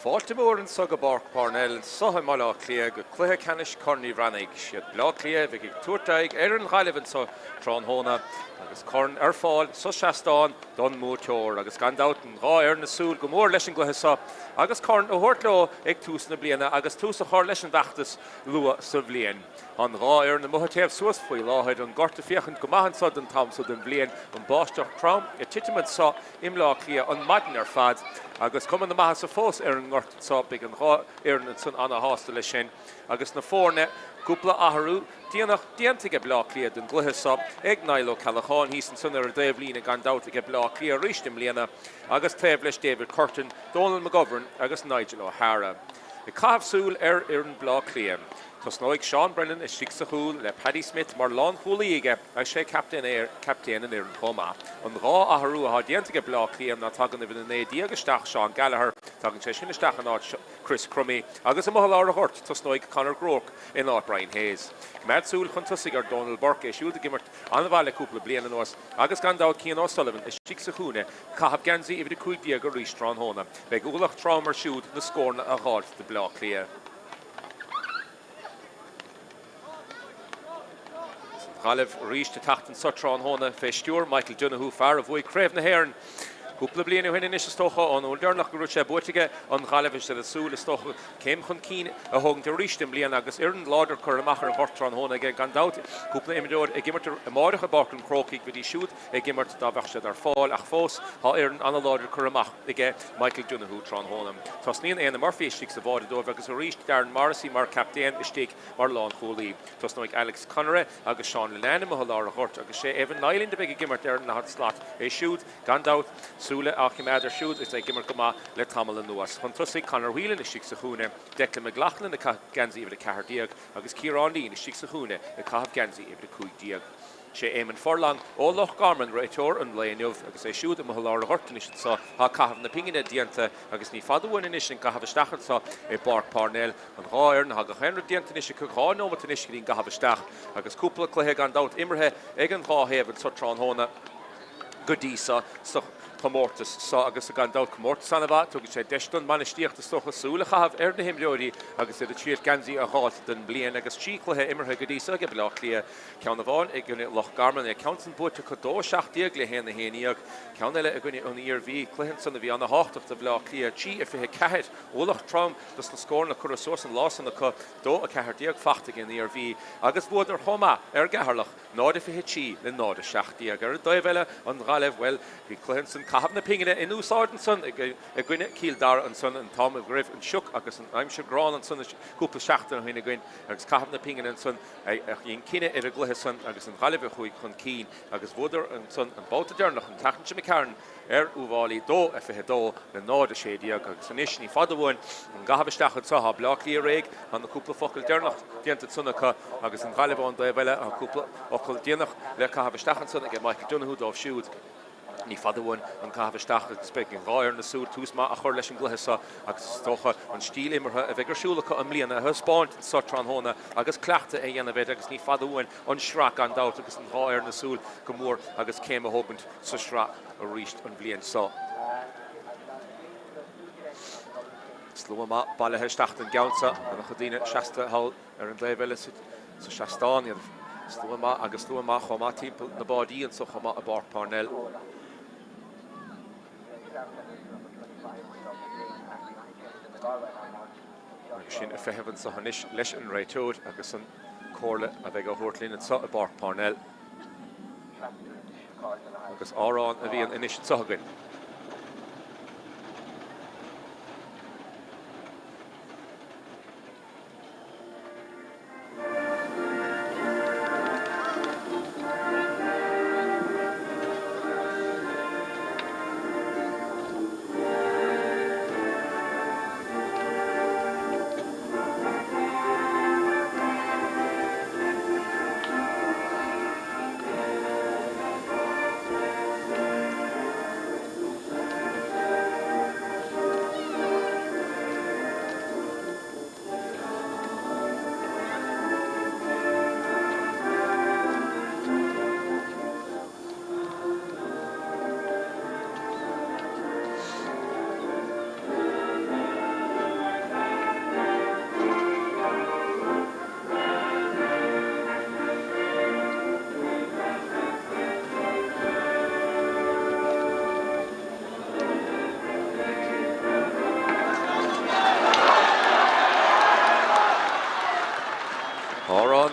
Fáilte mhór anso go bPáirc Parnell anso i mBaile Átha Cliath go cluiche ceannais Chorn Uí Bhreathnaigh. Siad Bleá Cliath a bheidh ag tabhairt aghaidh ar an Ghaillimh anso tráthnóna agus corn ar fáil sa seastán don mbuaiteoir agus gan dabht an dhá fhoireann ag súil go mór leis an gcluiche seo agus corn a thabhairt leo ag tús na bliana agus tús a chur leis an bhfeachtas luath sa bhliain. Tá an dhá fhoireann amuigh ag téamh suas faoi láthair, an gort ag féachaint go maith anso don t-am so den bhliain, an báisteach trom ag titim anso i mBleá Cliath an maidin ar fad agus cuma na maitheasa fós ar an ngort anso. Beidh an dhá fhoireann ansan ana-shásta leis sin agus na foirne cúpla athrú déanach déanta aige Bleá Cliath don gcluiche so ag Niall Ó Ceallacháin thíos ansan ar an dtaobhlíne gan dabht aige Bleá Cliath arís i mbliana agus taobh leis David Curtin, Donal McGovern agus Nigel O'Hara. Ag caitheamh súil ar fhoireann Bleá Cliath. Tosnóidh Seán Brennan istigh sa chúl le Paddy Smith mar lánchúlaí aige agus sé captaen an fhoireann chomh maith. An dhá athrú atá déanta aige Bleá Cliath ná tagann uimhir 19 isteach, Seán Gallagher, tagann sé sin isteach in áit Chris Crummey, agus amuigh i lár an ghoirt, tosnóidh Conor Groarke in áit Brian Hayes. Coimeád súil chun tosaigh ar Donal Burke, é siúd ag imirt an-mhaith le cúpla bliain anuas, agus gan dabht Cian O'Sullivan istigh sa chúinne, ag caitheamh geansaí uimhir 15 arís tráthnóna. Beidh ualach trom air siúd na scóranna a dh'fháilt do Bleá Cliath. An Ghaillimh arís ag teacht anso tráthnóna fé stiúir Michael Donoghue, fear a bhuaigh Craobh na hÉireann cúpla bliain ó shin anois is dócha, ón uair deireanach go raibh sé buaite aige an Ghaillimh. Is iad ag súil is dócha céim chun cinn a thógaint arís i mbliana agus fhoireann láidir curtha amach ar an ghort tráthnóna aige gan dabht. Cúpla imreoir ag imirt amáireach i bPáirc an Chrócaigh, bheidís siúd ag imirt dá mbeadh siad ar fáil ach fós tá fhoireann an-láidir curtha amach aige Michael Donoghue tráthnóna. Tosnaíonn Éanna Murphy istigh sa bháide dóibh agus arís Darren Morrissey mar captaen istigh mar lánchúlaí. Tosnóidh Alex Conroy agus Seán Linnane amuigh i lár an ghoirt agus sé Evan Niland a bheidh ag imirt ar an daichead slat. É siúd, gan dabht, súile á choimeád air siúd is é ag imirt go maith le tamall anuas. Chun tosaigh, Conor Whelan istigh sa chúinne, Declan McLaughlin ag caitheamh geansaí uimhir 14 agus Ciarán Leen istigh sa chúinne ag caitheamh geansaí uimhir 15. Sé Éamonn Furlong ó Loch Garman réiteoir an lae inniu agus é siúd amuigh i lár an ghoirt anois anso. Tá caitheamh na pingine déanta agus ní fada uainn anois an gcaitheamh isteach anso i bPáirc Parnell. An dhá fhoireann, tá gach aon rud déanta anois acu, 2 neomat anois go dtí an gcaitheamh isteach agus cúpla cluiche gan dabht imeartha ag an dhá thaobh anso tráthnóna go dtí so sa chomórtas so agus gan dabht comórtas an-mhaith. Tugann sé deis don mbainistíocht is dócha súil a chaitheamh ar na himreoirí agus iad ag triail geansaí a dh'fháilt don mbliain agus 3 chluiche imeartha go dtí so ag Baile Átha Cliath. Ceann amháin i gcoinne Loch Garman, an ceann san buaite acu 2, 17 le 1, 11. Ceann eile i gcoinne an Iarmhí, cluiche ansan a bhí ana-thábhachtach do Bhleá Cliath, 3, 24. Ualach trom dos na scóranna curtha suas an lá san acu, 2, 14 fachta ag an Iarmhí agus bhuadar chomh maith ar gCeatharlach, 0, 23 le 0, 17. Ar an dtaobh eile, an Ghaillimh, bhuel, bhí cluiche ansan caitheamh na pingine in úsáid ansan i gcoinne Cill Dara ansan an t-am go raibh an sioc agus an aimsir gránna ansan cúpla seachtain ó shin againn agus caitheamh na pingine ansan a dhein cinneadh ar an gcluiche san agus an Ghaillimh a chuaigh chun cinn agus bhuadar ansan an babhta deireanach an tseachtain seo imigh tharainn ar Uíbh Fhailí 2, 22 le 0, 16 agus anois ní fada uainn an gcaitheamh isteach anso. Tá Bleá Cliath réidh, tá na cúpla focal deireanach déanta ansan acu agus an Ghaillimh ón dtaobh eile, tá cúpla fhocal déanach le caitheamh isteach ansan ag Michael Donoghue dóibh siúd. Ní fada uainn an caitheamh isteach agus beidh an dhá fhoireann ag súil tús maith a chur leis an gcluiche seo agus is dócha an stíl imeartha a bheidh ar siúl acu i mbliana a thaispeáint anso tráthnóna agus cleachtadh a dhéanamh air agus ní fada uainn an sraith gan dabht agus an dhá fhoireann ag súil go mór agus céim a thógaint sa sraith arís an bhliain seo. Slua maith bailithe isteach don gceann seo, an-chuid daoine seasta thall. Ar an dtaobh eile sa seastán, iad slua maith agus slua maith chomh maith timpeall na báidí anso chomh maith i bPáirc Parnell. Agus sinn ag feitheamh anso anois leis an réiteoir agus an comhairle a bheidh á thabhairt linn anso i bPáirc Parnell. Agus amhrán a bhíonn anois anso againn.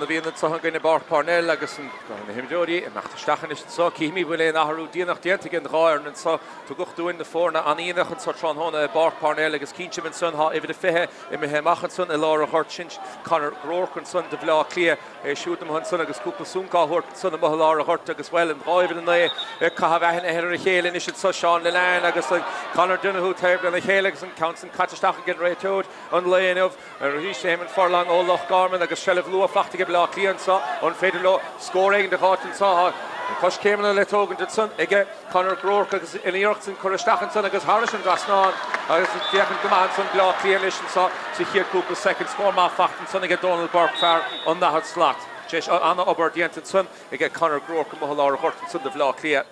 a bhíonn anseo againn i bPáirc Parnell agus na himreoirí ag imeacht isteach anois anseo. Cífimid an bhfuil aon athrú déanach déanta ag an dhá fhoireann anseo. Tugadh dúinn na foirne an-iontach anseo tráthnóna i bPáirc Parnell agus cinnte ansan tá uimhir a 20 imithe amach ansan i lár an ghoirt. Sin Conor Groarke ansan do Bhleá Cliath. É siúd amuigh ansan agus cúpla súnc á thabhairt ansan amuigh i lár an ghoirt agus, bhuel, an dhá uimhir 9 ag caitheamh aithne ar a chéile anois anseo, Seán Linnane agus Conor Donohoe taobh lena chéile agus an ceann san caite isteach ag an réiteoir an lae inniu. Arís Éamonn Furlong ó Loch Garman agus seilbh luath faighte ag Baile Átha Cliath anseo. An féidir leo scór éigin a dh'fháilt anseo? Tá na coiscéimeanna le tógaint ansan aige Conor Groarke agus an iarracht san curtha isteach ansan agus thairis an dtrasnán agus ag féachaint go maith ansan Baile Átha Cliath anois anseo sa chéad cúpla soicind. Scór maith faighte ansan aige Dónal Burke, fear an daichead slat. Tar éis an-obair déanta ansan aige Conor Groarke amuigh i lár an ghoirt ansan do Bhaile Átha Cliath.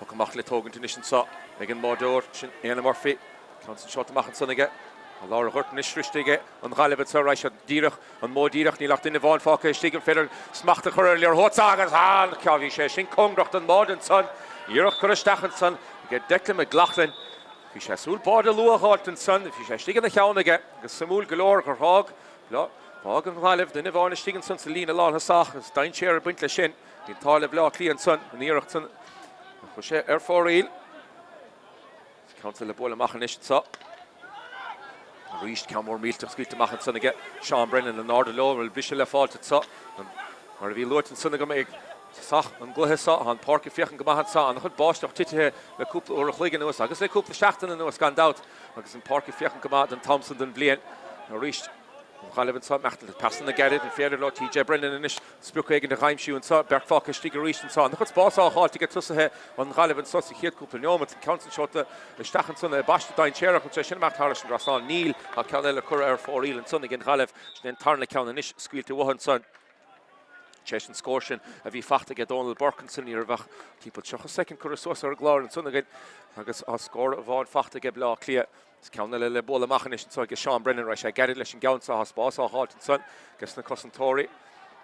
Poc amach le tógaint anois anseo ag an mbáireoir, sin Éanna Murphy. Ceann san seolta amach ansan aige. I lár an ghoirt anois sroiste aige an Ghaillimh anseo. Raghaidh siad díreach, an modh díreach, níl ach duine amháin fágtha istigh. An féidir smacht a chur ar an liathróid seo agus an-cheann, bhí sé sin cóngarach don mbáide ansan. Iarracht curtha isteach ansan aige Declan McLaughlin. Bhí sé ag súil báide luath a dh'fháilt ansan. Bhí sé istigh ina cheann aige agus suimiúil go leor gur fhág, d'fhág an Ghaillimh duine amháin istigh ansan sa líne lánthosach agus dainséar ag baint leis sin. Bhí an t-ádh le Bleá Cliath ansan, an iarracht san a chuir sé ar fóraoil. Ceann san le bualadh amach anois anso. Arís ceann mór millteach scaoilte amach ansan aige Seán Brennan in airde leo. An bhfuil briseadh le fáilt anso? Mar a bhí luaite ansan agam ag tosach an gcluiche seo, tá an páirc ag féachaint go maith anso. An-chuid báisteach titithe le cúpla uair a chloig anuas agus le cúpla seachtain anuas gan dabht agus an páirc ag féachaint go maith don t-am san den bhliain. Arís. An Ghaillimh anseo, imeacht le pasanna gairid, an féidir leo TJ Brennan anois sprioc éigin a dh'aimsiú anseo, beirt fágtha istigh arís anseo. An-chuid spás á dh'fháilt aige tosaithe an Ghaillimh anseo sa chéad cúpla neomat. An ceann san seolta isteach ansan i bpaiste dainséarach, an sé sin imeacht thairis an dtrasnán? Níl. Tá ceann eile curtha ar fóraoil ansan ag an Ghaillimh. Sin é an tarna ceann anois scaoilte uathu ansan. Tar éis an scór sin a bhí faighte aige Dónal Burke ansan ní raibh ach timpeall 30 soicind curtha suas ar an gclár ansan againn agus tá scór amháin faighte aige Baile Átha Cliath. Is ceann eile le bualadh amach anois anseo aige Seán Brennan. Raghaidh sé gairid leis an gceann seo. Tá spás á dh'fháilt ansan aige na cosantóirí.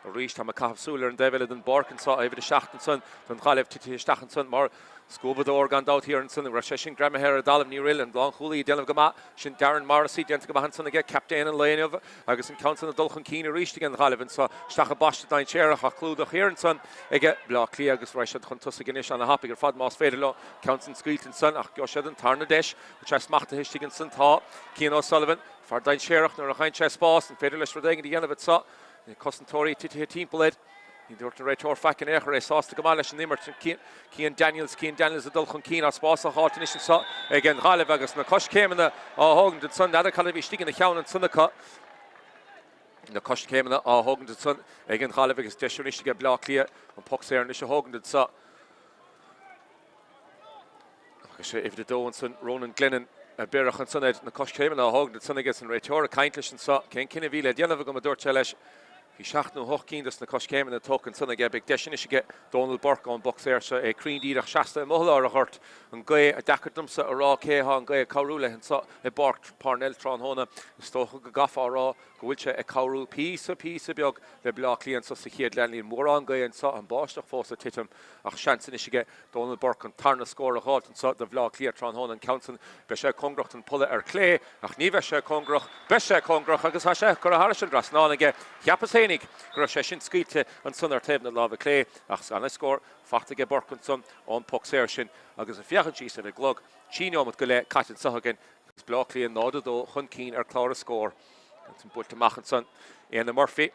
Arís tá mé ag caitheamh súil ar an dtaobh eile den bpáirc anseo. Uimhir 7 ansan don Ghaillimh titithe isteach ansan mar scuabadóir gan dabht thiar ansan. An raibh sé sin greamaithe ar an dtalamh? Ní raibh. An lánchúlaí ag déanamh go maith. Sin Darren Morrissey déanta go maith ansan aige, captaen an lae inniu agus an ceann san ag dul chun cinn arís ag an Ghaillimh anseo. Isteach i bpaiste dainséarach ach clúdach thiar ansan aige Bleá Cliath agus raghaidh siad chun tosaigh anois ana-thapaidh ar fad más féidir leo. Ceann san scaoilte ansan ach gheobhaidh siad an tarna deis. Bhfuil sé smachtaithe istigh ansan? Tá. Cian O'Sullivan, fear dainséarach nuair a fhaigheann sé spás. An féidir leis rud éigin a dhéanamh anseo? Na cosantóirí titithe timpeall air. Ní dúirt an réiteoir faic in aon chor, é sásta go maith leis an imirt. Cian Daniels, Cian Daniels ag dul chun cinn. Tá spás á dh'fháilt anois anseo ag an Ghaillimh agus na coiscéimeanna á thógaint ansan. N'fheadar cad a bhí istigh ina cheann ansan acu. Na coiscéimeanna á thógaint ansan ag an Ghaillimh agus deis anois aige Bleá Cliath an poc saor anois a thógaint anseo. Agus sé uimhir a dó ansan, Ronan Glennon, a bhéarfadh ansan air na coiscéimeanna á thógaint ansan aige is an réiteoir ag caint leis anso. Cén cinneadh a bhí le déanamh agam, a dúirt sé leis. Bhí seacht nó hocht gcinn dos na coiscéimeanna tógtha ansan aige. Beidh deis anois aige Dónal Burke ón bpoc saor seo, é cruinn díreach seasta amuigh i lár an ghoirt. An gaoth, deacair domsa a rá cé atá an gaoth ag cabhrú leis anso i bPáirc Parnell tráthnóna. Is dócha go gcaithfeá a rá go bhfuil sé ag cabhrú píosa píosa beag le Bleá Cliath anso sa chéad leath. Níl mórán gaoth anso, an báisteach fós ag titim ach seans anois aige Dónal Burke an tarna scór a dh'fháilt anso do Bhleá Cliath tráthnóna. An ceann san, beidh sé cóngarach don polla ar clé ach ní bheidh sé cóngarach, beidh sé cóngarach agus tá sé curtha thairis an dtrasnán aige. Cheapas fhéinig go raibh sé sin scaoilte ansan ar taobh na láimhe clé ach ana-scór faighte aige Burke ansan ón poc saor sin agus ag féachaint síos ar an gclog, 3 neomat go leith caite anso againn agus Bleá Cliath 0-2 chun cinn ar chlár na scór. Ceann san buailte amach ansan, Éanna Murphy.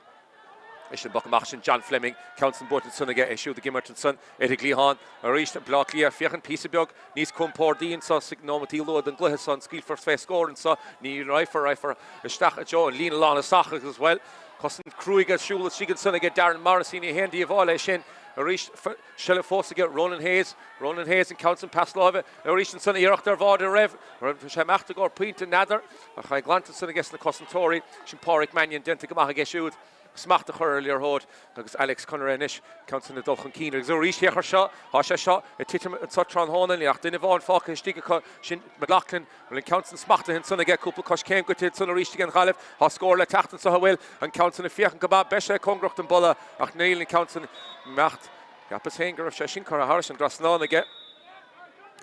Leis an bpoc amach sin John Fleming, ceann san buailte ansan aige, é siúd ag imirt ansan ar an gcliathán. Arís Bleá Cliath, féachaint píosa beag níos compórdaí anso sna nóimeataí luath den gcluiche so. An scaoilfear fé scór anso? Ní raghfar, raghfar isteach i dtreo an líne lánthosach agus, bhuel, cosaint cruaidh ar siúl istigh ansan aige Darren Morrissey, ní haon díobháil é sin. Arís seilbh fós aige Ronan Hayes, Ronan Hayes an ceann san pas láimhe arís ansan iarracht ar bháide raibh, raibh sé imeacht i gcomhair pointe n'fheadar ach é glanta ansan aige sna cosantóirí. Sin Páraic Mannion déanta go maith aige siúd smacht a chur ar an liathróid agus Alex Conaire anois ceann san ag dul chun cinn agus arís féach ar seo, tá sé seo ag titim anso tráthnóna, níl ach duine amháin fágtha istigh acu, sin McLaughlin, bhfuil an ceann san smachtaithe ansan aige, cúpla coiscéim goite ansan arís ag an Ghaillimh, tá scór le teacht anso, an bhfuil an ceann san ag féachaint go maith, beidh sé cóngarach don bpolla ach níl an ceann san imeacht. Cheapas féin go raibh sé sin curtha thairis an dtrasnán aige.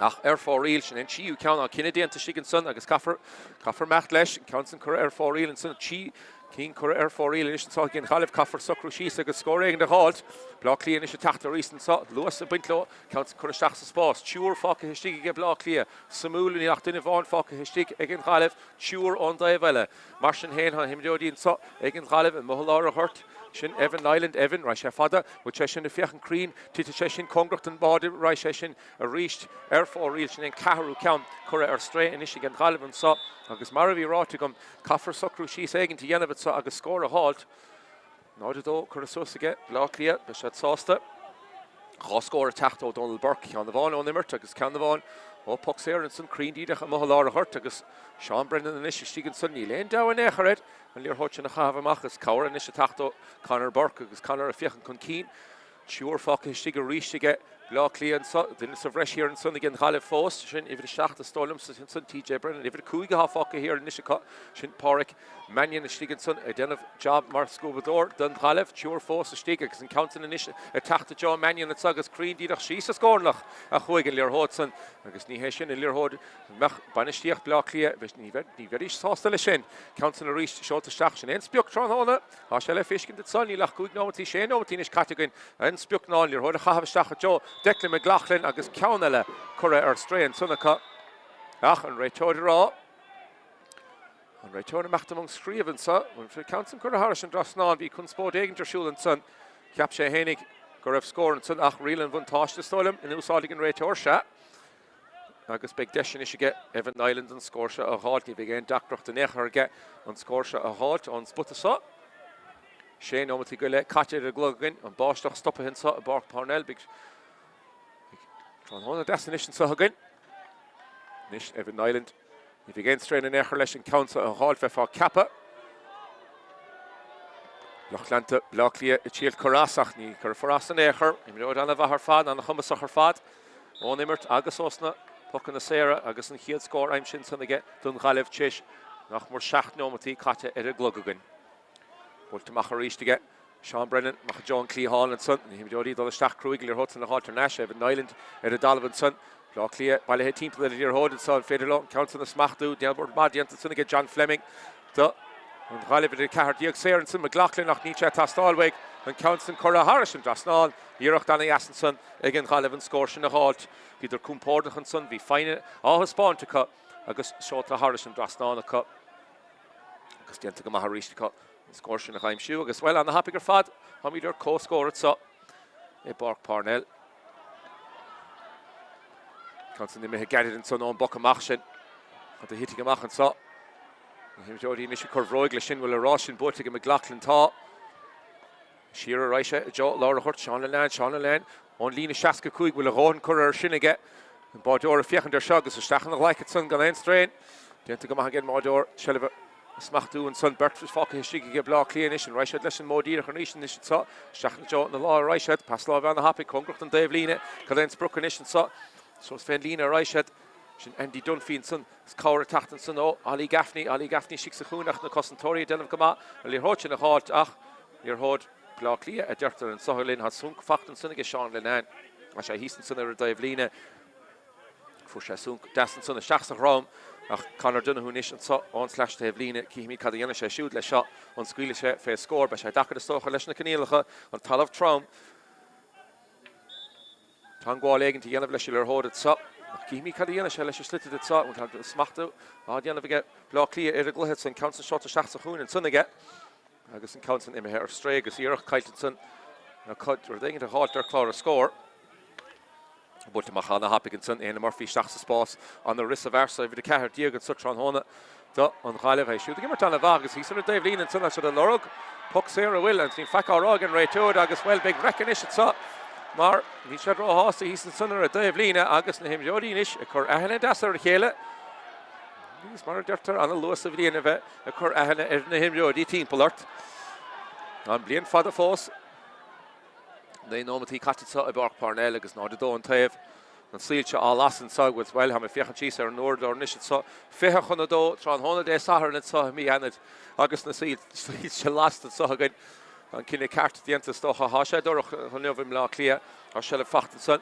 Ach ar fóraoil, sin é an tríú ceann, tá cinneadh déanta istigh ansan agus caithfear, caithfear imeacht leis, an ceann san curtha ar fóraoil ansan, trí, Cinn curtha ar fóraoil anois anseo ag an Ghaillimh. Caithfear socrú síos agus scór éigin a dh'fháilt. Bleá Cliath anois ag teacht arís anseo. Luas ag baint leo. Ceann curtha isteach sa spás. Triúr fágtha istigh aige Bleá Cliath. Suimiúil, níl ach duine amháin fágtha istigh ag an Ghaillimh. Triúr ón dtaobh eile. Mar sin féin, tá na himreoirí anseo ag an Ghaillimh amuigh i lár an ghoirt. Sin Evan Niland. Evan, raghaidh sé fada. Bhfuil sé sin ag féachaint cruinn? Titfidh sé sin cóngarach don bháide. Raghaidh sé sin arís ar fóraoil. Sin é an ceathrú ceann curtha ar strae anois ag an Ghaillimh anseo. Agus mar a bhí ráite agam, Caithfear socrú síos éigint a dhéanamh anseo agus scór a dh'fháilt. 0-2 curtha suas aige Bleá Cliath. Beidh siad sásta. 2 scór ag teacht ó Donal Burke, ceann amháin ón imirt agus ceann amháin ó poc saor ansan cruinn díreach amuigh i lár an ghoirt agus Seán Brennan anois istigh ansan. Níl aon deabhadh in aon chor air an liathróid sin a chaitheamh amach agus cabhair anois ag teacht ó Conor Burke agus Conor ag féachaint chun cinn. Triúr fágtha istigh arís aige Bleá Cliath anso. Duine sa bhreis thiar ansan ag an Ghaillimh fós. Sin uimhir 7 is dóigh liomsa ansan, TJ Brennan. Uimhir 5 atá fágtha thiar anois acu. Sin Páraic Mannion istigh ansan ag déanamh jab mar scuabadóir don Ghaillimh. Triúr fós istigh agus an ceann san anois ag teacht i dtreo Mannion anso agus cruinn díreach síos sa scornach a chuaigh an liathróid san. Agus ní hé sin an liathróid a mbeadh bainistíocht Bleá Cliath, ní bheidís sásta leis sin. Ceann san arís seolta isteach. Sin é an sprioc tráthnóna. Tá sé le feiscint anso, níl ach cúig nóimeataí, sé nóimeataí anois caite againn. An sprioc ná an liathróid a chaitheamh isteach i dtreo Declan McLaughlin agus ceann eile curtha ar strae ansan acu. Ach an réiteoir ag rá, an réiteoir ag imeacht i mbun scríobh anso, an ceann san curtha thairis an dtrasnán, bhí conspóid éigint ar siúl ansan. Cheap sé fhéinig go raibh scór ansan ach riail an bhuntáiste is dóigh liom in úsáid ag an réiteoir, sea. Agus beidh deis anois aige Evan Niland an scór seo a dh'fháilt. Ní bheidh aon deacracht in aon chor aige an scór seo a dh'fháilt ón spota seo. Sé nóimeataí go leith caite ar an gclog againn. An báisteach stoptha anseo i bPáirc Parnell. Beidh tráthnóna deas anois anseo againn. Anois Evan Niland. Ní bheidh aon straon in aon chor leis an ceann seo a dh'fháilt, bheifeá ag ceapadh. Lucht leanta Bleá Cliath ag triail cur as ach ní chuirfear as in aon chor. Imreoir ana-mhaith ar fad, ana-chumasach ar fad ón imirt agus ós na pocanna saora agus an chéad scór aimsithe ansan aige don Ghaillimh tar éis nach mór 7 neomataí caite ar an gclog againn. Buailte amach arís aige Seán Brennan, amach i dtreo an cliatháin ansan. Na himreoirí ag dul isteach cruaidh, an liathróid san a dh'fháilt thar n-ais. Evan Niland ar an dtalamh ansan. Bleá Cliath bailithe timpeall ar an liathróid anso. An féidir leo an ceann san a smachtú? Obair mhaith déanta ansan aige John Fleming do an Ghaillimh uimhir 14. Saor ansan McLaughlin ach níl sé ag teastáil uaidh. An ceann san curtha thairis an dtrasnán. Iarracht ana-dheas ansan ag an Ghaillimh an scór sin a dh'fháilt. Bhíodar compordach ansan. Bhí foighne á thaispeáint acu agus seolta thairis an dtrasnán acu. Agus déanta go maith arís acu an scór sin a aimsiú agus, bhuel, ana-thapaidh ar fad, táimid ar comhscór anseo i bPáirc Parnell. Ceann san imithe gairid ansan ón bpoc amach sin. Cad a thitfidh amach anseo? Na himreoirí anois ag cur bhróig leis sin, bhfuil an rás sin buaite ag McLaughlin? Tá. Siar a raghaidh sé i dtreo lár an ghoirt, Seán Linnane, Seán Linnane ón líne 65, bhfuil a dhóthain curtha air sin aige. An báideoir ag féachaint air seo agus isteach ina ghlaic ansan gan aon straon. Déanta go maith ag an mbáideoir seilbh a smachtú ansan. Beirt fágtha istigh aige Bleá Cliath anois. An raghaidh siad leis an modh díreach arís anois anseo? Isteach i dtreo na láimhe a raghaidh siad. Pas láimhe ana-thapaidh, cóngarach don dtaobh líne. Cad é an sprioc anois anseo? Suas fén líne a raghaidh siad. Sin Andy Dunphy ansan. Is cabhair ag teacht ansan ó Ollie Gaffney. Ollie Gaffney istigh sa chúinne ach na cosantóirí ag déanamh go maith an liathróid sin a dh'fháilt ach liathróid Bleá Cliath a deirtear anso linn. Tá sunc fachta ansan aige Seán Linnane. Tá sé thíos ansan ar an dtaobh líne. Fuair sé sunc deas ansan isteach sa dhrom ach Conor Donoghue anois anso ón slais taobh líne. Cífimid cad a dhéanfaidh sé siúd leis seo. An scaoilfidh sé fé scór? Beidh sé deacair is dócha leis na coinníollacha, an talamh trom. Teangmháil éigint a dhéanamh leis an liathróid anso. Ach cífimid cad a dhéanfaidh sé leis an sliotar anso. Bhuel, tá smachtú á dhéanamh aige Bleá Cliath ar an gcluiche ansan. Ceann san seolta isteach sa chúinne ansan aige agus an ceann san imithe ar strae agus iarracht caillte ansan acu rud éigint a dh'fháilt ar chlár na scór. Buailte amach ana-thapaidh ansan, Éanna Murphy isteach sa spás, ana-rith sa bhfear so, uimhir 14 anso tráthnóna do an Ghaillimh. É siúd ag imirt ana-mhaith agus thíos ar an dtaobh líne ansan tá siad ag lorg poc saor an bhfuil níl faic á rá ag an réiteoir agus bhuel beidh raic anois anso mar níl siad róshásta thíos ansan ar an dtaobh líne agus na himreoirí anois ag cur aithne deas ar a chéile agus mar a deirtear ana-luath sa bhliain a bheith ag cur aithne ar na himreoirí timpeall ort. An bliain fada fós. 9 nóimeataí caite anseo i bPáirc Parnell agus 0-2 an taobh. Na soilse á lasadh anseo agus, bhuel, tá mé ag féachaint síos ar an uaireadóir anois anseo, 1:40 tráthnóna Dé Sathairn anseo i mí Eanáir agus na soilse lasta anseo againn. An cinneadh ceart déanta is dócha. Tá sé dorcha inniu i mBleá Cliath. Tá seilbh fachta ansan.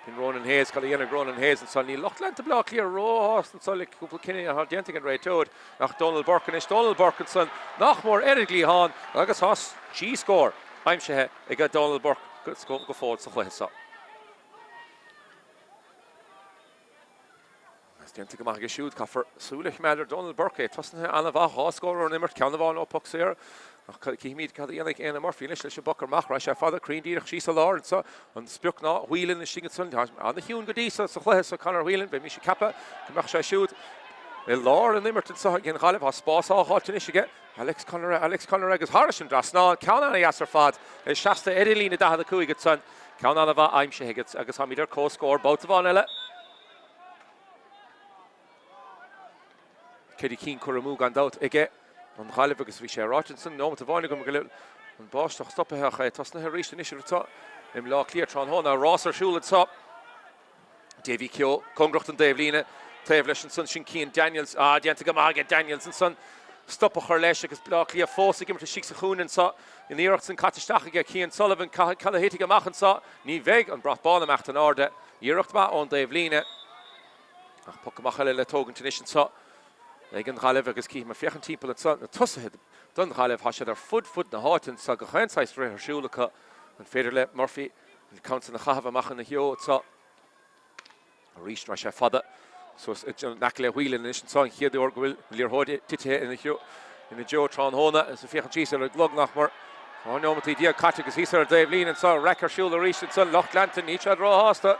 B'in Ronan Hayes, cad a dhéanfaidh Ronan Hayes anso? Níl lucht leanta Bhaile Átha Cliath róshásta anso le cúpla cinneadh atá déanta ag an réiteoir. Ach Donal Burke anois, Donal Burke ansan nach mór ar an gcliathán agus tá trí scór aimsithe ag Donal Burke go fóill sa chluiche seo. Is déanta go maith aige siúd. Caithfear súil a choimeád ar Donal Burke. É tosnaithe an-mhaith, 2 scór ón imirt, ceann amháin ó phoc saor. Ach cífimid cad a dhéanfaidh Éanna Murphy anois leis an bpoc amach. Raghaidh sé fada, cruinn díreach síos sa lár anseo. An sprioc ná Whelan istigh ansan. Tá an-chiúin go dtí seo sa chluiche seo Conor Whelan. Bheimis ag ceapadh go mbeadh sé siúd i lár an imirt anseo ag an Ghaillimh. Tá spás á dh'fháilt anois aige. Alex Conaire, Alex Conaire agus thairis an dtrasnán. Ceann an-dheas ar fad. É seasta ar an líne 45 ansan. Ceann an-mhaith aimsithe aige agus táimid ar comhscór. Babhta amháin eile. 4 cinn curtha amú gan dabht aige an Ghaillimh agus bhí sé ráite ansan nóimeat amháin agam go bhfuil an báisteach stoptha ach é tosnaithe arís anois anseo i mBleá Cliath tráthnóna. Rás ar siúl anseo. Davy Keogh cóngarach don dtaobhlíne taobh leis ansan sin Cian Daniels. Ah, déanta go maith aige Daniels ansan stop a chur leis agus Bleá Cliath fós ag imirt istigh sa chúinne anseo. An iarracht san caite isteach aige Cian Sullivan. Cad a thitfidh amach anseo? Ní bheidh an brat bán ag imeacht in airde. Iarracht mhaith ón dtaobhlíne ach poc amach eile le tógaint anois anseo ag an Ghaillimh agus cífidh muid féachaint timpeall anseo na tosaithe don Ghaillimh, tá siad ar fud fud na háite anseo, gach aon saghas rith ar siúl acu. An féidir le Murphy an ceann san a chaitheamh amach ina threo anseo? Arís, rachaidh sé fada suas in aice le Whelan anois anseo, an chéad uair go bhfuil an liathróid titithe ina dtreo tráthnóna. Is ag féachaint síos ar an gclog nach mór 12 nóimeataí caite agus thíos ar an dtaobhlíne anseo, raic ar siúl arís ansan, lucht leanta, níl siad róshásta.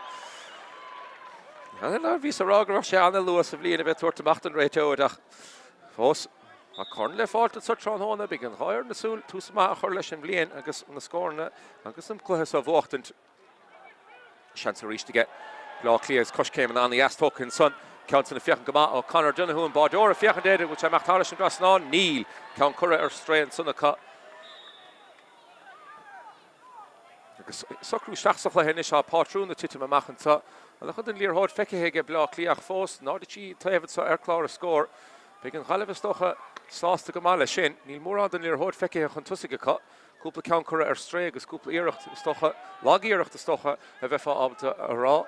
Bhíos ag rá go raibh sé an-luath sa bhliain a bheith ag tabhairt amach don réiteoir ach fós tá corn le fáilt anseo tráthnóna. Beidh an dhá fhoireann ag súil tús maith a chur leis an bhliain agus na scóranna agus an cluiche seo a bhuachtaint. Seans arís aige Bleá Cliath agus coiscéimeanna an-dheas tógtha ansan. Ceann san ag féachaint go maith ó Conor Donoghue, an báideoir ag féachaint air. An bhfuil sé ag imeacht thairis an dtrasnán? Níl. Ceann curtha ar strae ansan acu. Agus socrú isteach sa chluiche anois, tá pátrún ag titim amach anseo. An-chuid den liathróid feicthe aige Bleá Cliath ach fós 0-3 taobh anseo ar chlár an scóir. Beidh an Ghaillimh is dócha sásta go maith leis sin. Níl mórán den liathróid feicthe chun tosaigh acu. Cúpla ceann curtha ar strae agus cúpla iarracht, is dócha, lag-iarracht is dócha a bheifeá ábalta a rá.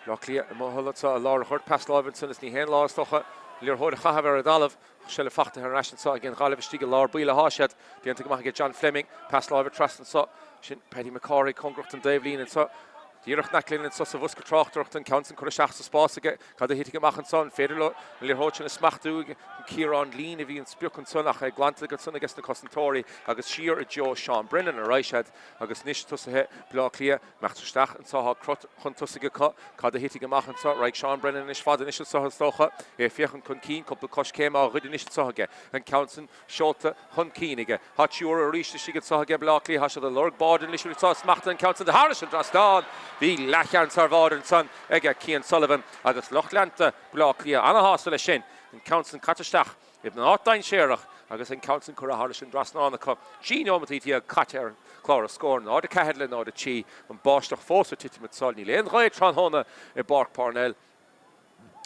Bleá Cliath amuigh thall anseo i lár an ghoirt, pas láimhe ansan is ní haon lá is dócha liathróid a chaitheamh ar an dtalamh. Seilbh fachta thar n-ais anseo ag an Ghaillimh istigh i lár baill atá siad. Déanta go maith aige John Fleming. Pas láimhe trasna anseo. Sin Paddy McCarthy cóngarach don dtaobhlíne anseo. Díreach in aice linn anseo sa bhosca tráchtaireachta, an ceann san curtha isteach sa spás aige. Cad a thitfidh amach anseo? An féidir leo an liathróid sin a smachtú? Ciarán Leen a bhí an sprioc ansan ach é glanta ansan aige na cosantóirí agus siar i dtreo Seán Brennan a raghaidh siad agus anois tosaithe Bleá Cliath imeacht isteach anseo tá crot chun tosaigh acu. Cad a thitfidh amach anseo? Raghaidh Seán Brennan anois fada anois anseo is dócha. É ag féachaint chun cinn, cúpla coiscéim á ghoid anois anseo aige. An ceann san seolta chun cinn aige. Tá triúr arís istigh anseo aige Bleá Cliath. Tá siad ag lorg báide anois anseo. Smachtaithe an ceann san thairis an dtrasnán. Bhí leathsheans ar bháide ansan aige Cian Sullivan agus lucht leanta Bleá Cliath ana-shásta leis sin. An ceann san caite isteach in áit dainséarach agus an ceann san curtha thairis an dtrasnán acu. 13 nóimeataí caite ar chlár an scóir, 0-4 le 0-3. An báisteach fós ag titim anseo. Níl aon ghaoth tráthnóna i bPáirc Parnell.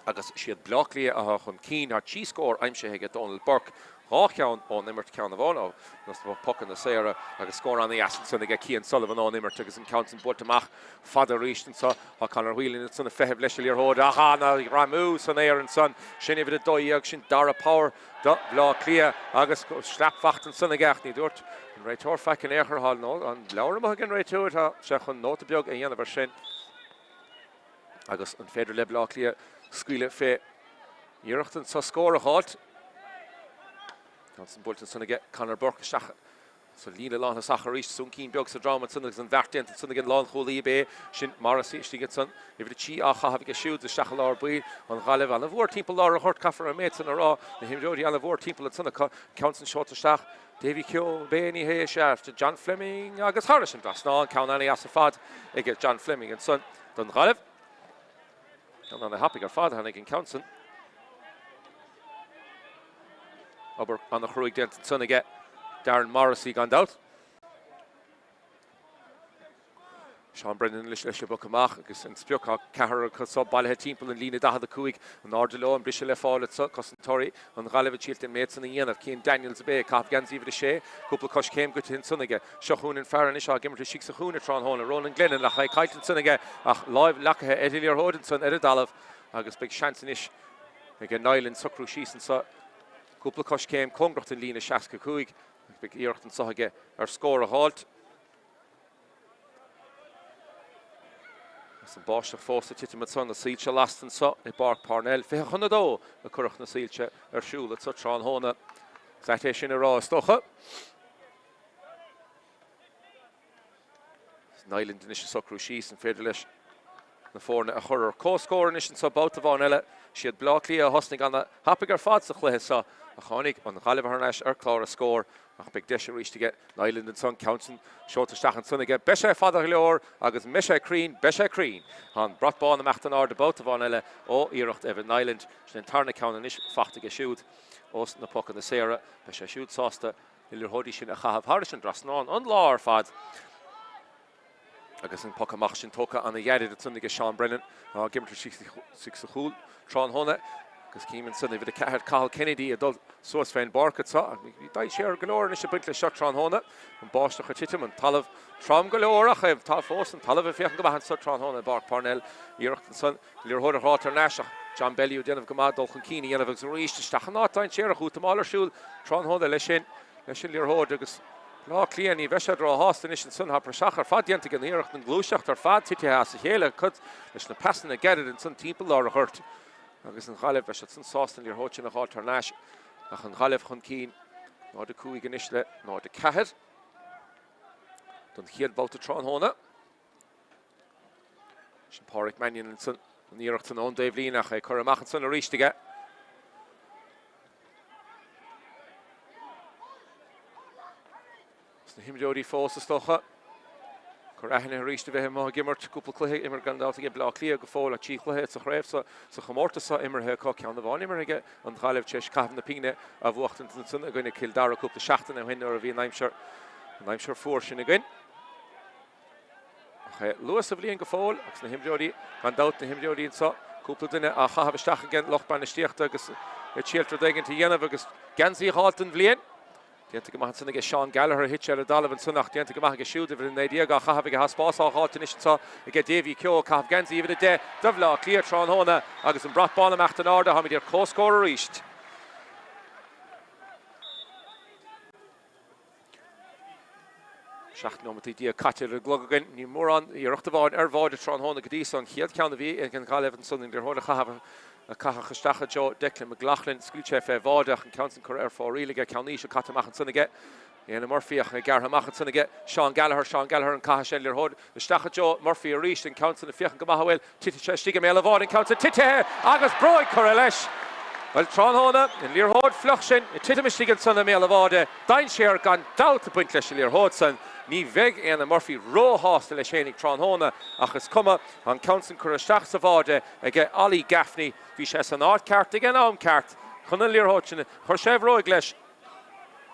Agus is iad Bleá Cliath atá chun cinn. Tá 3 scór aimsithe aige Donal Burke, 2 cheann ón imirt, ceann amháin ó na pocanna saora agus scór an-dheas ansan aige Cian Sullivan ón imirt agus an ceann san buailte amach fada arís anso. Tá Conor Whelan ansan ag feitheamh leis an liathróid ach ana-ghreamú san aer ansan. Sin uimhir 12, sin Dara Power do Bhleá Cliath agus shlap fachta ansan aige ach ní dúirt an réiteoir faic in aon chor. Tá an leabhar amuigh ag an réiteoir, tá sé chun nóta beag a dhéanamh air sin. Agus an féidir le Bleá Cliath scaoileadh fé iarracht anso scór a dh'fháilt? Ansan buailte ansan aige Conor Burke isteach sa líne lánthosach arís. Soncín beag sa drom ansan agus an bheart déanta ansan ag an lánchúlaí ab é sin Morrissey istigh ansan. Uimhir 3 á chaitheamh aige siúd isteach i lár baill an Ghaillimh. Ana-mhór timpeall lár an ghoirt, caithfear an méid san a rá. Na himreoirí ana-mhór timpeall ansan acu. Ceann san seolta isteach. Davy Keogh, ab é, ní hé, sea, John Fleming agus thairis an dtrasnán, ceann ana-dheas ar fad aige John Fleming ansan don Ghaillimh. Ceann ana-thapaidh ar fad a tháinig an ceann san. Obair ana-chruaidh déanta ansan aige Darren Morrissey gan dabht. Seán Brennan anois leis an bpoc amach agus an sprioc tá ceathrar acu so bailithe timpeall an líne 45. In airde leo, an briseadh le fáil anso, cosantóirí an Ghaillimh ag triailt an méid san a dhéanamh. Cian Daniels ab é ag caitheamh geansaí uimhir a sé, cúpla coiscéim goite ansan aige. Seo chugainn an fear anois atá ag imirt istigh sa chúinne tráthnóna, Ronan Glennon, ach é caillte ansan aige ach láimh leagtha ar an liathróid ansan ar an dtalamh agus beidh seans anois ag Niland socrú síos anso cúpla coiscéim cóngarach don líne 65 agus beidh iarracht anso aige ar scór a dh'fháilt. Agus an báisteach fós ag titim anso, na soilse lasta anso i bPáirc Parnell. 20 chun 2 a cuireadh na soilse ar siúl anso tráthnóna. Is ait é sin a rá, is dócha. Niland anois ag socrú síos, an féidir leis na foirne a chur ar comhscór anois anso babhta amháin eile. Siad Bleá Cliath a thosnaigh ana thapaidh ar fad sa chluiche seo ach tháinig an Ghaillimh thar n-ais ar chlár an scóir ach beidh deis arís aige Niland ansan, ceann sin seolta isteach ansan aige. Beidh sé fada go leor agus mbeidh sé cruinn, beidh sé cruinn. Tá an brat bán ag imeacht in airde babhta amháin eile ó iarracht Evan Niland. Sin an tarna ceann anois fachta aige siúd ós na pocanna saora. Beidh sé siúd sásta na liathróidí sin a chaitheamh thairis an dtrasnán an lá ar fad. Agus an poc amach sin tógtha ana-ghairid ansan aige Seán Brennan atá ag imirt istigh sa chúl tráthnóna. Agus cím ansan uimhir 4 Cathal Kennedy ag dul suas fén bpáirc anso. Bhí dainséar go leor anois ag baint leis seo tráthnóna. An báisteach ag titim, an talamh trom go leor ach tá fós an talamh ag féachaint go maith anso tráthnóna i bPáirc Parnell. Iarracht ansan liathróid a dh'fháilt thar n-ais ach John Bellew ag déanamh go maith dul chun cinn a dhéanamh agus arís isteach in áit dainséarach útamáil ar siúl tráthnóna leis sin. Leis an liathróid agus Bleá Cliath, ní bheidh siad róshásta anois ansan. Tá praiseach ar fad déanta ag an iarracht, an ghluaiseacht ar fad titithe as a chéile acu leis na pasanna gairid ansan timpeall lár an ghoirt agus an Ghaillimh. Beidh siad san sásta an liathróid sin a dh'fháilt thar n-ais ach an Ghaillimh chun cinn 0-5 anois le 0-4 don chéad bhabhta tráthnóna. Sin Páraic Mannion ansan, an iarracht san ón dtaobhlíne ach é curtha amach ansan arís aige. Is na himreoirí fós is dócha. Cur aithne arís a bheith amuigh ag imirt cúpla cluiche imeartha gan dabht aige Bleá Cliath go fóill ach 3 chluiche sa chraobh sa sa chomórtas seo imeartha acu ceann amháin imeartha aige an Ghaillimh tar éis caitheamh na pingne a bhuachtaint ansan i gcoinne Cill Dara cúpla seachtain ó shin nuair a bhí an aimsir an aimsir fuar sin againn. Ach é luath sa bhliain go fóill agus na himreoirí, gan dabht, na himreoirí anseo, cúpla duine á chaitheamh isteach ag an lucht bainistíochta agus ag triailt rud éigin a dhéanamh agus geansaí a dh'fháilt don bhliain. Déanta go maith ansan aige Seán Gallagher a thit ar an dtalamh ansan ach déanta go maith aige siúd, uimhir 19 á chaitheamh aige, tá spás á dh'fháilt anois anseo aige Davy Keogh ag caitheamh geansaí uimhir 10 do Bhleá Cliath tráthnóna agus an brat bán ag imeacht in airde, táimid ar comhscór arís. 17 nóimeataí caite ar an gclog againn. Níl mórán iarracht amháin ar bháide tráthnóna go dtí so. An chéad cheann a bhí ag an Ghaillimh ansan an liathróid a chaitheamh a caitheadh isteach i dtreo Declan McLaughlin. Scaoil sé fé bháide ach an ceann san curtha ar fóraoil aige. Ceann íseal caite amach ansan aige. Éanna Murphy ach é gearrtha amach ansan aige Seán Gallagher. Seán Gallagher an caithfidh sé an liathróid isteach i dtreo Murphy arís. An ceann san ag féachaint go maith an bhfuil Titfidh sé istigh i mbéal an bháide, an ceann san titithe agus bróig curtha leis. Bhuel, tráthnóna, an liathróid fliuch sin ag titim istigh ansan i mbéal an bháide, dainséar gan dabht ag baint leis an liathróid san. Ní bheidh Éanna Murphy róshásta leis fhéinig tráthnóna ach is cuma, tá an ceann san curtha isteach sa bháide aige Ollie Gaffney. Bhí sé san áit ceart ag an am ceart chun an liathróid sin a chuir sé a bhróig leis.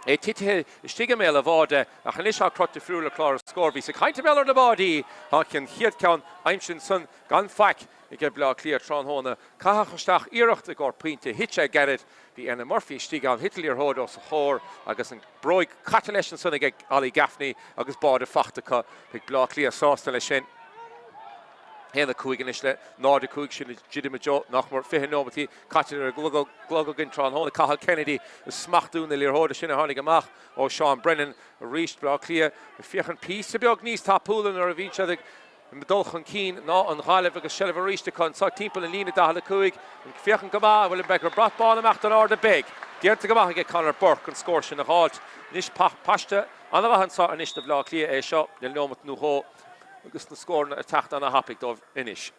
É titithe istigh i mbéal an bháide ach anois tá crot difriúil ar chlár an scóir. Bhíos ag caint i mbéal ar na báidí. Tá an chéad ceann aimsithe ansan gan faic aige Bleá Cliath tráthnóna. Caitheadh isteach iarracht i gcomhair pointe. Thit sé gairid. Bhí Éanna Murphy istigh ann. Thit an liathróid os a chomhair agus an bróig caite leis ansan aige Ollie Gaffney agus báide fachta acu. Beidh Bleá Cliath sásta leis sin. 1-5 anois le 0-5 sin ag druidim i dtreo nach mór 20 nóimeataí caite ar an gclog againn tráthnóna. Cathal Kennedy ag smachtú na liathróide sin a tháinig amach ó Seán Brennan arís. Bleá Cliath ag féachaint píosa beag níos tapúla nuair a bhíonn siad ag dul chun cinn ná an Ghaillimh agus seilbh arís acu anseo timpeall an líne 45. Ag féachaint go maith, bhfuil an beidh an brat bán ag imeacht in airde? Beidh. Déanta go maith aige Conor Burke an scór sin a dh'fháilt. Anois paiste an-mhaith anseo anois do Bhleá Cliath é seo le neomat nó dhó. Agus na scóranna ag teacht ana-thapaidh dóibh anois.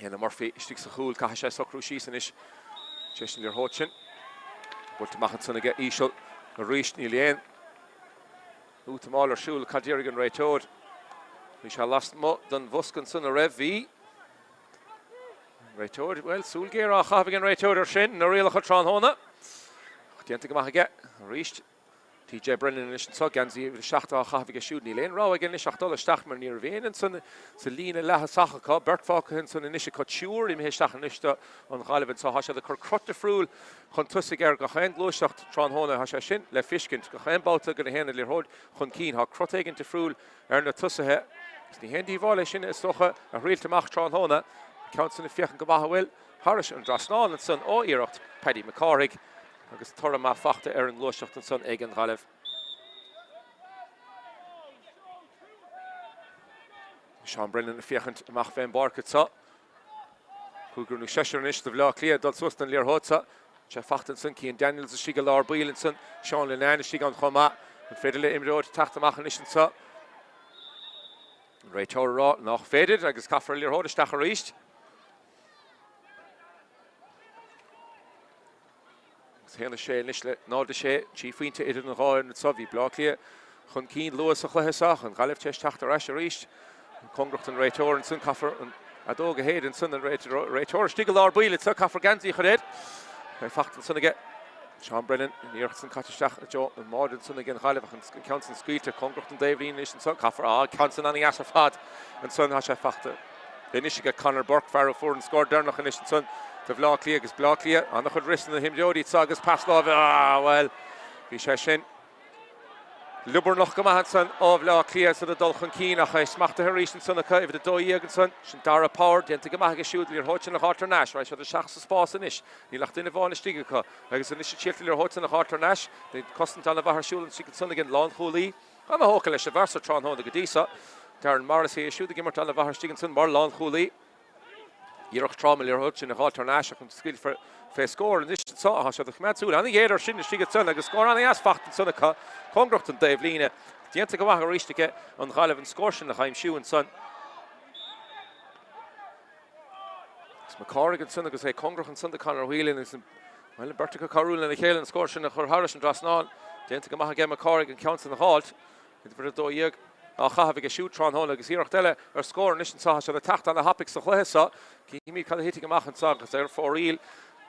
Éanna Murphy istigh sa chúl, caithfidh sé socrú síos anois tar éis an liathróid sin. Buailte amach ansan aige íseal arís, níl aon útamáil ar siúl, cad déarfaidh an réiteoir? Bhí sé lasmuigh den bhosca ansan an raibh? Bhí. An réiteoir, bhuel, súil ghéar á chaitheamh ag an réiteoir ar sin, na rialacha tráthnóna. Ach déanta go maith aige arís. TJ Brennan anois anso, geansaí uimhir 7 á chaitheamh aige siúd. Níl aon rogha aige anois ach dul isteach mar ní raibh éinne ansan sa líne leath-thosach acu. Beirt fágtha ansan anois acu, triúr imithe isteach anois do an Ghaillimh anso. Tá siad ag cur crot difriúil chun tosaigh ar gach aon ghluaiseacht tráthnóna. Tá sé sin le fiscint. Gach aon babhta go dtéann an liathróid chun cinn, tá crot éigin difriúil ar na tosaithe. Agus ní haon díobháil é sin, is dócha, a thriailt amach tráthnóna. An ceann san ag féachaint go maith, an bhfuil? Thairis an dtrasnán ansan ó iarracht Paddy Mac Cárthaigh agus toradh maith fachta ar an ngluaiseacht ansan ag an Ghaillimh. Seán Brennan ag féachaint amach fén bpáirc anso. Cúigear nó seisear anois do Bhleá Cliath ag dul suas don liathróid seo. Sé fachta ansan Cian Daniels istigh i lár baill ansan. Seán Linnane istigh ann chomh maith. An féidir le imreoir teacht amach anois anso? An réiteoir ag rá nach féidir agus caithfear an liathróid isteach arís. Agus 1-6 anois le 0-6, 3 phointe idir an dhá fhoireann anseo. Bhí Bleá Cliath chun cinn luath sa chluiche seo ach an Ghaillimh tar éis teacht ar ais arís. Cóngarach don réiteoir ansin, caithfear an fheadóg a shéideadh ansin, an réiteoir istigh i lár baill anseo, caithfear geansaí a chur air. É fachta ansin aige Seán Brennan, an iarracht san caite isteach i dtreo an mbáide ansin ag an Ghaillimh ach an ceann san scaoilte. Cóngarach don dtaobhlíne anois anseo, caithfear, ah, ceann san an-dheas ar fad ansin, tá sé fachta. Anois aige Conor Burke, fear a fuair an scór deireanach anois ansan do Bhleá Cliath agus Bleá Cliath an-chuid rith sna himreoirí anseo agus pas láimhe, ah bhuel, bhí sé sin liobarnach go maith ansan ó Bhleá Cliath is iad ag dul chun cinn ach é smachtaithe arís ansan acu, uimhir 12 ansan, sin Dara Power, déanta go maith aige siúd, liathróid sin a dh'fháilt thar n-ais, raghaidh siad isteach sa spás anois, níl ach duine amháin istigh acu agus anois ag triailt an liathróid sin a dh'fháilt thar n-ais, cosaint an-mhaith ar siúl ansan ag an lánchúlaí. Ana-thógtha leis an bhfear so tráthnóna go dtí so. Darren Morrissey é siúd ag imirt ana-mhaith istigh ansan mar lánchúlaí. Iarracht trom an liathróid sin a dh'fháilt thar n-ais ach an scaoilfear fé scór anois anso. Tá siad ag coimeád súil ana-ghéar air sin istigh ansan agus scór ana-dheas fachta ansan acu. Cóngarach don dtaobhlíne. Déanta go maith arís aige an Ghaillimh an scór sin a dh'aimsiú ansan. Agus Mac Cárthaigh ansan agus é cóngarach ansan do Conor Whelan agus an bhuel, an bheirt acu cabhrú lena chéile an scór sin a chur thairis an dtrasnán. Déanta go maith aige Mac Cárthaigh an ceann san a dh'fháilt. Uimhir 12 á chaitheamh aige siúd tráthnóna agus iarracht eile ar scór anois anso. Tá siad ag teacht ana-thapaidh sa chluiche seo. Cífimid cad a thitfidh amach anso agus ar fóraoil.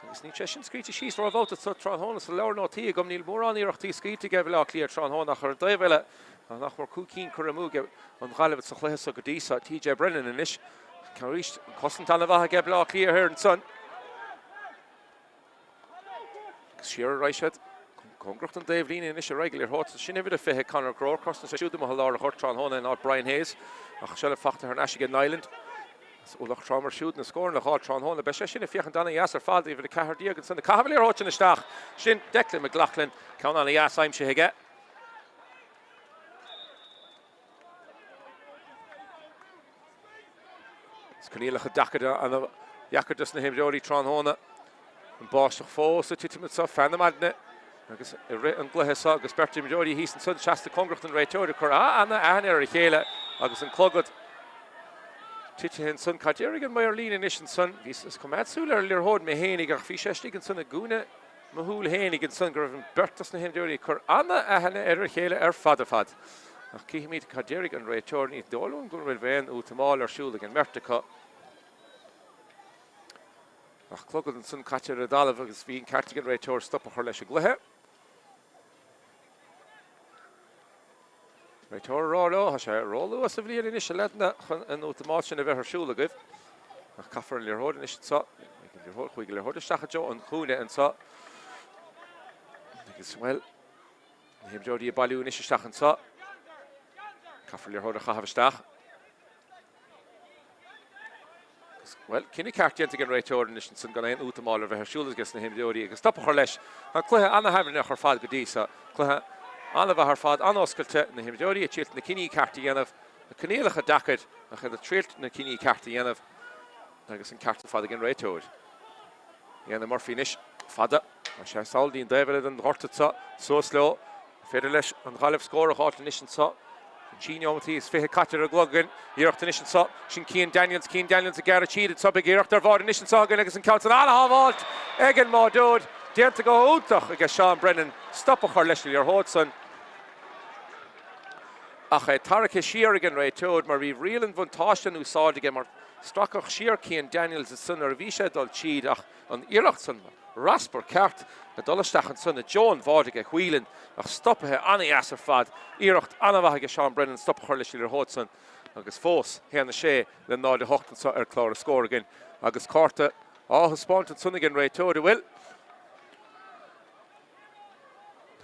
Agus níl sé sin scríte síos rómhór anso tráthnóna sa leabhar nótaí agam. Níl mórán iarrachtaí scaoilte aige Bhaile Átha Cliath tráthnóna ach ar an dtaobh eile tá nach mór 5 cinn curtha amú aige an Ghaillimh sa chluiche seo go dtí seo. TJ Brennan anois. Arís, an cosaint an-mhaith aige Bleá Cliath thoir ansan. Agus siar ar aghaidh siad. Cóngarach don dtaobhlíne anois ar aghaidh go liathróid. Sin uimhir a 20, Conor Groarke. Thosnaigh sé siúd amuigh i lár an ghoirt tráthnóna in áit Brian Hayes. Ach seilbh fachta thar n-ais aige Niland. Is ualach trom air siúd na scóranna a dh'fháil tráthnóna. Beidh sé sin ag féachaint an-dheas ar fad. Uimhir 14 ansan ag caitheamh an liathróid sin isteach. Sin Declan McLaughlin. Ceann an-dheas aimsithe aige. Is coinníollacha deacair ana-dheacair dos na himreoirí tráthnóna. An báisteach fós ag titim anseo feadh na maidne agus i rith an gcluiche seo agus beirt imreoirí thíos ansan seasta cóngarach don réiteoir ag cur ana-aithne ar a chéile agus an clogad titithe ansan. Cad déarfaidh an maor líne anois ansan? Bhíos ag coimeád súil ar an liathróid mé fhéinig ach bhí sé istigh ansan i gcúinne mo shúil fhéinig ansan go raibh an beirt dos na himreoirí ag cur ana-aithne ar a chéile ar fad ar fad. Ach cífimid cad déarfaidh an réiteoir. Ní dóigh liom go raibh aon útamáil ar siúl ag an mbeirt acu. Ach clogad ansan caite ar an dtalamh agus bhí an ceart ag an réiteoir stop a chur leis an gcluiche. Réiteoir ag rá leo, tá sé róluath sa bhliain anois a leaideanna chun an útamáil sin a bheith ar siúl agaibh. Ach caithfear an liathróid anois anseo. Ag an liathróid, chuaigh an liathróid isteach i dtreo an chúinne anseo. Agus, bhuel, na himreoirí ag bailiú anois isteach anseo. Caithfear liathróid a chaitheamh isteach. Bhuel, cinneadh ceart déanta ag an réiteoir anois ansan gan aon útamáil a bheith ar siúl aige sna himreoirí agus stop a chur leis. Tá cluiche ana-thaitneamhach ar fad go dtí seo. Cluiche an-mhaith ar fad, an-oscailte, na himreoirí ag triailt na cinní ceart a dhéanamh, na coinníollacha deacair ach iad ag triailt na cinní ceart a dhéanamh agus an ceart ar fad ag an réiteoir. Éanna Murphy anois, fada. Tá sé sall dtí an dtaobh eile den ghort anseo, suas leo. An féidir leis an Ghaillimh scór a dh'fháilt anois anseo? Trí neomataí is 20 caite ar an gclog againn. Iarracht anois anseo. Sin Cian Daniels. Cian Daniels ag gearradh tríd anseo. Beidh iarracht ar bháide anois anseo againn agus an ceann san an-shábháilt ag an mbáideoir. Déanta go hiontach aige Seán Brennan stop a chur leis an liathróid san. Ach é tarraicthe siar ag an réiteoir mar bhí riail an bhuntáiste in úsáid aige mar stracadh siar Cian Daniels ansan nuair a bhí sé ag dul tríd ach an iarracht san. Raspar ceart ag dul isteach ansan i dtreo an bháide aige Whelan ach stopaithe an-dheas ar fad. Iarracht an-mhaith aige Seán Brennan stop a chur leis an liathróid san agus fós 1-6 le 0-8 anso ar chlár na scór againn agus cárta á thaispeáint ansan ag an réiteoir, an bhfuil?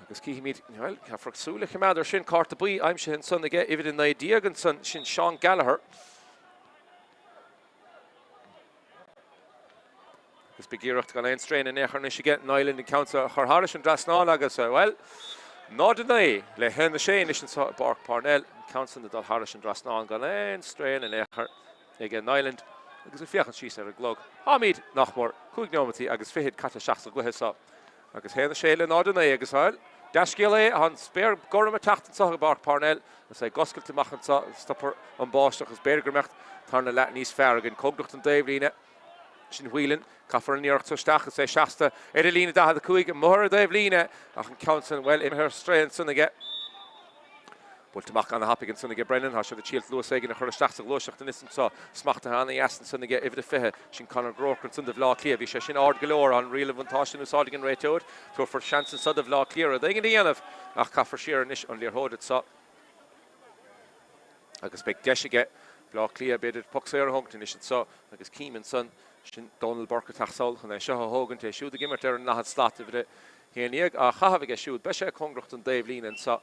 Agus cífimid, bhuel, caithfear súil a choimeád ar sin, cárta buí aimsithe ansan aige, uimhir 19 ansan, sin Seán Gallagher. Agus beidh iarracht gan aon straon in aon chor anois aige Niland an ceann seo a chur thairis an dtrasnán agus, bhuel, 0-9 le 1-6 anois anseo i bPáirc Parnell, an ceann san ag dul thairis an dtrasnán gan aon straon in aon chor aige Niland agus ag féachaint síos ar an gclog. Táimid nach mór cúig neomataí agus fichead caite isteach sa gcluiche seo agus 1-6 le 0-9 agus, bhuel, dea-scéal é, tá an spéir gorm ag teacht anseo i bPáirc Parnell agus é ag oscailt amach anseo, stopfar an báisteach agus b'fhéidir go mbeadh tarna leath níos fearr againn. Cóngarach don dtaobhlíne. Sin Whelan. Caithfear an iarracht seo isteach agus é seasta ar an líne 45 amuigh ar an dtaobhlíne ach an ceann san, bhuel, imithe ar strae ansan aige. Buailte amach ana-thapaidh ansan aige Brennan. Tá siad ag triailt luas éigin a chur isteach sa ghluaiseacht anois anso. Smachtaithe ana-dheas ansan aige uimhir a 20. Sin Conor Groarke ansan do Bhleá Cliath. Bhí sé sin ard go leor. Tá an riail an bhuntáiste in úsáid ag an réiteoir. Tabharfar seans anso do Bhleá Cliath rud éigin a dhéanamh ach caithfear siar anois an liathróid anso. Agus beidh deis aige Bleá Cliath, b'fhéidir, poc saor a thógaint anois anso agus cím ansan, sin Dónal Burke ag teacht sall chun é seo a thógaint, é siúd ag imirt ar an ndaichead slat, uimhir a 11 á chaitheamh aige siúd. Beidh sé cóngarach don dtaobhlíne anso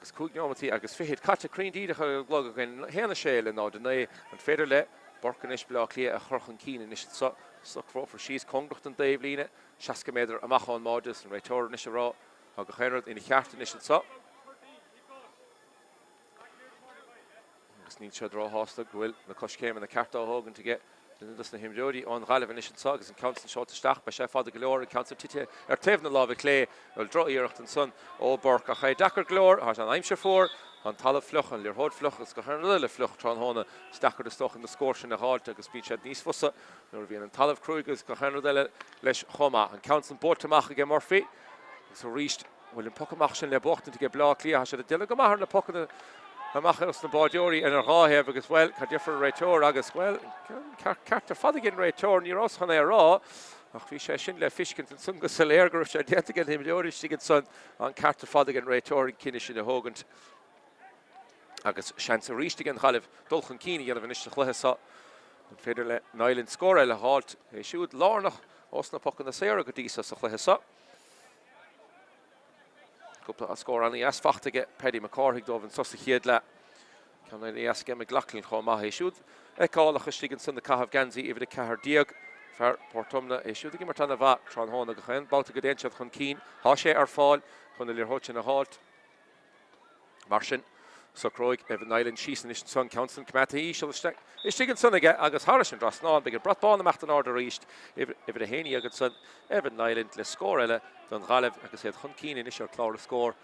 agus cúig neomataí agus fichead caite cruinn díreach ar an gclog againn, 1-6 le 0-9. An féidir le Burke anois Bleá Cliath a chur chun cinn anois anso? Socrófar síos cóngarach don dtaobhlíne, 60 méadar amach ón mbáide is an réiteoir anois ag rá tá gach aon rud ina cheart anois anso. Agus níl siad róshásta go bhfuil na coiscéimeanna cearta á thógaint aige duine dos na himreoirí ón Ghaillimh anois anso agus an ceann san seolta isteach. Beidh sé fada go leor, an ceann san tite ar taobh na láimhe clé. Bhuel, droch-iarracht ansan ó Burke ach é deacair go leor. Tá an aimsir fuar, tá an talamh fliuch, an liathróid fliuch agus gach aon rud eile fliuch tráthnóna. Is deacair is dócha na scóir sin a dh'fháilt agus bíonn siad níos fusa nuair a bhíonn an talamh cruaidh agus gach aon rud eile leis chomh maith. An ceann san buailte amach aige Murphy agus arís Bhfuil an poc amach sin le buachtaint aige Bleá Cliath? Tá siad ag déanamh go maith ar na pocanna amach os na báideoirí ar an dhá thaobh agus, bhuel, cad déarfar an réiteoir agus, bhuel, ceart ar fad ag an réiteoir, ní rabhas chun é a rá ach bhí sé sin le fiscint ansan go soiléir go raibh sé déanta ag an imreoir istigh ansan, an ceart ar fad ag an réiteoir an cinneadh sin a thógaint. Agus seans arís ag an Ghaillimh dul chun cinn a dhéanamh anois sa chluiche seo. An féidir le Niland scór eile a dh'fháilt? É siúd lárnach ós na pocanna saora go dtí seo sa chluiche seo. Cúpla scór an-dheas fachta aige Paddy Mac Cárthaigh dóibh anso sa chéad leath. Ceann eile dheas aige McLaughlin chomh maith. É siúd feiceálach istigh ansan ag caitheamh geansaí uimhir 14, fear Port Omna. É siúd ag imirt ana-mhaith tráthnóna gach aon babhta go dtéann siad chun cinn. Tá sé ar fáil chun na liathróid sin a dh'fháilt. Mar sin, socróidh Evan Niland síos anois ansan, ceann san coimeádta íseal istigh ansan aige agus thairis an dtrasnán. Beidh an brat bán amach in airde arís, uimhir 11 ansan, Evan Niland le scór eile don Ghaillimh agus iad chun cinn anois ar chlár na scór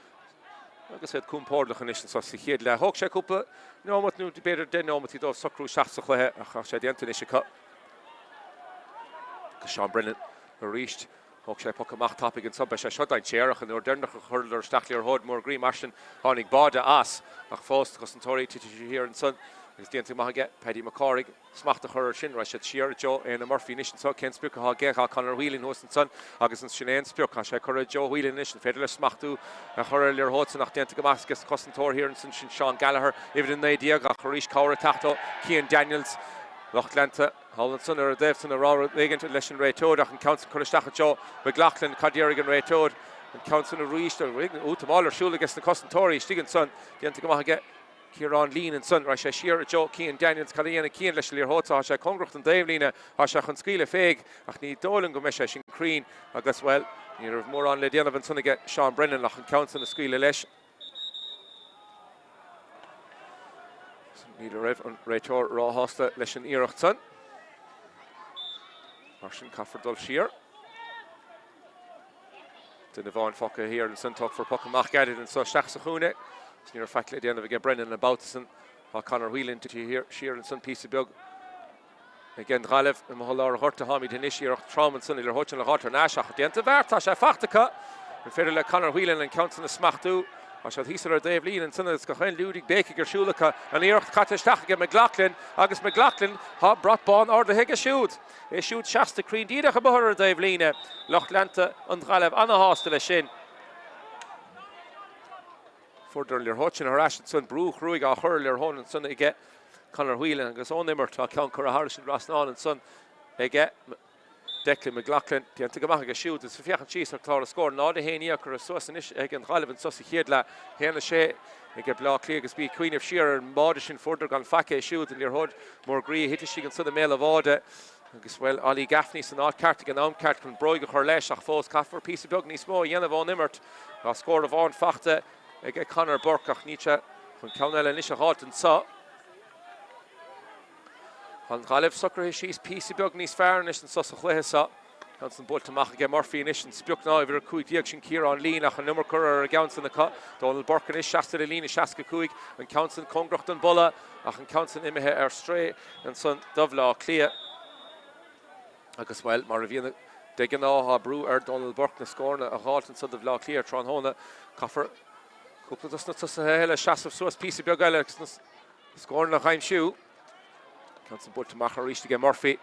agus iad compordach anois anso sa chéad leath. Thóg sé cúpla neomat nó b'fhéidir 10 neomataí dóibh socrú isteach sa chluiche ach tá sé déanta anois acu. Agus Seán Brennan arís. Thóg sé poc amach tapaidh ansan. Beidh sé seo dainséarach. An uair deireanach a chuireadar isteach liathróid mór groí mar sin tháinig báide as. Ach fós, na cosantóirí tite siar ansan agus déanta go maith aige Paddy Mac Cárthaigh smacht a chur air sin. Raghaidh siad siar i dtreo Éanna Murphy anois anso. Cén sprioc atá aige? Tá Conor Whelan thuas ansan agus sin é an sprioc. Tá sé curtha i dtreo Whelan anois. An féidir leis smachtú a chur ar an liathróid san ach déanta go maith aige an cosantóir thiar ansan sin Seán Gallagher, uimhir 19 ach arís cabhair ag teacht ó Cian Daniels. Lucht leanta. Thall ansan ar an dtaobh san ag rá rud éigint leis an réiteoir ach an ceann san curtha isteach i dtreo McLaughlin. Cad déarfaidh an réiteoir? An ceann san arís. Útamáil ar siúl aige sna cosantóirí istigh ansan. Déanta go maith aige Ciarán Leen ansan. Raghaidh sé siar i dtreo Cian Daniels. Cad a dhéanfaidh Cian leis an liathróid seo? Tá sé cóngarach don dtaobhlíne. Tá sé chun scaoileadh féig ach ní dóigh liom go mbeidh sé sin cruinn agus, bhuel, ní raibh mórán le déanamh ansan aige Seán Brennan ach an ceann san a scaoileadh leis. Ní raibh an réiteoir róshásta leis an iarracht san. Mar sin caithfear dul siar. Duine amháin fágtha thiar ansan, tógfar poc amach gairid anso isteach sa chúinne. Agus ní raibh faic le déanamh aige Brennan an babhta san. Tá Conor Whelan tite siar ansan píosa beag. Ag an Ghaillimh amuigh i lár an ghoirt atáimid anois, iarracht trom ansan an liathróid sin le dh'fháilt thar n-ais ach déanta i bhfear, tá sé fachta acu! An féidir le Conor Whelan an ceann san a smachtú? Tá siad thíos ar an dtaobhlíne ansan agus gach aon liúdigh béicigh ar siúl acu. An iarracht caite isteach aige McLaughlin agus McLaughlin, tá brat bán ardaithe aige siúd. É siúd seasta cruinn díreach amuigh ar an dtaobhlíne. Lucht leanta an Ghaillimh ana-shásta leis sin. Fuaireadar an liathróid sin thar ais ansan, brú chruaidh á chur ar liathróid ansan aige Conor Whelan agus ón imirt tá ceann curtha thairis an dtrasnán ansan aige. Declan McLaughlin déanta go maith aige siúd agus féachaint síos ar chlár na scór, 0-1 curtha suas anois ag an Ghaillimh anso sa chéad leath, 1-6 ag Bleá Cliath agus bí ag cuimhneamh siar ar an mbáide sin, fuaireadar gan faic é siúd, an liathróid mór groí a thit istigh ansan i mbéal an bháide agus, bhuel, Ollie Gaffney san áit ceart ag an am ceart chun bróig a chur leis ach fós caithfear píosa beag níos mó a dhéanamh ón imirt. Tá scór amháin faighte ag Conor Burke ach níl sé chun ceann eile anois a dh'fháilt anso. Tá an Ghaillimh socraithe síos píosa beag níos fearr anois anso sa chluiche seo. Ceann san buailte amach aige Murphy anois, an sprioc ná uimhir 15 sin Ciarán Leen ach an iomarca ar an gceann san acu. Dónal Burke anois seasta ar an líne 65, an ceann san cóngarach don bpolla ach an ceann san imithe ar strae ansan do Bhleá Cliath. Agus, bhuel, mar a bhíonn de ghnáth, tá brú ar Dónal Burke na scóranna a dh'fháilt anso do Bhleá Cliath tráthnóna. Caithfear cúpla dos na tosaithe eile seasamh suas píosa beag eile agus na Scóranna a aimsiú. Ceann san buailte amach arís aige Murphy.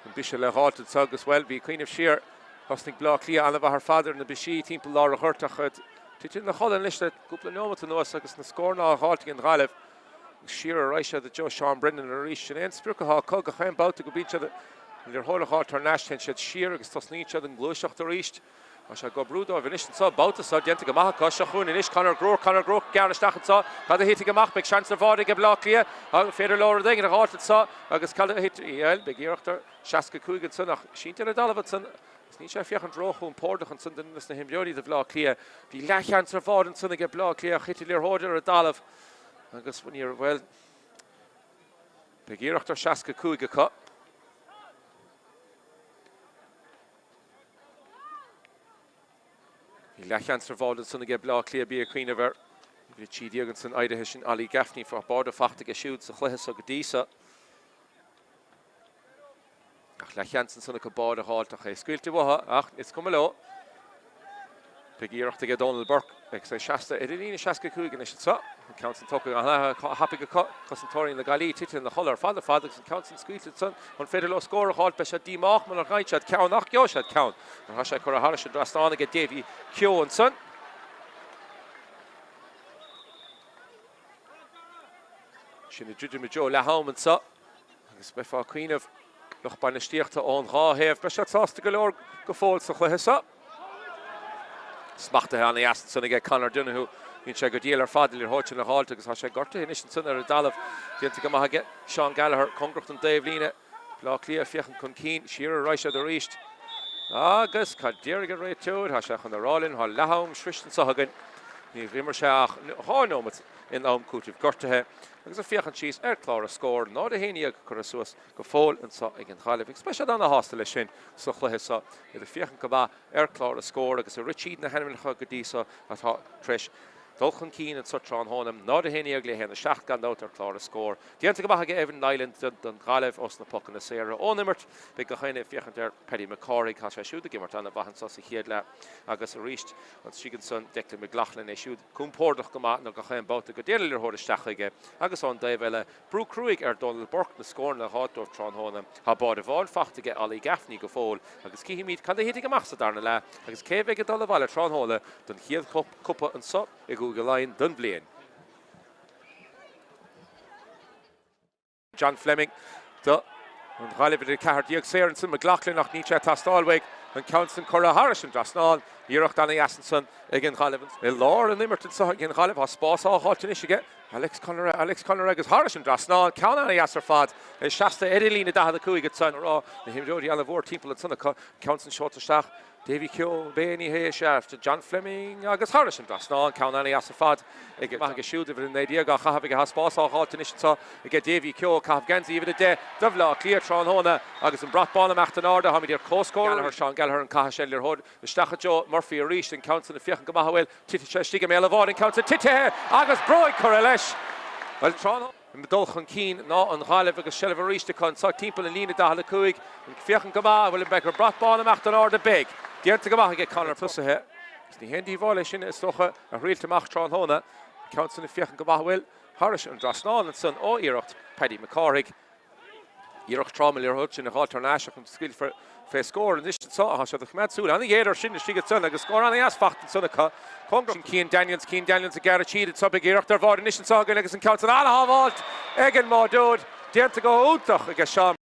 An bise le dh'fháilt anso agus, bhuel, bí ag cuimhneamh siar. Thosnaigh Bleá Cliath an-mhaith ar fad ar na bisí timpeall lár an ghoirt ach tite ina chodladh anois le cúpla neomat anuas agus na scóranna á dh'fháilt ag an Ghaillimh. Agus siar ar aghaidh siad i dtreo Seán Brennan arís. Sin é an sprioc atá acu gach aon babhta go mbíonn siad an liathróid a dh'fháilt thar n-ais. Téann siad siar agus tosnaíonn siad an ghluaiseacht arís. Tá sé ag oibriú dóibh anois anseo, babhta seo déanta go maith acu. Seo chugainn anois Conor Groarke, Conor Groarke ag gearradh isteach anseo. Cad a thitfidh amach? Beidh seans ar bháide ag Baile Átha Cliath. An féidir leo rud éigin a dh'fháilt anseo? Agus cad a thit? Bhuel, beidh iarracht ar 65 ansan ach sínte ar an dtalamh ansan agus níl sé ag féachaint róchompordach ansan do na himreoirí do Bhaile Átha Cliath. Bhí leathsheans ar bháide ansan ag Baile Átha Cliath ach thit an liathróid ar an dtalamh agus níor, bhuel, beidh iarracht ar 65 acu. Bhí leathsheans ar bháide ansan aige Bleá Cliath, bí ag cuimhneamh air. Uimhir 13 ansan éirithe sin Ollie Gaffney, tá báide faighte aige siúd sa chluiche so go dtí so. Ach leathsheans ansan acu báide a dh'fháilt ach é scaoilte uathu ach is cuma leo. Beidh iarracht aige Dónal Burke agus é seasta ar an líne 65 anois anseo. An ceann san tógtha an-thapaidh acu. Cosantóirí na Gaillimhe tite ina chodladh ar fad ar fad agus an ceann san scaoilte ansan. An féidir leo scór a dh'fháilt? Beidh siad díomách muna bhfaigheann siad ceann ach gheobhaidh siad ceann. Mar tá sé curtha thairis an dtrasnán aige Davy Keogh ansan. Sinn ag druidim i dtreo leath am anseo agus beifeá ag cuimhneamh lucht bainistíochta ón dhá thaobh. Beidh siad sásta go leor go fóill sa chluiche seo. Smachtaithe an-dheas ansan aige Conor Donoghue. Bíonn sé go diail ar fad an liathróid sin a dh'fháilt agus tá sé gortaithe anois ansan ar an dtalamh. Déanta go maith aige Seán Gallagher, cóngarach don dtaobhlíne. Baile Átha Cliath ag féachaint chun cinn, siar ar aghaidh siad arís. Agus cad déarfaidh an réiteoir? Tá sé chun a rá linn, tá leath-am sroichte anso againn. Níor imir sé ach 2 nóimeat in am cúitimh gortaithe. Agus ag féachaint síos ar chlár na scór, 0-11 curtha suas go fóill anso ag an Ghaillimh agus beidh siad ana-shásta leis sin sa chluiche seo. Iad ag féachaint go maith ar chlár na scór agus ag rith tríd na hainmneacha go dtí so atá tar éis dul chun cinn anso tráthnóna. 0-11 le 1-7 gan dabht ar chlár na scór. Déanta go maith aige Evan Niland don Ghaillimh os na pocanna saora ón imirt. Beidh gach éinne ag féachaint ar Paddy McCarthy. Tá sé siúd ag imirt an-mhaith anso sa chéad leath agus arís istigh ansan Declan McLaughlin é siúd compordach go maith nó gach aon babhta go dtéann an liathróid isteach chuige agus ón dtaobh eile Brú cruaidh ar Dónal Burke na scóranna a dh'fháilt dóibh tráthnóna. Tá báide amháin faighte aige Ollie Gaffney go fóill agus cífimid cad a thitfidh amach sa darna leath agus cé a bheidh ag dul abhaile tráthnóna don chéad chupa anso i gCúige Laighean don bhliain. John Fleming do an Ghaillimh idir 14 saor ansan McLaughlin ach níl sé ag teastáil uaidh an ceann san curtha thairis an dtrasnán. Iarracht ana-dheas ansan ag an Ghaillimh. I lár an imirt anso ag an Ghaillimh tá spás á dh'fháilt anois aige Alex Conaire, Alex Conaire agus thairis an dtrasnán, ceann ana-dheas ar fad, é seasta ar an líne 45 ansan, a raibh na himreoirí ana-mhór timpeall ansan acu, ceann san seolta isteach, Davy Keogh, b'é, ní hé, sea, John Fleming agus thairis an dtrasnán, ceann ana-dheas ar fad ag maith aige siúd, uimhir 19 á chaitheamh aige, tá spás á dh'fháilt anois anso aige Davy Keogh, ag caitheamh geansaí uimhir 10 do Bhaile Átha Cliath tráthnóna agus an brat bán amach in airde, táimid ar comhscór. Gallagher, Seán Gallagher an caitheamh sin, liathróid isteach i dtreo Murphy arís, an ceann san ag féachaint go maith, a bhfuil. Titeann sé istigh i mbéal an bháide, an ceann san titithe agus bróig curtha leis. Bhuel, tráth ag dul chun cinn ná an Ghaillimh agus seilbh arís acu anseo timpeall an líne 45. Ag féachaint go maith, bhfuil an beidh an brat bán amach in airde? Beidh. Déanta go maith aige Conor. Tosaithe. Is ní haon díobháil é sin is dócha a thriailt amach tráthnóna. An ceann san ag féachaint go maith an bhfuil thairis an dtrasnán ansan ó iarracht Paddy Mac Cárthaigh. Iarracht trom an liathróid sin a dh'fháilt thar n-ais ach an scaoilfear fé scór anois anso. Tá siad ag coimeád súil ana-ghéar air sin istigh ansan agus scór ana-dheas fachta ansan acu. Cóngarach sin Cian Daniels, Cian Daniels ag gearradh tríd anso. Beidh iarracht ar bháide anois anso againn agus an ceann san ana-shábháilt ag an mbáireoir. Déanta go hiontach aige Seán.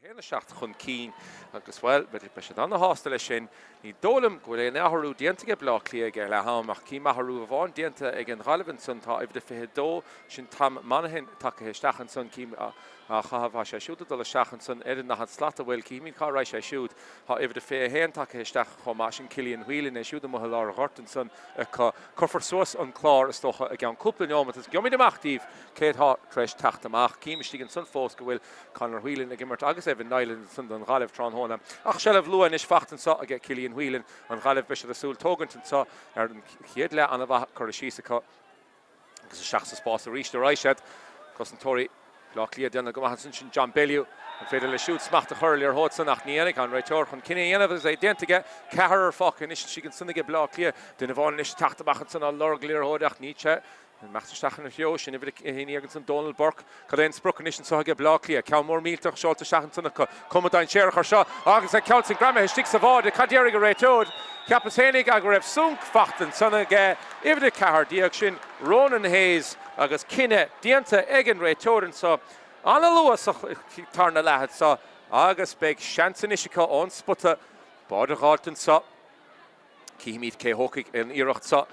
1, 7 chun cinn agus, bhuel, beidh siad ana-shásta leis sin. Ní dóigh liom go bhfuil aon athrú déanta ag Bleá Cliath ag leath am ach cím athrú amháin déanta ag an Ghaillimh ansan. Tá uimhir a 22, sin Tom Monaghan, tagtha isteach ansan. Cím á chaitheamh, tá sé siúd ag dul isteach ansan ar an daichead slat, an bhfuil? Címid cá raghaidh sé siúd. Tá uimhir a 21 tagtha isteach chomh maith, sin Cillian Whelan, é siúd amuigh i lár an ghoirt ansan acu. Cuirfear suas an clár, is dócha, i gceann cúpla neomat agus gheobhaimid amach daoibh cé atá tar éis teacht amach. Cím istigh ansan fós go bhfuil Conor Whelan ag imirt agus Evan Niland ansan don Ghaillimh tráthnóna. Ach seilbh luath anois fachta anso aige Cillian Whelan, an Ghaillimh. Beidh siad ag súil tógaint anso ar an chéad leath an-mhaith curtha síos acu agus isteach sa spás arís a raghaidh siad. Cosantóirí Bhaile Átha Cliath ag déanamh go maith ansan, sin John Bellew. An féidir leis siúd smacht a chur ar liathróid san ach ní dhéanfaidh an réiteoir chun cinneadh a dhéanamh agus é déanta aige. Ceathrar fágtha anois istigh ansan aige Baile Átha Cliath. Duine amháin anois ag teacht amach ansan á lorg liathróid ach níl sé Imeacht isteach ina threo sin, uimhir a 11 ansan, Dónal Burke. Cad é an sprioc anois anso aige Bleá Cliath? Ceann mór millteach seolta isteach ansan acu. Cuma dainséarach ar seo agus an ceann sin greamaithe istigh sa bháide. Cad déarfaidh an réiteoir? Cheapas fhéinig go raibh sonc fachta ansan aige uimhir 14, sin Ronan Hayes agus cinneadh déanta ag an réiteoir anso an-luath sa tarna leath anso agus beidh seans anois acu ón spota báide a dh'fháilt anso. Cífimid cé thógfaidh an iarracht seo.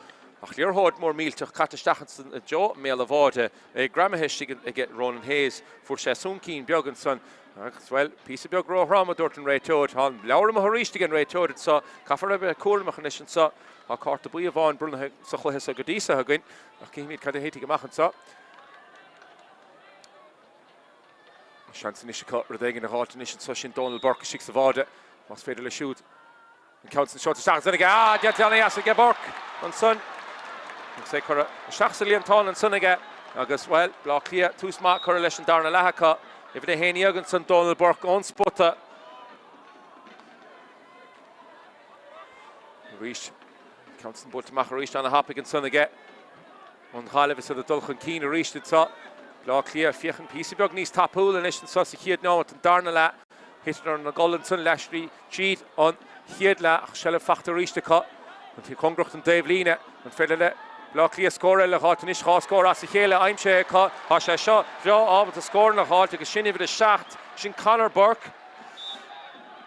Ach liathróid mór millteach caite isteach ansan i dtreo mbéal an bháide, é greamaithe istigh aige Ronan Hayes. Fuair sé soncín beag ansan agus, bhuel, píosa beag róthrom, a dúirt an réiteoir. Tá an leabhar amuigh arís ag an réiteoir anso. Caithfear a bheith cúramach anois anso. Tá cárta buí amháin bronnaithe sa chluiche seo go dtí seo againn ach cífimid cad a thitfidh amach anso. Seans anois acu rud éigin a dh'fháilt anois anso. Sin Dónal Burke istigh sa bháide. Más féidir leis siúd. An ceann san seolta isteach ansan aige. Ah! Déanta ana-dheas aige Burke ansan. Agus é curtha isteach sa líontán ansan aige. Agus, bhuel, Bleá Cliath, tús maith curtha leis an darna leath acu. Uimhir 11 ansan, Dónal Burke ón spota. Arís, an ceann san buailte amach arís ana-thapaidh ansan aige. An Ghaillimh is iad ag dul chun cinn arís anso. Bleá Cliath ag féachaint píosa beag níos tapúla anois anso sa chéad neomat den darna leath. Thiteadar ina gcodladh ansan leath tríd an chéad leath ach seilbh fachta arís acu. An taobh cóngarach don dtaobhlíne. An féidir le Bleá Cliath scór eile a dh'fháilt anois? 2 scór as a chéile aimsithe acu. Tá sé seo breá ábalta scóranna a dh'fháilt agus sin uimhir a 7, sin Conor Burke.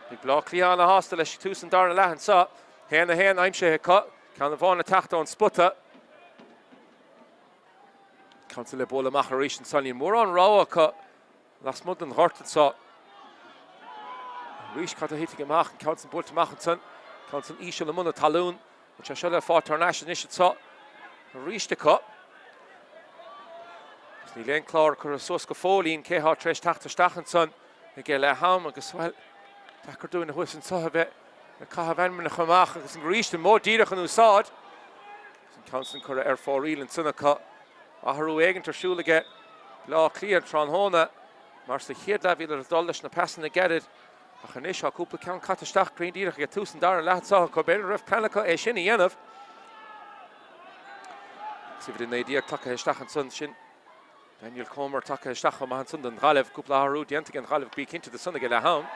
Beidh Bleá Cliath ana-shásta leis tús an darna leath anso. 1, 1 aimsithe acu. Ceann amháin ag teacht ón spota. Ceann san le bualadh amach arís ansan. Níl mórán rogha acu lasmuigh den ghort anso. Arís cad a thitfidh amach? An ceann san buailte amach ansan. Ceann san íseal i mbun na talún. Bhfuil sé seo le fáilt thar n-ais anois anso arís acu. Agus níl aon clár curtha suas go fóillín cé thá tar éis teacht isteach ansan ag leath am agus, bhuel, deacair dúinn thuas anso a bheith ag caitheamh ainmneacha amach agus arís an modh díreach in úsáid. Agus an ceann san curtha ar fóraoil ansan acu. Athrú éigint ar siúl aige Bleá Cliath tráthnóna mar sa chéad leath bhíodar ag dul leis na pasanna gairid ach anois tá cúpla ceann caite isteach cruinn díreach ag tús an dara leath anso acu. B'fhéidir go raibh plean acu é sin a dhéanamh. Agus uimhir 19 tagtha isteach ansan sin Daniel Comer tagtha isteach chomh maith ansan don Ghaillimh. Cúpla athrú déanta ag an Ghaillimh, bí cinnte de san ag leath am.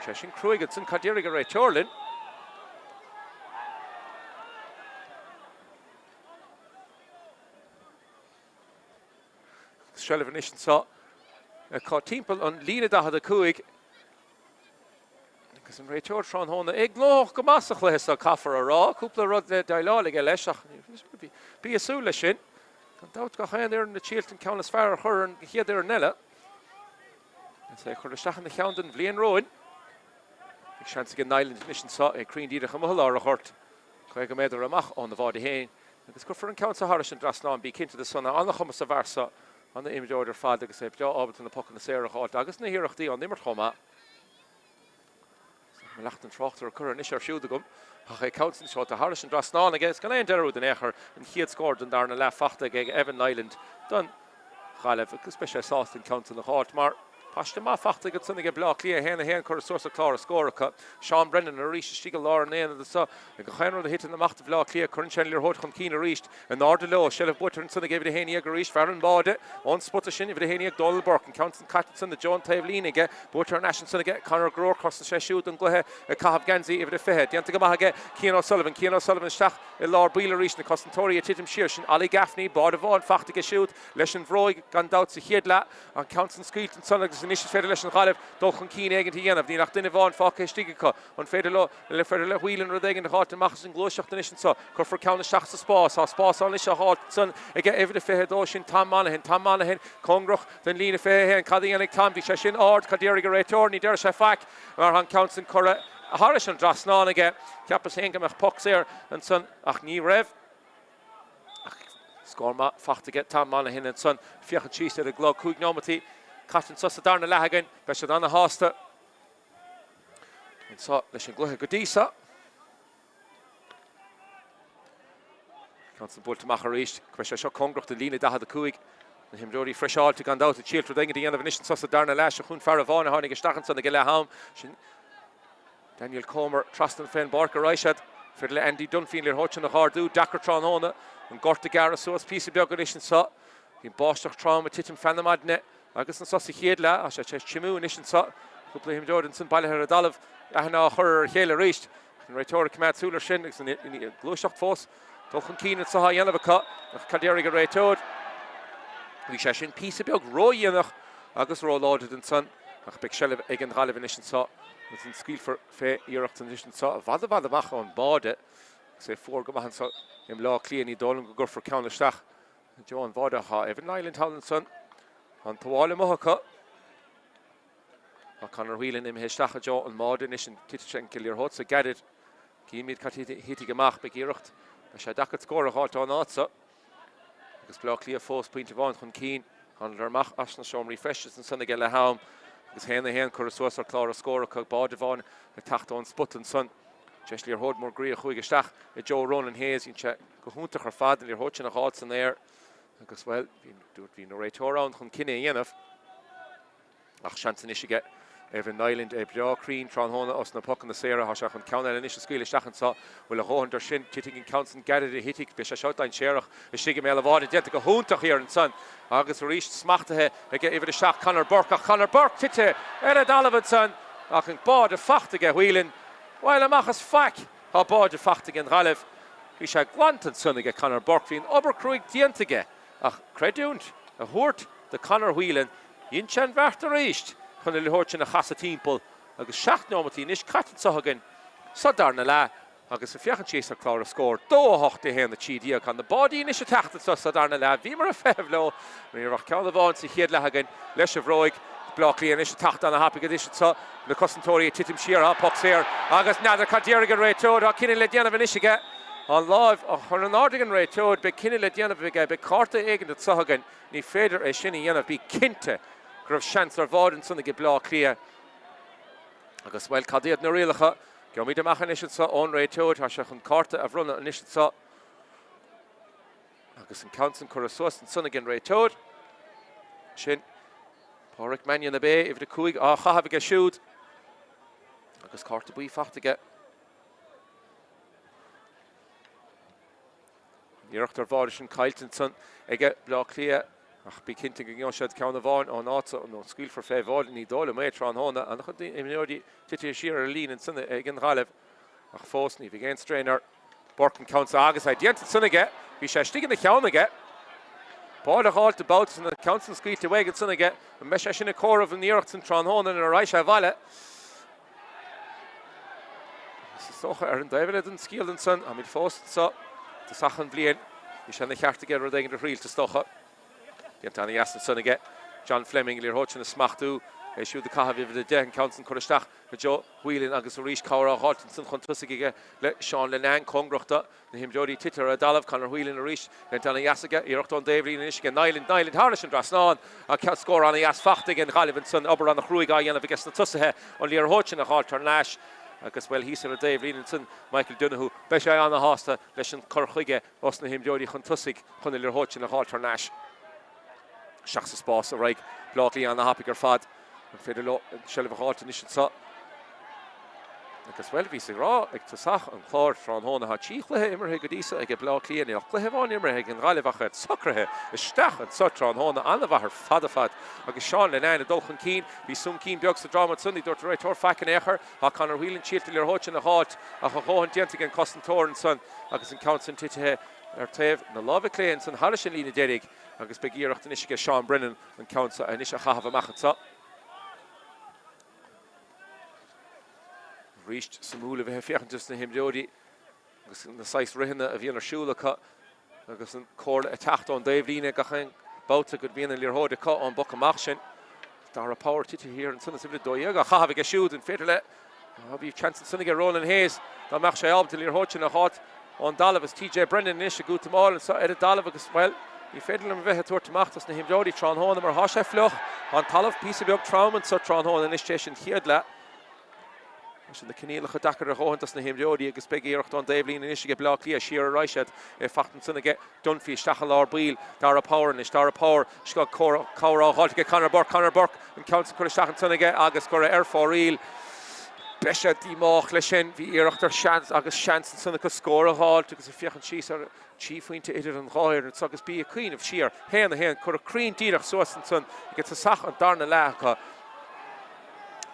Sé sin cruaidh ansan, cad déarfaidh an réiteoir linn? Seilbh anois anso acu timpeall an líne 45. Agus an réiteoir tráthnóna ag gnóthach go maith sa chluiche seo, caithfear a rá. Cúpla rud le déileáil aige leis ach bí ag súil leis sin. Gan dabht gach aon fhoireann ag triailt an ceann is fearr a chur ar an chéad fhoireann eile. Is é a chur isteach ina cheann don bhliain romhainn. Beidh seans ag Niland anois anseo, é cruinn díreach amuigh i lár an ghoirt, 50 méadar amach óna bháide féin agus cuirfear an ceann seo thairis an dtrasnán. Bí cinnte de san, an-chumas sa bhfear seo. Ana-imreoir ar fad agus é breá ábalta na pocanna saora a dh'fháilt agus na hiarrachtaí ón imirt chomh maith. Mo leacht an tráchtaire curtha anois ar siúd agam ach é ceann san seolta thairis an dtrasnán aige is gan aon dearúd in aon chor an chéad scór den darna leath fachta aige Evan Niland don Ghaillimh agus beidh sé sásta an ceann san a dh'fháilt mar paiste maith fachta aige ansan aige Bleá Cliath 1, 1 curtha suas ar chlár a scór acu. Seán Brennan arís istigh i lár an aonaid anso ag gach aon rud a thiteann amach do Bhleá Cliath cuireann sé an liathróid chun cinn arís. In airde leo, seilbh buaite ansan ag uimhir 11 arís, fear an bháide ón spota sin, uimhir 11 Dónal Burke, an ceann san caite ansan i dtreo an taobh líne aige, buaite thar n-ais ansan aige Conor Groarke, chosnaigh sé siúd an gcluiche ag caitheamh geansaí uimhir a 20. Déanta go maith aige Cian O'Sullivan, Cian O'Sullivan isteach i lár baill arís, na cosantóirí ag titim siar, sin Ollie Gaffney, báide amháin fachta aige siúd leis an bhróig gan dabht sa chéad leath, an ceann san scaoilte ansan agus. Agus anois is féidir leis an Ghaillimh dul chun cinn éigint a dhéanamh. Níl ach duine amháin fágtha istigh acu. An féidir leo, le féidir le Whelan rud éigin a dh'fháilt amach as an ngluaiseacht anois anso? Cuirfear ceann isteach sa spás. Tá spás ann anois á dh'fháilt ansan ag uimhir a 22, sin Tom Monaghan. Tom Monaghan cóngarach don líne 21. Cad a dhéanfaidh Tom? Bhí sé sin ard. Cad déarfaidh an réiteoir? Ní déarfaidh sé faic mar tá an ceann san curtha thairis an dtrasnán aige. Cheapas féin go mbeadh poc saor ansan ach ní raibh. Ach scór maith fachta aige Tom Monaghan ansan. Féachaint síos ar an gclog. 5 neomataí caite anso sa darna leath againn. Beidh siad ana-shásta anso leis an gcluiche go dtí so. Ceann san buailte amach arís. Beidh sé seo cóngarach don líne 45. Na himreoirí freiseáilte gan dabht ag triailt rud éigin a dhéanamh anois anso sa darna leath. Seo chugainn fear amháin a tháinig isteach ansan ag a leath am. Sin Daniel Comer trasna fén bpáirc ar aghaidh siad. Féidir le Andy Dunphy an liathróid sin a dh'ardú. Deacair tráthnóna. An gort ag gearradh suas píosa beag anois anso. Bhí an báisteach trom ag titim feadh na maidine agus anso sa chéad leath. Tá sé tar éis tiomiú anois anso. Cúpla imreoir ansan bailithe ar an dtalamh. Aithne á chur ar a chéile arís. An réiteoir ag coimeád súil ar sin agus an gluaiseacht fós. Dul chun cinn anso á dhéanamh acu ach cad déarfaidh an réiteoir? Bhí sé sin píosa beag ródhéanach agus róláidir ansan ach beidh seilbh ag an Ghaillimh anois anso agus an scaoilfear fé iarracht anois anso i bhfad i bhfad amach ón mbáide agus é fuar go maith anso i mBleá Cliath. Ní dóigh liom go gcuirfear ceann isteach i dtreo an bháide. Tá Evan Niland thall ansan. Tá an tsamháil amuigh acu. Tá Conor Whelan imithe isteach i dtreo an mbáide anois an titfidh sé an liathróid sa gairid. Címid cad thitfidh amach. Beidh iarracht. Beidh sé deacair scór a dh'fháilt ón áit so. Agus Bleá Cliath fós pointe amháin chun cinn. Thánadar amach as na seomraí feistis ansan ag leath am agus 1-1 curtha suas ar chlár an scóir acu. Báide amháin ag teacht ón spota ansan. Tar éis liathróid mór groí a chuaigh isteach i dtreo Ronan Hayes. Dhein sé go hiontach ar fad an liathróid sin a dh'fháilt san aer agus, bhuel, bhí an réiteoir ann chun cinneadh a dhéanamh. Ach seans anois aige Evan Niland, é breá cruinn tráthnóna os na pocanna saora. Tá sé chun ceann eile anois a scaoileadh isteach anseo. Bhfuil a dhóthain de sin? Titfidh an ceann san gairid a thitfidh. Beidh sé seo dainséarach. Istigh i mbéal an bháide. Déanta go hiontach thiar ansan. Agus arís smachtaithe aige uimhir 7 Conor Burke. Ach Conor Burke tite ar an dtalamh ansan. Ach an báide fachta aige Whelan. Bhuel, amach as faic. Tá báide fachta ag an Ghaillimh. Bhí sé glanta ansan aige Conor Burke. Bhí an obair cruaidh déanta aige. Ach creidiúint a thabhairt do Conor Whelan, dhein sé an bheart arís chun an liathróid sin a chasadh timpeall agus 7 neomataí anois caite anseo againn sa darna leath agus ag féachaint síos ar chlár an scóir, 2 8 1 13. Tá na báidí anois ag teacht anseo sa darna leath. Bhíomar ag feitheamh leo. Ní raibh ach ceann amháin sa chéad leath againn leis an bhróig. Bleá Cliath anois ag teacht ana-thapaidh anois anseo. Na cosantóirí ag titim siar. Tá poc saor agus n'fheadar cad déarfaidh an réiteoir. Tá cinneadh le déanamh anois aige. Tá an láimh á chur in airde ag an réiteoir. Beidh cinneadh le déanamh aige. Beidh cárta éigin anseo againn. Ní féidir é sin a dhéanamh. Bí cinnte go raibh seans ar bháide ansan ag Bleá Cliath. Agus, bhuel, cad iad na rialacha? Gheobhaimid amach anois anseo ón réiteoir. Tá sé chun cárta a bhronnadh anois anseo. Agus an ceann san curtha suas ansan ag an réiteoir. Sin Páraic Mannion ab é, uimhir 5 á chaitheamh aige siúd. Agus cárta buí fachta aige. An iarracht ar bháide sin caillte ansan aige Bleá Cliath ach bí cinnte go ngeobhaidh siad ceann amháin ón áit so nó scaoilfear fé bháide, ní dóigh liom é, tráthnóna. An-chuid imreoirí titithe siar ar an líne ansan ag an Ghaillimh ach fós ní bheidh aon strain ar Burke an ceann so agus é déanta ansan aige. Bhí sé istigh ina cheann aige. Báide a dh'fháilt an babhta san, an ceann san scaoilte uaidh ansan aige. An mbeidh sé sin ag comhaireamh an iarracht san tráthnóna nuair a raghaidh sé abhaile? Agus is dócha ar an dtaobh eile den scéal ansan, táimid fós anso i dtosach an bhliain, bhí sé ina cheart aige rud éigin a thriailt is dócha. Déanta ana-dheas ansan aige John Fleming, an liathróid sin a smachtú, é siúd ag caitheamh uimhir 10, an ceann san curtha isteach i dtreo Whelan agus arís cabhair á dh'fháilt ansan chun tosaigh aige le Seán Linnane, cóngarach do Na himreoirí tite ar an dtalamh, Conor Whelan arís, déanta ana-dheas aige, iarracht ón dtaobhlíne anois aige Niland, Niland thairis an dtrasnán ach scór ana-dheas fachta ag an Ghaillimh ansan, obair ana-chruaidh á dhéanamh aige sna tosaithe, an liathróid sin a dh'fháilt thar n-ais agus, bhuel, thíos ar an dtaobhlíne ansan Michael Donoghue, beidh sé ana-shásta leis an cur chuige os na himreoirí chun tosaigh chun an liathróid sin a dh'fháilt thar n-ais. Isteach sa spás a raghaidh Bleá Cliath ana-thapaidh ar fad. An féidir leo an tseilbh a dh'fháilt anois anso? Agus, bhuel, bhíos ag rá ag tosach an chláir tráthnóna, tá 3 chluiche imeartha go dtí so ag Bleá Cliath, níl ach cluiche amháin imeartha ag an Ghaillimh ach iad socraithe isteach anso tráthnóna, an-mhaith ar fad ar fad. Agus Seán Linnane ag dul chun cinn, bhí soncín beag sa dráma ansan, ní dúirt an réiteoir faic in aon chor. Tá Conor Whelan triailte an liathróid sin a dh'fháilt ach a dhóthain déanta ag an cosantóir ansan agus an ceann san titithe ar taobh na láimhe clé ansan thairis an líne deiridh agus beidh iarracht anois aige Seán Brennan an ceann so anois a chaitheamh amach anso. Arís, suimiúil a bheith ag féachaint dos na himreoirí agus na saghas ritheanna a bhíonn ar siúl acu agus an comhairle ag teacht ón dtaobhlíne gach aon babhta go mbíonn an liathróid acu ón bpoc amach sin. Dara Power tite thiar ansan is uimhir 12 á chaitheamh aige siúd. An féidir le Bhí seans ansan aige Ronan Hayes dá mbeadh sé ábalta an liathróid sin a dh'fháilt ón dtalamh. Is TJ Brennan anois ag útamáil anso ar an dtalamh agus, bhuel, ní féidir liom a bheith ag tabhairt amach dos na himreoirí tráthnóna mar thá sé fliuch. Tá an talamh píosa beag trom anso tráthnóna anois tar éis an chéad leath. Tá siad na coinníollacha deacair a dhóthain dos na himreoirí agus beidh iarracht ón dtaobhlíne anois aige Bleá Cliath. Siar ar aghaidh siad é fachta ansan aige Dunphy isteach i lár baill. Dara Power anois, Dara Power, seo cabhair á dh'fháilt aige Conor Burke, Conor Burke an ceann san curtha isteach ansan aige agus curtha ar fóraoil. Beidh sé díomách leis sin. Bhí iarracht ar seans agus seans ansan acu scór a dh'fháilt agus ag féachaint síos ar 3 phointe idir an dhá fhoireann so agus bí ag cuimhneamh siar. 1, 1, curtha cruinn díreach suas ansan ag tosach an darna leath acu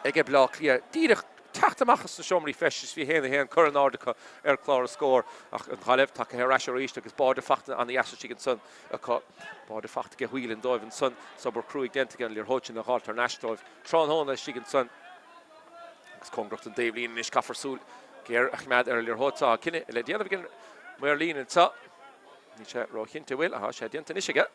ag Bleá Cliath. Díreach teacht amach as na seomraí feistis bhí 1, 1 curtha in airde acu ar chlár an scóir ach an Ghaillimh tagtha ar ais arís agus báide fachta ana-dheas istigh ansan acu. Báide fachta aige Whelan dóibh ansan. Is obair cruaidh déanta aige an liathróid sin a dh'fháilt thar n-ais dóibh tráthnóna istigh ansan. Agus cóngarach don dtaobhlíne anois caithfear súil ghéar a choimeád ar an liathróid. Tá cinneadh le déanamh ag an maor líne anseo. Níl sé róchinnte an bhfuil, tá sé déanta anois aige.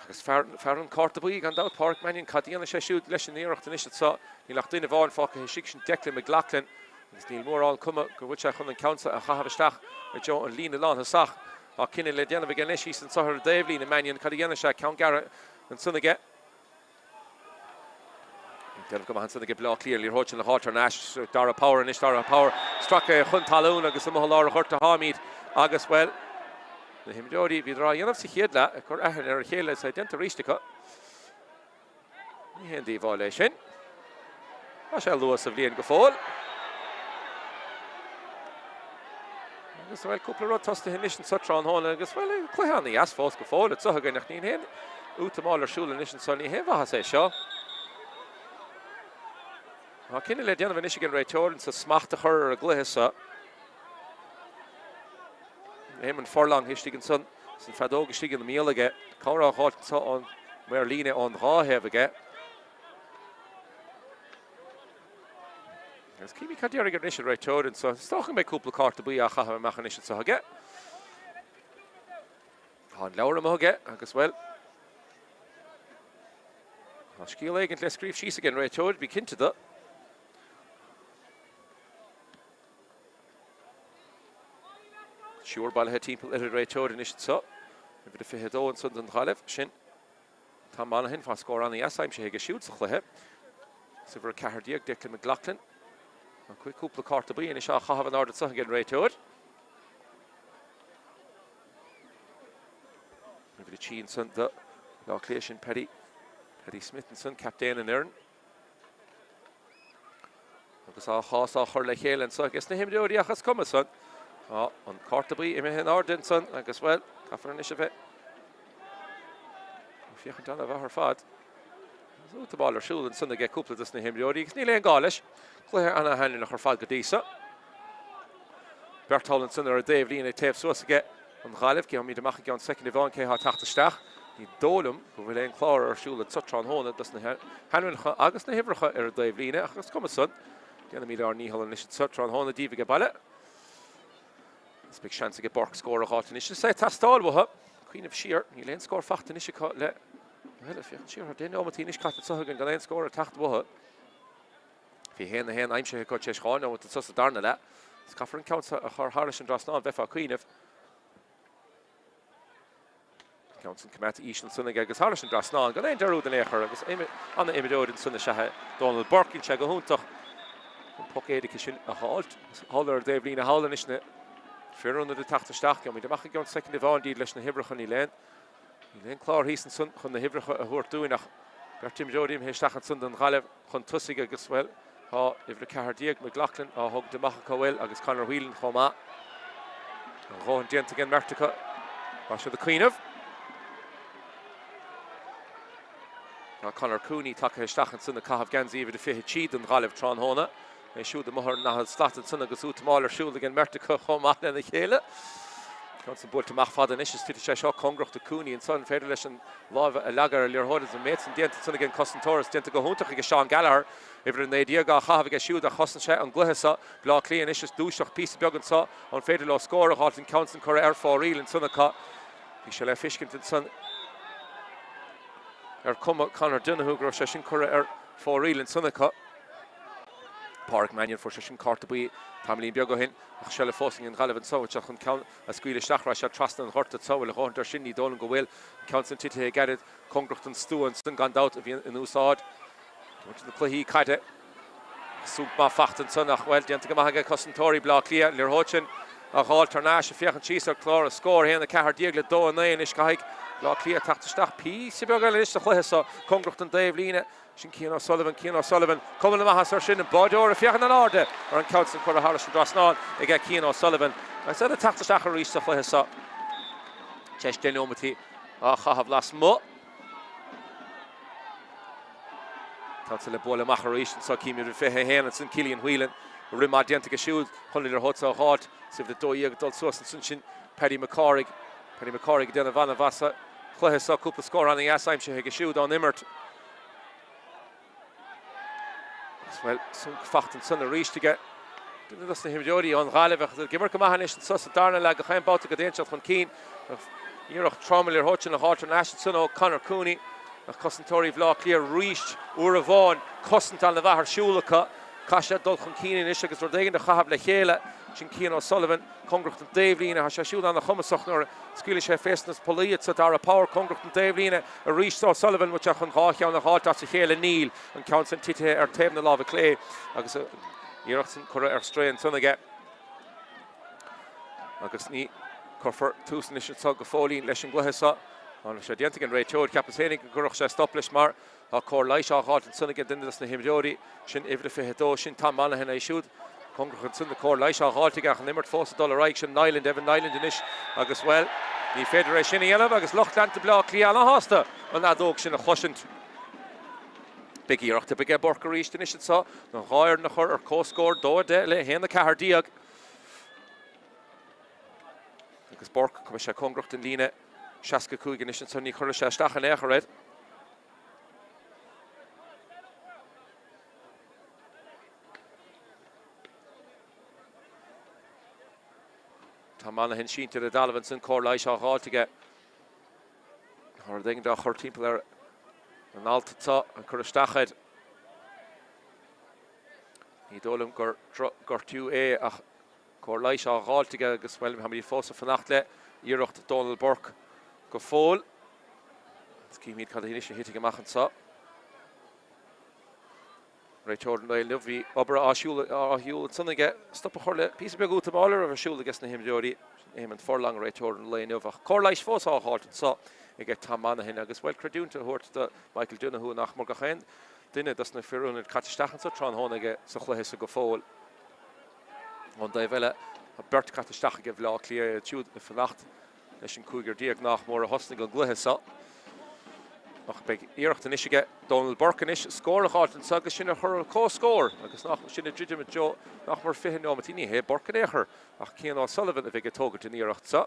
Agus fear, fear an cárta buí gan dabht, Pádraic Mannion, cad a dhéanfaidh sé siúd leis an iarracht anois anseo? Níl ach duine amháin fágtha istigh, sin Declan McLaughlin, agus níl mórán cuma go bhfuil sé chun an ceann seo a chaitheamh isteach i dtreo an líne lánthosach. Tá cinneadh le déanamh aige anois thíos anseo ar an dtaobhlíne, Mannion, cad a dhéanfaidh sé? Ceann gearr ansan aige. Déanamh go maith ansan aige Bleá Cliath, liathróid sin le dh'fháilt thar n-ais. Dara Power anois, Dara Power. Stractha chun talún agus amuigh i lár an ghoirt a tháimid agus, bhuel, na himreoirí, bhíodar á dhéanamh sa chéad leath, ag cur aithne ar a chéile is é déanta arís acu. Ní haon díobháil é sin. Tá sé luath sa bhliain go fóill. Agus bhuel, cúpla rud tostaithe anois anseo tráthnóna agus bhuel, cluiche ana-dheas fós go fóill anseo againn ach níl aon útamáil ar siúl anois anseo, ní haon mhaitheas é seo. Tá cinneadh le déanamh anois ag an réiteoir anseo smacht a chur ar an gcluiche seo. Éamonn Furlong istigh ansan, is an feadóg istigh ina mbéal aige. Cabhair á dh'fháilt anseo ón maor líne ón dhá thaobh aige. Agus címid cad déarfaidh anois an réiteoir anseo. Is dócha go mbeidh cúpla cárta buí á chaitheamh amach anois anseo aige. Tá an leabhar amuigh aige agus, bhuel, tá scéal éigin le scríobh síos ag an réiteoir, bí cinnte de. Triúr bailithe timpeall ar an réiteoir anois anseo. Uimhir a 22 ansan don Ghaillimh, sin Tom Monaghan, tá scór an-dheas aimsithe aige siúd sa chluiche. Is uimhir 14, Declan McLaughlin. Tá cúpla cárta buí anois á chaitheamh in airde anseo ag an réiteoir. Uimhir 3 ansan do Bleá Cliath sin Paddy, Paddy Smith ansan, captaen an fhoireann. Agus á chás á chur le chéile anso aige sna himreoirí ach is cuma san. Tá an cárta buí imithe in airde ansan agus, bhuel, caithfear anois a bheith ag féachaint ana-mhaith ar fad. Agus útamáil ar siúl ansan aige cúpla dos na himreoirí agus níl aon gá leis. Cluiche ana-thaitneamhach ar fad go dtí so. Beirt thall ansan ar an dtaobhlíne ag téamh suas aige an Ghaillimh. Gheobhaimid amach i gceann soicind amháin cé thá ag teacht isteach. Ní dóigh liom go bhfuil aon chlár ar siúl anso tráthnóna dos na hainmneacha agus na huimhreacha ar an dtaobhlíne ach is cuma san. Déanaimid ár ndícheall anois anso tráthnóna daoibh age baile. Is beidh seans aige Burke scór a dh'fháilt anois. Is é ag teastáil uathu. Cuimhneamh siar, níl aon scór fachta anois acu le, bhuel, féachaint siar, tá 10 neomataí anois caite anso againn gan aon scór ag teacht uathu. Bhí 1-1 aimsithe acu tar éis 2 nóiméad anso sa darna leath. Is caithfear an ceann seo a chur thairis an dtrasnán, bheifeá ag cuimhneamh. An ceann sin coimeádta íseal ansan aige agus thairis an dtrasnán gan aon dearúd in aon chor agus ana-imreoir ansan is ea é Dónal Burke. Dhein sé go hiontach an poc éirice sin a dh'fháilt. Thall ar an dtaobhlíne thall anois na fir ionaid ag teacht isteach. Gheobhaimid amach i gceann soicind amháin iad leis na huimhreacha níl aon Níl aon chlár thíos ansan chun na huimhreacha a thabhairt dúinn ach beirt imreoirí imithe isteach ansan don Ghaillimh chun tosaigh agus, bhuel, tá uimhir 14, McLaughlin, á thógaint amach acu, bhuel, agus Conor Whelan chomh maith. A dhóthain déanta ag an mbeirt acu. Tá siad ag cuimhneamh. Tá Conor Cooney tagtha isteach ansan ag caitheamh geansaí uimhir a 23 don Ghaillimh tráthnóna. É siúd amuigh ar an daichead slat ansan agus útamáil ar siúl ag an mbeirt acu chomh maith lena chéile. Ceann san buailte amach fada anois is titfidh sé seo cóngarach do Cooney ansan. An féidir leis an lámh a leagadh ar an liathróid agus an méid san déanta ansan ag an cosantóir is déanta go hiontach aige Seán Gallagher. Uimhir 19 á chaitheamh aige siúd ach chosain sé an gcluiche seo. Bleá Cliath anois is dúiseacht píosa beag anso. An féidir leo scór a dh'fháilt an ceann san curtha ar fóraoil ansan acu. Bhí sé le fiscint ansan ar chuma Conor Donoghue go raibh sé sin curtha ar fóraoil ansan acu. Pádraic Mannion fuair sé sin cárta buí tamaillín beag ó shin. Ach seilbh fós ag an Ghaillimh anso, bhfuil sé chun ceann a scaoileadh isteach, rachaidh sé trasna an ghoirt anso, bhfuil a dhóthain air sin, ní dóigh liom go bhfuil. An ceann san titithe ag gairid, cóngarach don stua ansan gan dabht a bhí in úsáid. Ag imirt na cluichí caide. Súnc maith fachta ansan ach, bhuel, déanta go maith aige cosantóirí Bleá Cliath. An liathróid sin á dh'fháilt thar n-ais, ag féachaint síos ar chlár an scóir, 1-14 le 2-9 anois. Caithfidh Bleá Cliath teacht isteach píosa beag eile anois sa chluiche so, cóngarach don dtaobhlíne. Sin Cian O'Sullivan, Cian O'Sullivan, cuma na maitheasa air sin, an báideoir ag féachaint in airde ar an ceann san curtha thairis an dtrasnán aige Cian O'Sullivan. Agus iad ag teacht isteach arís sa chluiche seo. Tar éis 10 neomataí á chaitheamh lasmuigh. Ceann san le bualadh amach arís anso címid uimhir 21 ansan Cillian Whelan. Rith maith déanta aige siúd chun an liathróid seo a dh'fháilt. Is uimhir 12 ag dul suas ansan sin Paddy McCarraig. Paddy McCarraig ag déanamh an-mhaith sa chluiche seo. Cúpla scór ana-dheas aimsithe aige siúd ón imirt. Agus, bhuel, súnc fachta ansan arís aige duine dos na himreoirí ón Ghaillimh ach ag imirt go maith anois anso sa darna leath gach aon babhta go dtéann siad chun cinn. Iarracht trom an liathróid sin a dh'fháilt thar n-ais ansan ó Conor Cooney ach cosantóirí Bhaile Átha Cliath arís uair amháin cosaint an-mhaith ar siúl acu. Caithfidh siad dul chun cinn anois agus rud éigin a chaitheamh le chéile. Sin Cian O'Sullivan. Cóngarach don dtaobhlíne. Tá sé siúd ana-chumasach nuair a scaoileann sé fés na pollaí anso. Dara Power cóngarach don dtaobhlíne arís. O'Sullivan bhfuil sé chun dhá cheann a dh'fháilt as a chéile? Níl. An ceann san titithe ar taobh na láimhe clé agus an iarracht san curtha ar strae ansan aige. Agus ní cuirfear tús anois anso go fóillín leis an gcluiche seo. Tá sé déanta ag an réiteoir. Cheapas féinig go gcuirfeadh sé stop leis mar Tá cóir leighis á dh'fháilt ansan ag duine dos na himreoirí, sin uimhir a 22, sin Tom Monaghan é siúd. Cóngarach ansan na cóir leighis á dh'fháilt aige ach an imirt fós ag dul ar aghaidh, sin Niland, Evan Niland anois agus, bhuel, ní féidir é sin a dhéanamh agus lucht leanta Bleá Cliath ana-shásta an fheadóg sin a chloisint. Beidh iarracht aige Burke arís anois anso, an dhá fhoireann a chur ar comhscór, 2-10 le 1-14. Agus Burke, go mbeidh sé cóngarach don líne 65 anois anso, ní chuirfidh sé isteach in aon chor air. Tá Monaghan sínte ar an dtalamh ansin, cóir leighis á dh'fháilt aige. Tá rud éigin á chur timpeall ar an alt atá ag cur isteach air. Ní dóigh liom gur gortú é ach Cóir leighis á dh'fháilt aige agus, bhuel, táimid fós ag fanacht le iarracht Donal Burke go fóill. Agus cífimid cad é anois a thitfidh amach anseo. Réiteoir an lae inniu, bhí obair á siúl ansan aige, stop a chur le píosa beag útamáil a raibh ar siúl aige sna himreoirí. Sin Éamonn Furlong, réiteoir an lae inniu, ach cóir leighis fós á dh'fháilt anseo aige Tom Monaghan agus, bhuel, creidiúint a thabhairt do Michael Donoghue nach mór gach aon duine dos na fir ionaid caite isteach anso tráthnóna aige sa chluiche so go fóill. Ón dtaobh eile, tá beirt caite isteach aige Bhaile Átha Cliath, iad siúd ag fanacht leis an gcúigear déag nach mór a thosnaigh an gcluiche seo. Ach beidh iarracht anois aige Donal Burke anois scór a dh'fháilt anseo agus sinn a chur ar comhscór agus nach sinn ag druidim i dtreo nach mór 20 neomat. Ní hé Burke in aon chor ach Cian O'Sullivan a bheidh ag tógaint an iarracht seo.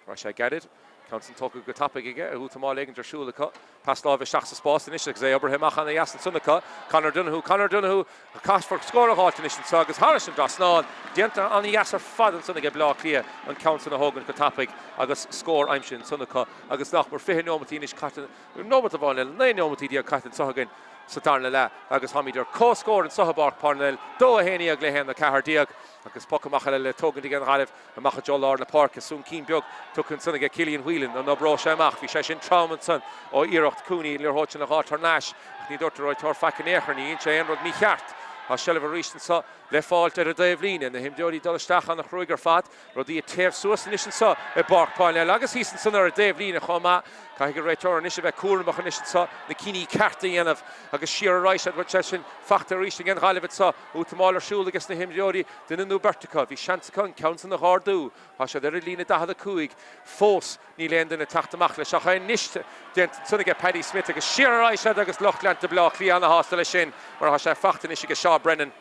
Rachaidh sé gairid. Ceann san tógtha go tapaidh aige, útamáil éigin ar siúl acu. Pas láimhe isteach sa spás anois agus é oibrithe amach ana-dheas ansan acu. Conor Donoghue, Conor Donoghue, caithfear scór a dh'fháilt anois anso agus thairis an dtrasnán. Déanta ana-dheas ar fad ansan aige Bleá Cliath an ceann san a thógaint go tapaidh agus scór aimsithe ansan acu agus nach mór 20 neomataí anois caite, nóimeat amháin eile, 19 neomataí caite anso againn sa darna leath agus táimid ar comhscór anso i bPáirc Parnell, 2-11 le 1-14 agus poc amach eile le tógaint ag an Ghaillimh. Amach i dtreo lár na páirce, súncín beag tugtha ansan aige Cillian Whelan. An oibreoidh sé amach? Bhí sé sin trom ansan ó iarracht Cooney an liathróid sin a dh'fháilt thar n-ais ach ní dúirt an réiteoir faic in aon chor. Ní dhein sé aon rud mícheart. Tá seilbh arís anso le fáilt ar an dtaobhlíne. Na himreoirí ag dul isteach ana-chruaidh ar fad. Rudaí ag téamh suas anois anso i bPáirc Parnell agus thíos ansan ar an dtaobhlíne chomh maith. Caithfidh an réiteoir anois a bheith cúramach anois anso na cinní cearta a dhéanamh agus siar ar aghaidh siad. Bhfuil sé sin fachta arís ag an Ghaillimh anso. Útamáil ar siúl aige sna himreoirí, duine nó beirt acu. Bhí seans acu an ceann san a dh'ardú. Tá siad ar an líne 45 fós. Níl aon duine ag teacht amach leis ach anois déanta ansan aige Paddy Smith agus siar ar aghaidh siad agus lucht leanta Bhaile Átha Cliath ana-shásta leis sin mar tá sé fachta anois aige Shaw Brennan.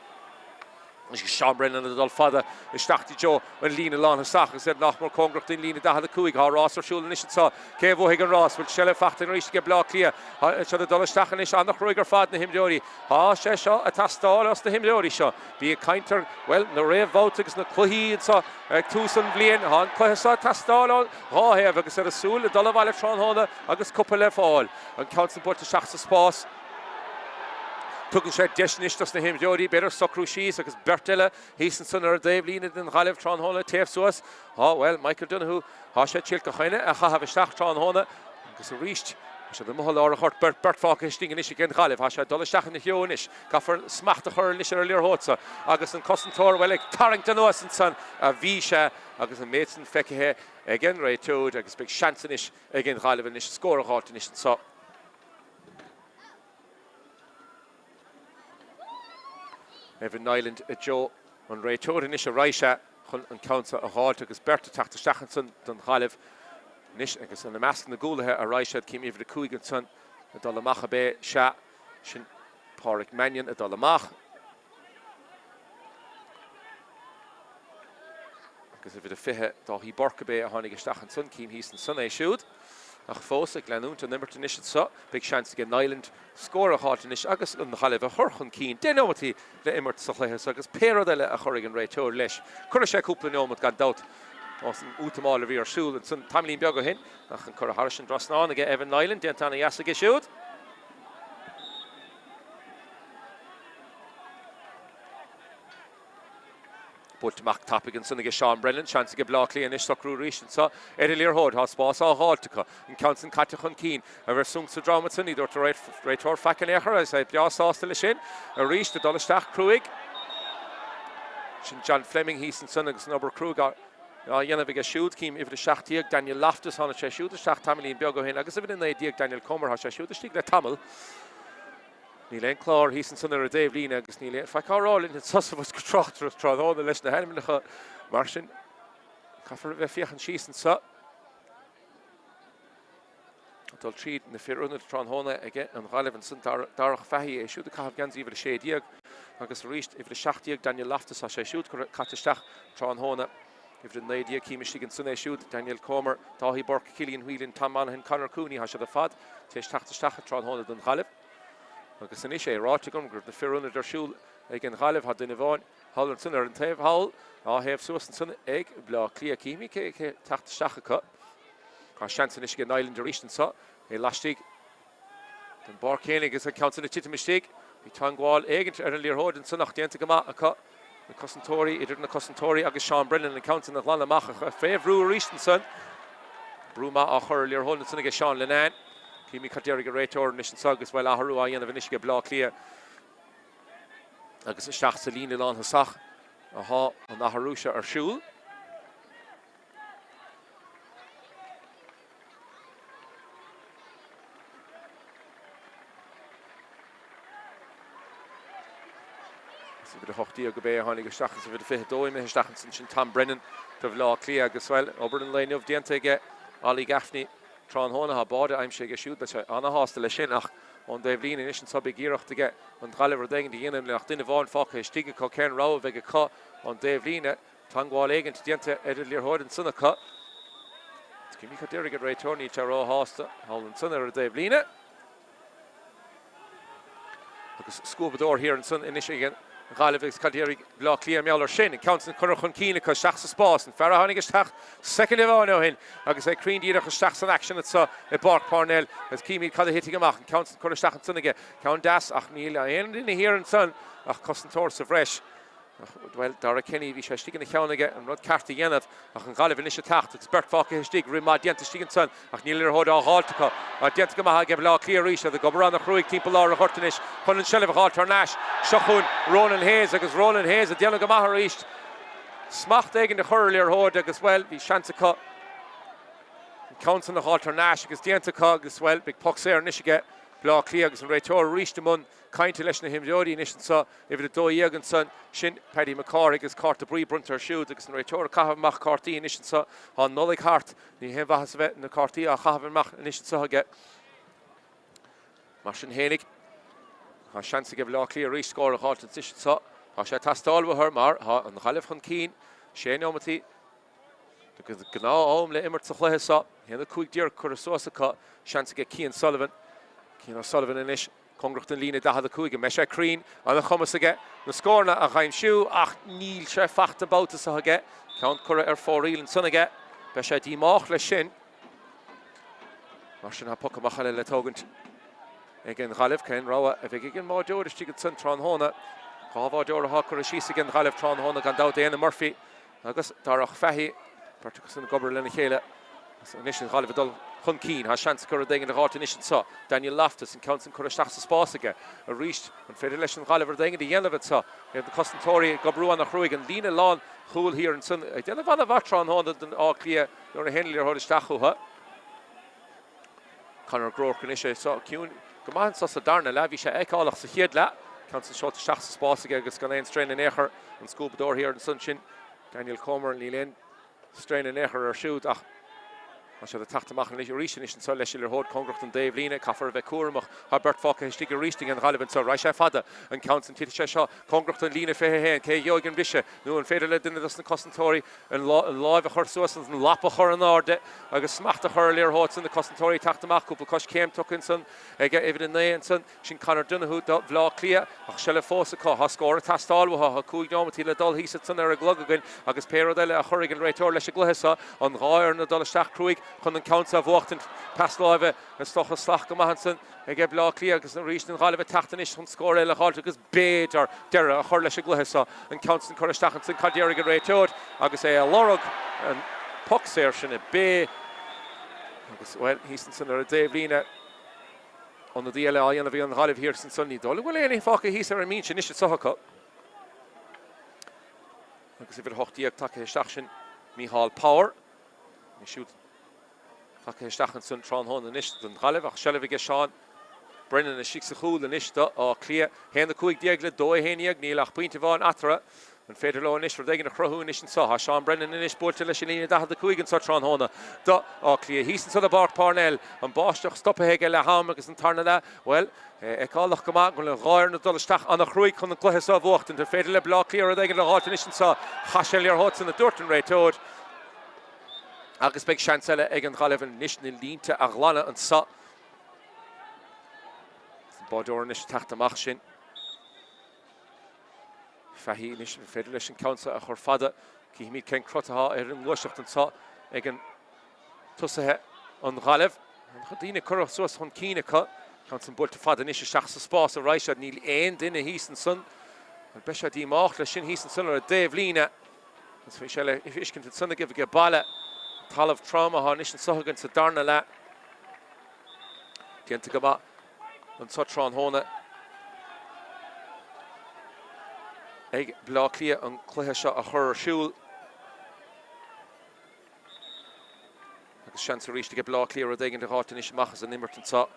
Seán Brennan ag dul fada isteach i dtreo an líne lánthosach agus iad nach mór cóngarach don líne 45. Tá rás ar siúl anois anseo. Cé a bhuafaidh an rás? Bhfuil seilbh faighte arís ag Bleá Cliath? Tá siad ag dul isteach anois an-chruaidh ar fad na himreoirí. Tá sé seo ag teastáil os na himreoirí seo. Bí ag caint ar, bhuel, na réamhbhabhtaí agus na cluichí anseo ag tús an bhliain. Tá an cluiche seo ag teastáil ó dhá thaobh agus ar a súil ag dul abhaile tráthnóna agus cupa le fáil. An ceann san buailte isteach sa spás. Tugann sé deis anois dos na himreoirí, b'fhéidir, socrú síos agus beirt eile thíos ansan ar an dtaobhlíne den Ghaillimh tráthnóna ag téamh suas. Á, bhuel, Michael Donoghue, tá sé triail gach éinne a chaitheamh isteach tráthnóna agus arís, tá siad amuigh i lár an ghoirt, beirt, beirt fágtha istigh anois ag an Ghaillimh. Tá sé ag dul isteach ina threo anois. Caithfear smacht a chur anois ar an liathróid seo agus an cosantóir, bhuel, ag tarraingt anuas ansan a bhí sé agus an méid san feicthe ag an réiteoir agus beidh seans anois ag an Ghaillimh anois scór a dh'fháilt anois anso. Evan Niland i dtreo an réiteoir anois a raghaidh sé chun an ceann seo a dh'fháilt agus beirt ag teacht isteach ansan don Ghaillimh anois agus ina measc na gcúlaithe a raghaidh siad cím uimhir 5 ansan ag dul amach ab é sea sin Páraic Mannion ag dul amach. Agus uimhir a 20, Dáithí Burke ab é a tháinig isteach ansan, cím thíos ansan é siúd. Ach fós ag leanúint an imirt anois anso, beidh seans aige Niland scór a dh'fháilt anois agus an Ghaillimh a chur chun cinn. 10 neomataí le imirt sa chluiche so agus pé rud eile a chuirfidh an réiteoir leis, cuirfidh sé cúpla neomat gan dabht ós an útamáil a bhí ar siúl ansan tamaillín beag ó shin. Ach an curtha thairis an dtrasnán aige Evan Niland, déanta ana-dheas aige siúd. Buailte amach tapaidh ansan aige Seán Brennan. Seans aige Bleá Cliath anois socrú arís anso ar an liathróid. Tá spás á dh'fháilt acu. An ceann san caite chun cinn. An raibh sonc sa drom ansan? Ní dúirt an réiteoir faic in aon chor agus é breá sásta leis sin. Arís ag dul isteach cruaidh. Sin John Fleming thíos ansan agus an obair cruaidh á dhéanamh aige siúd. Cím uimhir 17, Daniel Loftus, tháinig sé siúd isteach tamaillín beag ó shin agus uimhir 19, Daniel Comer, tá sé siúd istigh le tamall. Níl aon chlár thíos ansan ar an dtaobh líne agus níl aon faic á rá linn anso sa bhosca tráchtaireachta tráthnóna leis na hainmneacha. Mar sin, caithfear a bheith féachaint síos anso. Ag dul tríd na fir ionaid tráthnóna aige an Ghaillimh ansan, Darach Fahy, é siúd ag caitheamh geansaí uimhir 16 agus arís uimhir 17 Daniel Loftus, tá sé siúd caite isteach tráthnóna. Uimhir 19, cím istigh ansan é siúd, Daniel Comer, Dáithí Burke, Cillian Whelan, Tom Monaghan, Conor Cooney, tá siad ar fad tar éis teacht isteach tráthnóna don Ghaillimh. Agus anois é ráite agam go raibh na fir ionaid ar siúl ag an Ghaillimh, tá duine amháin thall ansan ar an taobh thall, á théamh suas ansan ag Bleá Cliath. Cífimid cé ag teacht isteach acu. Tá seans anois ag Niland arís anso, é laistigh den bpáirc chéanna agus an ceann san ag titim istigh. Bhí teangmháil éigint ar an liathróid ansan ach déanta go maith acu na cosantóirí, idir na cosantóirí agus Seán Brennan an ceann san a ghlanadh amach ach fé bhrú arís ansan. Brú maith á chur ar liathróid ansan aige Seán Linnane. Címid cad déarfaidh an réiteoir anois anso agus bhuel athrú á dhéanamh anois aige Bleá Cliath agus isteach sa líne lánthosach athá an athrú seo ar siúl. Is uimhir 18 ab é a tháinig isteach is uimhir 22 imithe isteach ansan sin Tom Brennan do Bhaile Átha Cliath agus, bhuel, obair an lae inniu déanta aige Ollie Gaffney tráthnóna. Tá báide aimsithe aige siúd, beidh sé ana-shásta leis sin ach ón dtaobh líne anois anso beidh iarracht aige an Ghaillimh rud éigin a dhéanamh ach duine amháin fágtha istigh acu. Cén rogha a bheidh acu ón dtaobh líne? Teangmháil éigint déanta ar an liathróid ansan acu. Címid cad déarfaidh an réiteoir, níl sé róshásta thall ansan ar an dtaobh líne. Agus scuabadóir thiar ansan anois ag an Ghaillimh agus cad déarfaidh Bleá Cliath mar gheall air sin. An ceann san curtha chun cinn acu isteach sa spás. An fear a tháinig isteach soicind amháin ó shin agus é cruinn díreach isteach san aicsean anso i bPáirc Parnell agus címid cad a thitfidh amach. An ceann san curtha isteach ansan aige. Ceann deas ach níl aon duine thiar ansan ach cosantóir sa bhreis. Ach, bhuel, Dara Kenny, bhí sé istigh ina cheann aige an rud ceart a dhéanamh, ach an Ghaillimh anois ag teacht agus beirt fágtha istigh, rith maith déanta istigh ansan, ach níl an liathróid á dh'fháilt acu. Ach déanta go maith aige Baile Átha Cliath arís, iad ag obair ana-chruaidh timpeall lár an ghoirt anois chun an tseilbh a dh'fháilt thar n-ais. Seo chugainn Ronan Hayes agus Ronan Hayes ag déanamh go maith arís. Smacht éigin a chur ar liathróid agus, bhuel, bhí seans acu an ceann san a dh'fháilt thar n-ais agus déanta acu agus, bhuel, beidh poc saor anois aige Baile Átha Cliath agus an réiteoir arís i mbun cainte leis na himreoirí anois anso. Uimhir 12 ansan, sin Paddy Mac Cárthaigh agus cárta buí bronnta air siúd agus an réiteoir ag caitheamh amach cártaí anois anso. Tá an Nollaig thart, ní haon mhaitheas a bheith na cártaí á chaitheamh amach anois anso aige. Mar sin fhéinig, tá seans aige Bhaile Átha Cliath arís scór a dh'fháilt anois anso. Tá sé ag teastáil uathu mar tá an Ghaillimh chun cinn, sé neomataí de ghnáth-am le imirt sa chluiche seo. 1:15 curtha suas acu, seans aige Cian Sullivan. Cian O'Sullivan anois cóngarach don líne 45. An mbeidh sé cruinn? An-chumas aige na scóranna a aimsiú ach níl sé faighte an babhta seo aige. Ceann curtha ar fóraoil ansan aige. Beidh sé díomách leis sin. Mar sin tá poc amach eile le tógaint ag an Ghaillimh. Cén rogha a bheidh ag an mbáireoir istigh ansan tráthnóna? Dhá bháireoir atá curtha síos ag an Ghaillimh tráthnóna gan dabht, Éanna Murphy agus Darach Fahy. Beirt acu san ag obair lena chéile. Anois an Ghaillimh ag dul chun cinn. Tá seans acu rud éigin a dh'fháilt anois anseo. Daniel Loftus, an ceann san curtha isteach sa spás aige. Arís, an féidir leis an Ghaillimh rud éigin a dhéanamh anseo? Iad na cosantóirí ag oibriú ana-chruaidh. An líne lán chúil thiar ansan ag déanamh ana-mhaith tráthnóna don Áth Cliath nuair a théann an liathróid isteach chucu. Conor Groarke anois é seo ciúin go maith anseo sa darna leath. Bhí sé feiceálach sa chéad leath. Ceann san seolta isteach sa spás aige agus gan aon strain in aon chor. An scuabadóir thiar ansan sin Daniel Comer. Níl aon strain in aon chor air siúd ach tá siad ag teacht amach arís anois anseo leis an liathróid cóngarach don dtaobhlíne. Caithfear a bheith cúramach. Tá beirt fágtha istigh arís ag an Ghaillimh anseo. Raghaidh sé fada. An ceann san titfidh sé seo cóngarach don líne 21. Cé a gheobhaidh an briseadh? Nó an féidir le duine dos na cosantóirí an láimh a chur suas, an lap a chur in airde agus smacht a chur ar liathróid san, na cosantóirí ag teacht amach, cúpla coiscéim tugtha ansan ag uimhir 9 ansan, sin Conor Donoghue do Bhleá Cliath ach seilbh fós acu. Tá scór ag teastáil uathu, tá 5 neomataí le dul thíos ansan ar an gclog againn agus pé rud eile a chuirfidh an réiteoir leis an gcluiche seo, an dhá fhoireann ag dul isteach cruaidh chun an ceann seo a bhuachtaint. Pas láimhe is dócha salach go maith ansan ag Bleá Cliath agus arís an Ghaillimh ag teacht anois chun scór eile a dh'fháilt agus b'fhéidir, deireadh a chur leis an gcluiche seo. An ceann san curtha isteach ansan, cad déarfaidh an réiteoir agus é ag lorg an poc saor sin a b'é agus, bhuel, thíos ansan ar an dtaobhlíne, ionadaí eile á dhéanamh ag an Ghaillimh thiar ansan. Ní dóigh liom go bhfuil éinne fágtha thíos ar an mbinse anois anseo acu. Agus uimhir 18 tagtha isteach sin Mícheál Power. É siúd Tagtha isteach ansan tráthnóna anois don Ghaillimh ach seilbh aige Seán Brennan istigh sa chúl anois do Áth Cliath. 1-15 le 2-11, níl ach pointe amháin eatarthu. An féidir leo anois rud éigin a chruthú anois anseo? Tá Seán Brennan anois buailte leis an líne 45 anseo tráthnóna do Áth Cliath. Thíos ansan i bPáirc Parnell, an báisteach stoptha aige leath am agus an tarna leath, bhuel, é feiceálach go maith go bhfuil an dhá fhoireann ag dul isteach ana-chruaidh chun an cluiche seo a bhuachtaint. An féidir le Bleá Cliath rud éigin a dh'fháilt anois anseo? Chaith sé an liathróid san, a dúirt an réiteoir. Agus beidh seans eile ag an Ghaillimh anois na línte a ghlanadh anseo. An báideoir anois ag teacht amach sin. Fahy anois, an féidir leis an ceann seo a chur fada? Cífimid cén crot atá ar an ngluaiseacht anseo ag an tosaithe an Ghaillimh. An daoine curtha suas chun cinn acu. Ceann san buailte fada anois isteach sa spás a raghaidh siad. Níl aon duine thíos ansan. Beidh sé díomách leis sin thíos ansan ar an dtaobhlíne. Agus bhí sé le feiscint ansan agaibh age baile. An talamh trom atá anois anso againn sa darna leath. Déanta go maith anso tráthnóna ag Bleá Cliath an cluiche seo a chur ar siúl. Agus seans arís ag Bleá Cliath rud éigin a dh'fháilt anois amach as an imirt anso.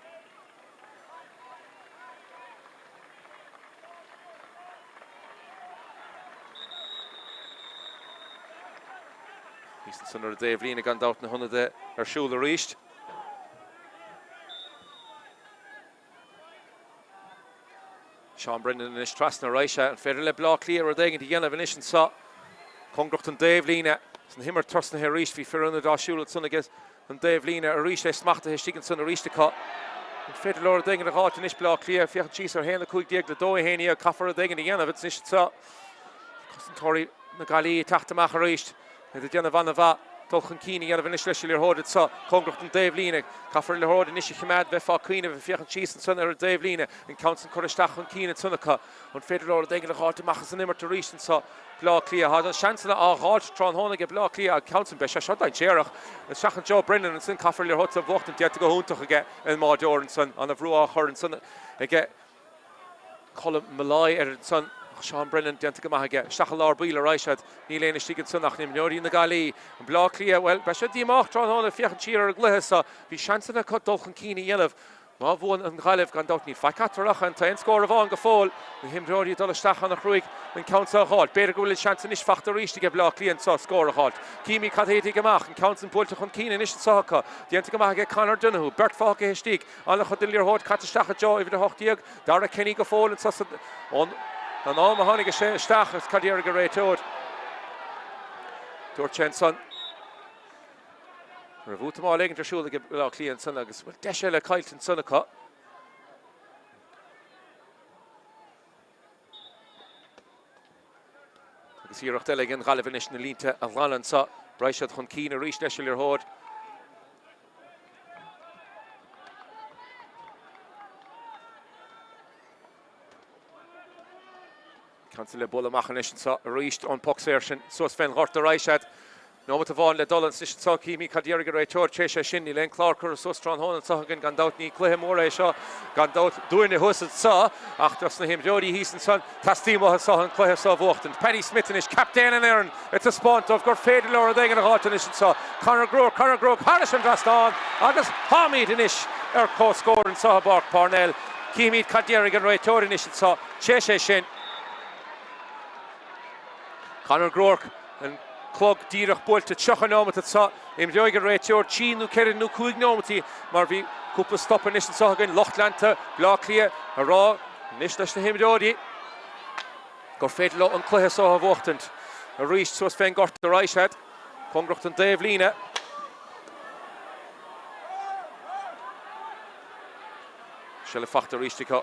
Thíos ansan ar an dtaobhlíne gan dabht na hionadaithe ar siúl arís. Seán Brennan anois trasna arís. An féidir le Bleá Cliath rud éigin a dhéanamh anois anseo? Cóngarach don dtaobhlíne. An himirt tosnaithe arís. Bhí fir ionaid á siúl ansan aige an dtaobhlíne arís. É smachtaithe istigh ansan arís acu. An féidir leo rud éigin a dh'fháilt anois Bleá Cliath? Féachaint síos ar 1-15 le 2-11. Caithfear rud éigin a dhéanamh anois anseo. Cosantóirí na Gaillimhe ag teacht amach arís. Iad ag déanamh an-mhaith dul chun cinn a dhéanamh anois leis an liathróid anseo, cóngarach don dtaobhlíne. Caithfear an liathróid anois a choimeád, bheith fá coinne, bheith féachaint síos ansan ar an dtaobhlíne. An ceann san curtha isteach chun cinn ansan acu. An féidir leo rud éigin a dh'fháilt amach as an imirt arís anseo? Bleá Cliath. Tá na seansanna á dh'fháilt tráthnóna aige Bleá Cliath. An ceann san, beidh sé seo dainséarach. Isteach an Joe Brennan ansan, caithfear an liathróid a bhuachtaint. Déanta go hiontach aige an mbáideoir ansan. Ana-bhrú á chur ansan aige. Colm Molloy air ansan ach Seán Brennan déanta go maith aige. Isteach i lár baill a raghaidh siad. Níl éinne istigh ansan ach na imreoirí na Gaillimhe. An Bleá Cliath, bhuel, beidh siad díomách tráthnóna féachaint siar ar an gcluiche seo. Bhí seansanna acu dul chun cinn a dhéanamh. Má bhuann an Ghaillimh, gan dabht níl faic eatarthu ach an t-aon scór amháin go fóill. Na himreoirí ag dul isteach ana-chruaidh an ceann seo a dh'fháilt. B'fhéidir go bhfuil an seans anois fachta arís aige Bleá Cliath anseo scór a dh'fháilt. Címid cad a thitfidh amach. An ceann san buailte chun cinn anois anseo acu. Déanta go maith aige Conor Donoghue. Beirt fágtha istigh. An-chuid den liathróid caite isteach i dtreo uimhir 18, Dara Kenny go fóill anso san ón. An am a tháinig sé isteach agus cad déarfaidh an réiteoir? Dúirt sé ansan go raibh útamáil éigin ar siúl ag Baile Átha Cliath ansan agus bhuel deis eile caillte ansan acu. Agus iarracht eile ag an Ghaillimh anois na línte a ghlanadh anseo. Raghaidh siad chun cinn arís leis an liathróid. Ceann san le bualadh amach anois anseo arís ón bpoc saor sin suas fén ghort a raghaidh siad. Nóimeat amháin le dul anois anseo. Cífimid cad déarfaidh an réiteoir tar éis é sin. Níl aon chlár curtha suas tráthnóna anseo againn gan dabht. Ní cluiche mór é seo gan dabht dúinne thuas anseo ach dos na himreoirí thíos ansan teastaíonn uathu seo an cluiche seo a bhuachtaint. Paddy Smith anois, captaen an fhoireann, ag taispeáint dóibh gur féidir leo rud éigin a dh'fháilt anois anseo. Conor Groarke, Conor Groarke thairis an dtrasnán agus táimid anois ar comhscór anseo i bPáirc Parnell. Cífimid cad déarfaidh an réiteoir anois anseo tar éis é sin. Conor Groarke, an clog díreach buailte 30 neomat anseo. Imreoidh an réiteoir 3 nó 4 nó 5 neomataí mar bhí cúpla stop anois anseo againn. Lucht leanta Bleá Cliath ag rá anois leis na himreoirí gur féidir leo an cluiche seo a bhuachtaint arís suas fén ngort a raghaidh siad cóngarach don dtaobhlíne. Seilbh fachta arís acu.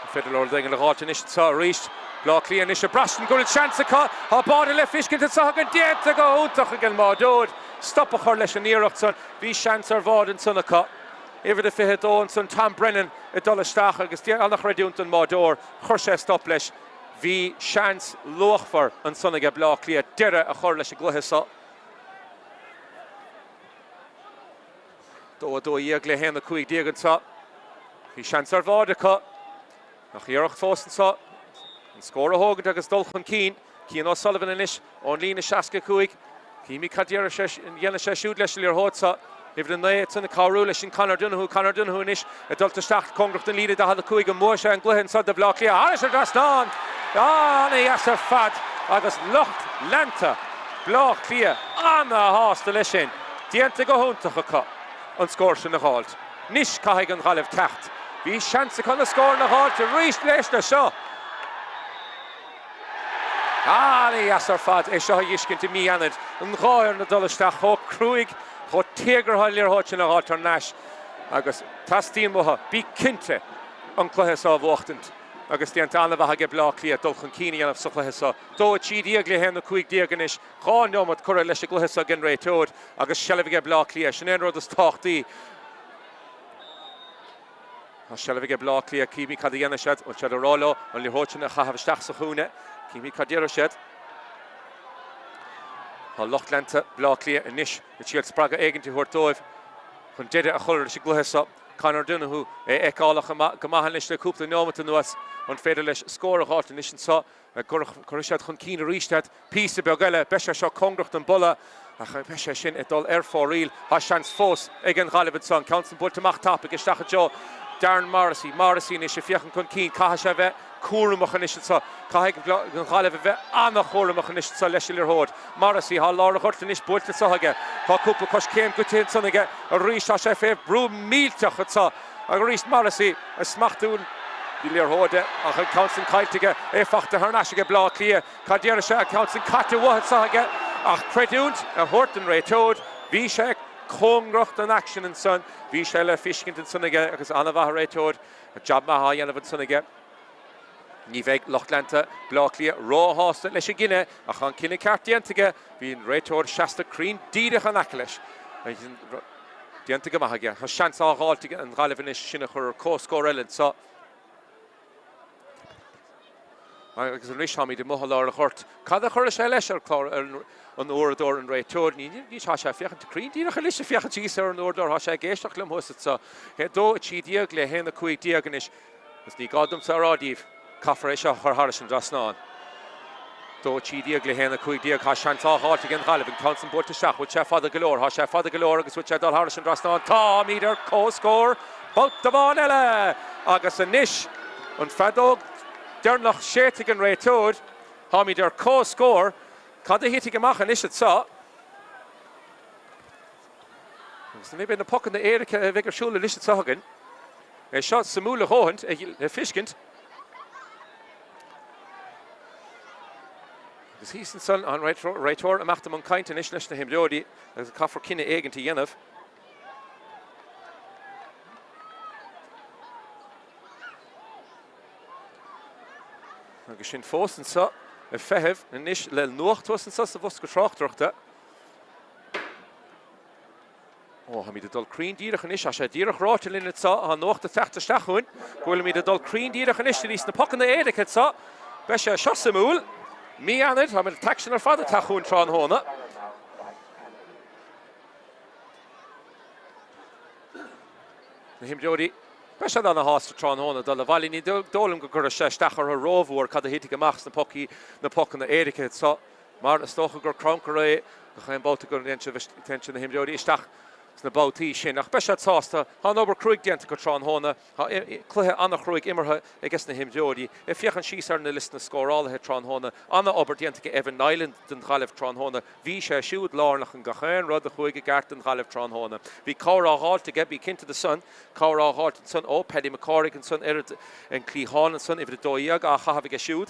An féidir leo rud éigin a dh'fháilt anois anseo arís. Bleá Cliath anois ag braistint go bhfuil seans acu. Tá báide le fiscint anseo againn déanta go hiontach ag an mbáideoir. Stop a chur leis an iarracht san. Bhí seans ar bháide ansan acu. Uimhir a 22 ansan Tom Brennan ag dul isteach agus an-chreidiúint don mbáideoir. Chuir sé stop leis. Bhí seans luachmhar ansan aige Bleá Cliath deireadh a chur leis an gcluiche seo. 2, 12 le 1, 15 anseo. Bhí seans ar bháide acu. Ach iarracht fós anseo an scór a thógaint agus dul chun cinn. Cian O'Sullivan anois ón líne 65. Cífimid cad dhéanfaidh sé siúd leis an liathróid seo. Uimhir 9 ansan ag cabhrú leis sin Conor Donoghue. Conor Donoghue anois ag dul isteach cóngarach don líne 45. An mbuafaidh sé an gcluiche anseo do Bhaile Átha Cliath? Thairis an dtrasnán! Ana-dheas ar fad agus lucht leanta Bhaile Átha Cliath ana-shásta leis sin. Déanta go hiontach acu an scór sin a dh'fháilt. Anois caithfidh an Ghaillimh teacht. Bhí seans acu na scóranna a dh'fháilt arís éist leis seo. Ana-dheas ar fad é seo a dh'fheiscint i mí Eanáir. An dhá fhoireann ag dul isteach chomh cruaidh, chomh téagartha an liathróid sin a dh'fháilt thar n-ais agus teastaíonn uathu, bí cinnte, an cluiche seo a bhuachtaint agus déanta an-mhaith aige Bleá Cliath dul chun cinn a dhéanamh sa chluiche seo. 2, 13 le 1, 15 anois. 2 neomat curtha leis an gcluiche seo ag an réiteoir agus seilbh aige Bleá Cliath. Sin é an rud is tábhachtaí. Tá seilbh aige Bleá Cliath. Cífimid cad a dhéanfaidh siad. Bhfuil siad ag rá leo an liathróid sin a chaitheamh isteach sa chúinne? Cífimid cad déarfaidh siad. Tá lucht leanta Bleá Cliath anois ag triail spreagadh éigint a thabhairt dóibh chun deireadh a chur leis an gcluiche seo. Conor Donoghue é fheiceálach go maith anois le cúpla neomat anuas. An féidir leis scór a dh'fháilt anois anseo? Cuirfidh siad chun cinn arís iad. Píosa beag eile, beidh sé seo cóngarach don bpolla ach beidh sé sin ag dul ar fóraoil. Tá seans fós ag an Ghaillimh anso. An ceann san buailte amach tapaidh isteach i dtreo Darren Morrissey. Morrissey anois ag féachaint chun cinn. Caithfidh sé a bheith cúramach anois anso. Caithfidh an Ghaillimh a bheith an-chúramach anois anso leis an liathróid. Morrissey, tá lár an ghoirt anois buailte anso aige. Tá cúpla coiscéim goite ansan aige arís. Tá sé fé bhrú millteach anso. Arís Morrissey ag smachtú na liathróide ach an ceann san caillte aige, é fachta thar n-ais aige Bleá Cliath. Cad déarfaidh sé, an ceann san caite uaidh anso aige ach creidiúint a thabhairt don réiteoir, bhí sé cóngarach don aicsean ansan, bhí sé le fiscint ansan aige agus an-mhaith an réiteoir, jab maith á dhéanamh ansan aige. Ní bheidh lucht leanta Bleá Cliath róshásta leis an gcinneadh ach tá an cinneadh ceart déanta aige, bhí an réiteoir seasta cruinn díreach in aice leis. Déanta go maith aige. Tá seans á dh'fháilt ag an Ghaillimh anois sin a chur ar comhscór eile anseo. Agus anois táimid amuigh i lár an ghoirt. Cad a chuirfidh sé leis ar chlár an uaireadóir, an réiteoir? Ní tá sé ag féachaint cruinn díreach anois ag féachaint síos ar an uaireadóir. Tá sé ag éisteacht liom thuas anseo. 2, 13 le 1, 15 anois. Agus ní gá domsa a rá daoibh, caithfear é seo a chur thairis an dtrasnán. 2, 13 le 1, 15, Tá seans á dh'fháilt ag an Ghaillimh, an ceann san buailte isteach, bhfuil sé fada go leor, tá sé fada go leor agus bhfuil sé ag dul thairis an dtrasnán, táimid ar comhscór babhta amháin eile! Agus anois an feadóg deireanach séidte ag an réiteoir, táimid ar comhscór, cad a thitfidh amach anois anseo? Agus ní beidh na pocanna éirice a bheidh ar siúl anois anseo againn. É seo suimiúil a dhóthaint le fiscint. Agus thíos ansan an réiteoir amach i mbun cainte anois leis na himreoirí agus caithfear cinneadh éigint a dhéanamh. Agus sinn fós anseo ag feitheamh anois le nuacht thuas anseo sa bhosca tráchtaireachta. Ó, táimid ag dul cruinn díreach anois, tá sé díreach ráite linn anseo, tá nuacht ag teacht isteach chugainn, go bhfuilimid ag dul cruinn díreach anois go dtí sna pocanna éirice anseo. Beidh sé seo suimiúil. Mí Eanáir, tá an t-aicsean ar fad ag teacht chugainn tráthnóna. Na himreoirí, beidh siad ana-shásta tráthnóna dul abhaile. Ní dóigh liom go gcuirfidh sé isteach orthu rómhór cad a thitfidh amach sna pocaí, na pocanna éirice anseo. Mar is dócha gur crannchur é gach aon babhta go dtéann siad na himreoirí isteach sna babhtaí sin. Ach beidh siad sásta. Tá an obair cruaidh déanta acu tráthnóna. Tá cluiche an-chruaidh imeartha ages na himreoirí. Ag féachaint síos ar na liosta na scórálaithe tráthnóna, an-obair déanta ag Evan Niland don Ghaillimh tráthnóna. Bhí sé siúd lárnach in gach aon rud a chuaigh i gceart don Ghaillimh tráthnóna. Bhí cabhair á dh'fháilt aige, bí cinnte de san. Cabhair á dh'fháilt ansan ó Paddy McCorrick ansan ar an cliathán ansan, uimhir 12 á chaitheamh aige siúd.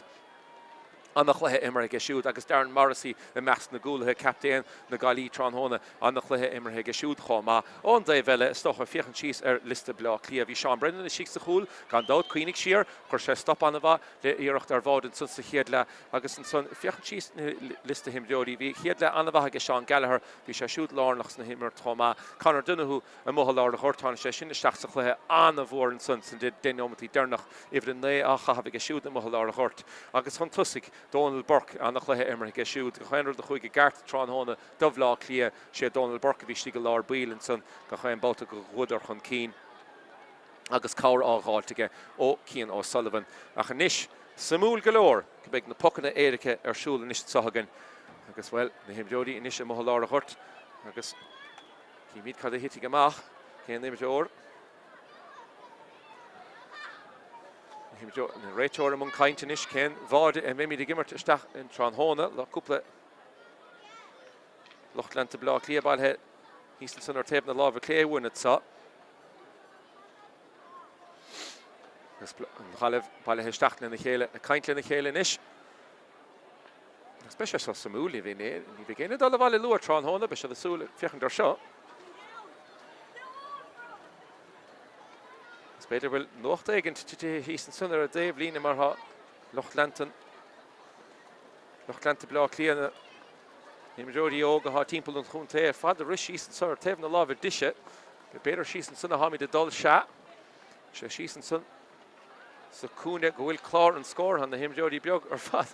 An-chluiche imeartha aige siúd agus Darren Morrissey i measc na gcúlaithe, captaen na Gaillimhe tráthnóna. An-chluiche imeartha aige siúd chomh maith. Ón dtaobh eile, is dócha, féachaint síos ar liosta Bleá Cliath, bhí Seán Brennan istigh sa chúl, gan dabht, cuimhnigh siar, chuir sé stop an-mhaith le iarracht ar bháide ansan sa chéad leath agus ansan, féachaint síos na liosta himreoirí, bhí chéad leath an-mhaith aige Seán Gallagher, bhí sé siúd lárnach sna himirt chomh maith. Conor Donohoe amuigh i lár an ghoirt, tháinig sé sin isteach sa chluiche an-mhór ansan sna deich neomataí deireanach. Uimhir 9 á chaitheamh aige siúd amuigh i lár an ghoirt. Agus chun tosaigh, Dónal Burke, an-chluiche imeartha aige siúd. Gach aon rud a chuaigh i gceart tráthnóna do Bhleá Cliath, sé Dónal Burke a bhí istigh i lár baill ansan gach aon babhta go gcuadar chun cinn agus cabhair á dh'fháilt aige ó Cian O'Sullivan. Ach anois, suimiúil go leor, go mbeidh na pocanna éirice ar siúl anois anseo againn agus, bhuel, na himreoirí anois amuigh i lár an ghoirt agus címid cad a thitfidh amach, cén imreoir. An réiteoir i mbun cainte anois cén bháide a mbeimid ag imirt isteach in tráthnóna le cúpla lucht leanta Bleá Cliath bailithe thíos ansan ar taobh na láimhe clé uainn anseo. Agus an Ghaillimh bailithe isteach lena chéile ag caint lena chéile anois. Agus beidh sé seo suimiúil, ní bheidh éinne ag dul abhaile luath tráthnóna, beidh siad ag súil ag féachaint ar seo. Is b'fhéidir bhfuil nuacht éigin titithe thíos ansan ar an dtaobhlíne mar tá lucht leanta lucht leanta Bleá Cliath na himreoirí óga atá timpeall an chontae ar fad ag rith síos anso ar taobh na láimhe deise. B'fhéidir síos ansan atáimid ag dul, sea. Sé síos ansan sa chúinne go bhfuil clár an scóir. Tá na himreoirí beag ar fad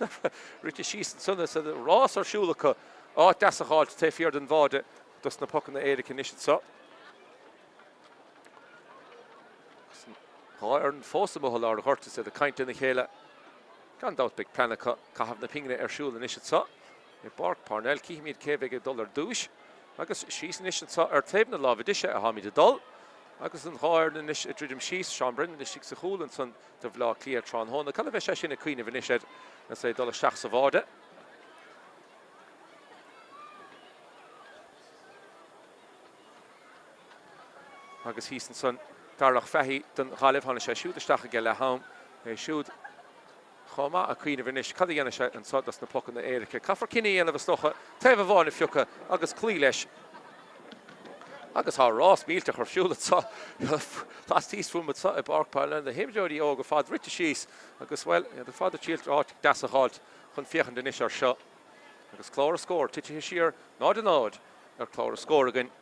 rite síos ansan is rás ar siúl acu. Áit deas a dh'fháilt taobh thiar den bháide dos na pocanna éirice anois anso. Agus an dhá fhoireann fós amuigh i lár an ghoirt is iad ag caint lena chéile. Gan dabht beidh plean acu caitheamh na pingne ar siúl anois anso i bPáirc Parnell. Cífimid cé bheidh ag dul ar dtúis. Agus síos anois anso ar taobh na láimhe deise atáimid ag dul. Agus an dhá fhoireann anois ag druidim síos, Seán Brennan istigh sa chúl ansan do Bhleá Cliath tráthnóna. Cad a bheidh sé sin ag cuimhneamh anois air agus é ag dul isteach sa bháide? Agus thíos ansan Darragh Fahy don Ghaillimh, tháinig sé siúd isteach ag leath am, é siúd chomh maith ag cuimhneamh anois cad a dhéanfaidh sé anso dos na pocanna éirice. Caithfear cinneadh a dhéanamh is dócha, taobh amháin a phiocadh agus cloí leis. Agus tá rás millteach ar siúl anso laistíos fúm anso i bPáirc Parnell, na himreoirí óga ar fad rite síos agus, bhuel, iad ar fad ag triail áit deas a dh'fháilt chun féachaint anois air seo. Agus clár an scóir titithe siar 0-0 ar chlár an scóir againn.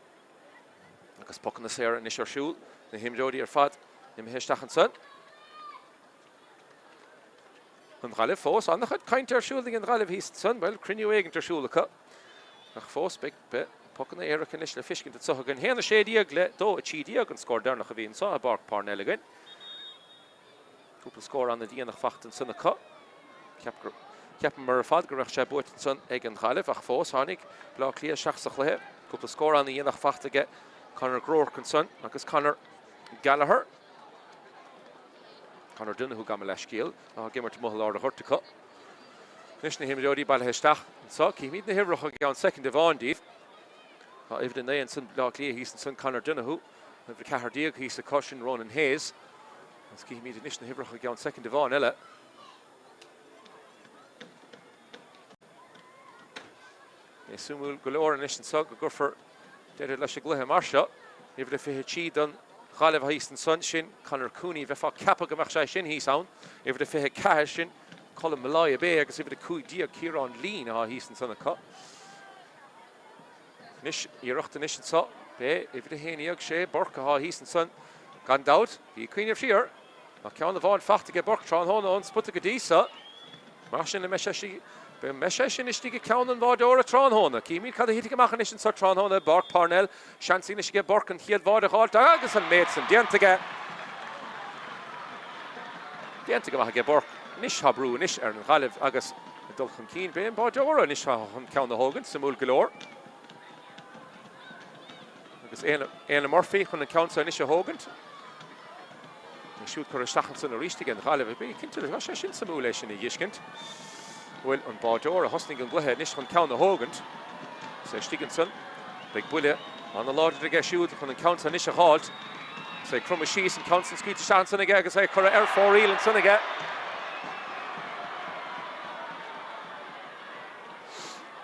Agus pocanna saora anois ar siúl, na himreoirí ar fad imithe isteach ansan. An Ghaillimh fós, an-chuid cainte ar siúl ag an Ghaillimh thíos ansan, bhuel, cruinniú éigint ar siúl acu. Ach fós, beidh, beidh pocanna éirice anois le fiscint anso againn. 1-16 le 2-13 an scór deireanach a bhí anso i bPáirc Parnell againn. Cúpla scór an-déanach fachta ansan acu. Cheap gur, cheapamar ar fad go raibh sé buaite ansan ag an Ghaillimh ach fós tháinig Bleá Cliath isteach sa chluiche. Cúpla scór an-dhéanach fachta aige Conor Groarke ansan agus Conor Gallagher. Conor Donohoe gabh mo leithscéal, atá ag imirt amuigh i lár an ghoirt acu. Anois na himreoirí bailithe isteach anseo. Cífimid na huimhreacha i gceann soicind amháin díobh. Tá uimhir 9 ansan Bleá Cliath thíos ansan, Conor Donohoe, uimhir 14 thíos acu sin Ronan Hayes. Agus cífimid anois na huimhreacha i gceann soicind amháin eile. É suimiúil go leor anois anseo go gcuirfear deireadh leis an gcluiche mar seo. Uimhir a 23 don Ghaillimh thíos ansan, sin Conor Cooney. Bheifeá ag ceapadh go mbeadh sé sin thíos ann. Uimhir a 24, sin Colm Molloy ab é agus uimhir a 15 Ciarán Leen atá thíos ansan acu. Anois, iarracht anois anseo. B'é uimhir a 11, sé Burke atá thíos ansan gan dabht. Bí ag cuimhneamh siar. Tá ceann amháin faighte aige Burke tráthnóna ón spota go dtí so. Mar sin, an mbeidh sé mbeidh sé sin istigh i gceann an bháideora tráthnóna? Címid cad a thitfidh amach anois anseo tráthnóna i bPáirc Parnell. Seans anois aige Burke an chéad bháide a dh'fháilt agus an méid san déanta aige. Déanta go maith aige Burke. Anois tá brú anois ar an Ghaillimh agus ag dul chun cinn. B'é an báideora anois atá chun ceann a thógaint, suimiúil go leor. Agus Éanna Murphy chun an ceann seo anois a thógaint. É siúd curtha isteach ansan arís ag an Ghaillimh. Bí cinnte, tá sé sin suimiúil é sin a dh'fheiscint. Bhfuil an báideoir a thosnaigh an gcluiche anois chun ceann a thógaint. Is é istigh ansan. Beidh buille ana-láidir aige siúd chun an ceann seo anois a dh'fháilt. Is é ag cromadh síos, an ceann san scaoilte isteach ansan aige agus é curtha ar fóraoil ansan aige.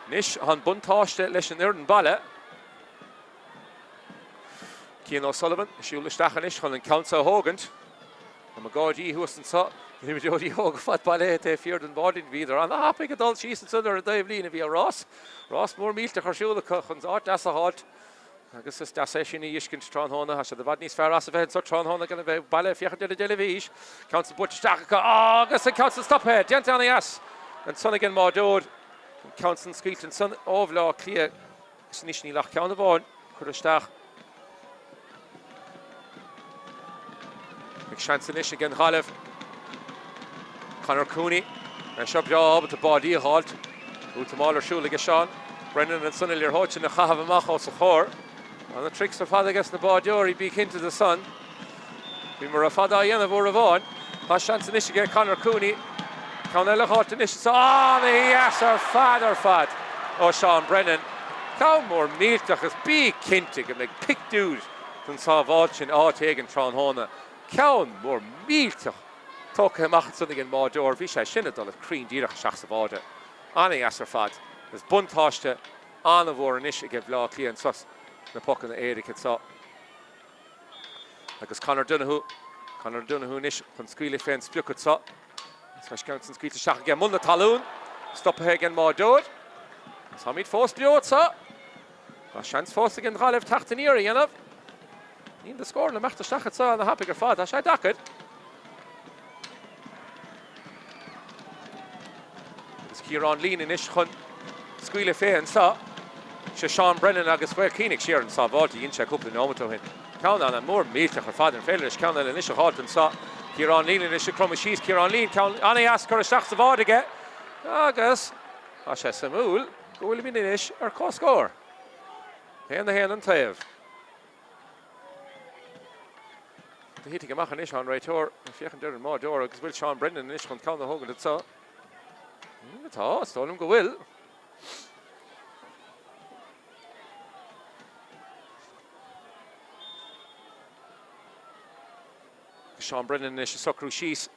Anois tá an buntáiste leis an fhoireann baile. Cian O'Sullivan ag siúl isteach anois chun an ceann seo a thógaint. Tá na Gardaí thuas anseo, na himreoirí óga fad bailithe taobh thiar den bháidín. Bhíodar ana-thapaidh ag dul síos ansan ar an dtaobhlíne. Bhí rás, rás mór millteach ar siúl acu chun áit deas a dh'fháilt agus is deas é sin a dh'fheiscint tráthnóna. Tá siad i bhfad níos fearr as a bheith anseo tráthnóna gan a bheith baile ag féachaint ar an dteilifís. Ceann san buailte isteach acu agus an ceann san stoptha. Déanta ana-dheas ansan ag an mbáideoir. An ceann san scaoilte ansan ó Bhleá Cliath. Agus anois níl ach ceann amháin curtha isteach. Beidh seans anois ag an Ghaillimh. Conor Cooney. É seo breá ábalta báidí a dh'fháilt. Útamáil ar siúl aige Seán Brennan ansan an liathróid sin a chaitheamh amach os a chomhair. Tá na tricks ar fad aige sna báideoirí, bí cinnte de san. Bhíomar ar fad á dhéanamh uair amháin. Tá seans anois aige Conor Cooney ceann eile a dh'fháilt anois. Is an-dheas ar fad ar fad ó Seán Brennan. Ceann mór millteach agus bí cinnte go mbeidh pictiúr den sábháilt sin áit éigin tráthnóna. Ceann mór millteach tógtha amach ansan ag an mbáideoir. Bhí sé sin ag dul cruinn díreach isteach sa bháide. An-dheas ar fad. Agus buntáiste an-mhór anois ag Bleá Cliath anso sna pocanna éirice seo. Agus Conor Donohoe, Conor Donohoe anois chun scaoileadh fén sprioc anso. Is tá an ceann san scaoilte isteach aige i mbun na talún. Stoptha ag an mbáideoir. Agus táimid fós beo anso. Tá seans fós ag an Ghaillimh teacht aniar a dhéanamh. Níl na scóranna ag imeacht isteach anso ana thapaidh ar fad. Tá sé deacair. Agus Ciarán Leen anois chun scaoileadh fé anseo. Sé Seán Brennan agus bhuel cuimhnigh siar ar an sábháilt a dhein sé cúpla nóimeat ó shin. Ceann ana mór millteach ar fad. An féidir leis ceann eile anois a dh'fháilt anseo? Ciarán Leen anois ag cromadh síos. Ciarán Leen, ceann ana-dheas curtha isteach sa bháide aige. Agus tá sé suimiúil go bhfuilimid anois ar comhscór. 1-1 an taobh. Cad a thitfidh amach anois an réiteoir ag féachaint ar an mbáideoir agus bhfuil Seán Brennan anois chun ceann a thógaint anseo? Tá, is dóigh liom go bhfuil. Seán Brennan anois ag socrú síos,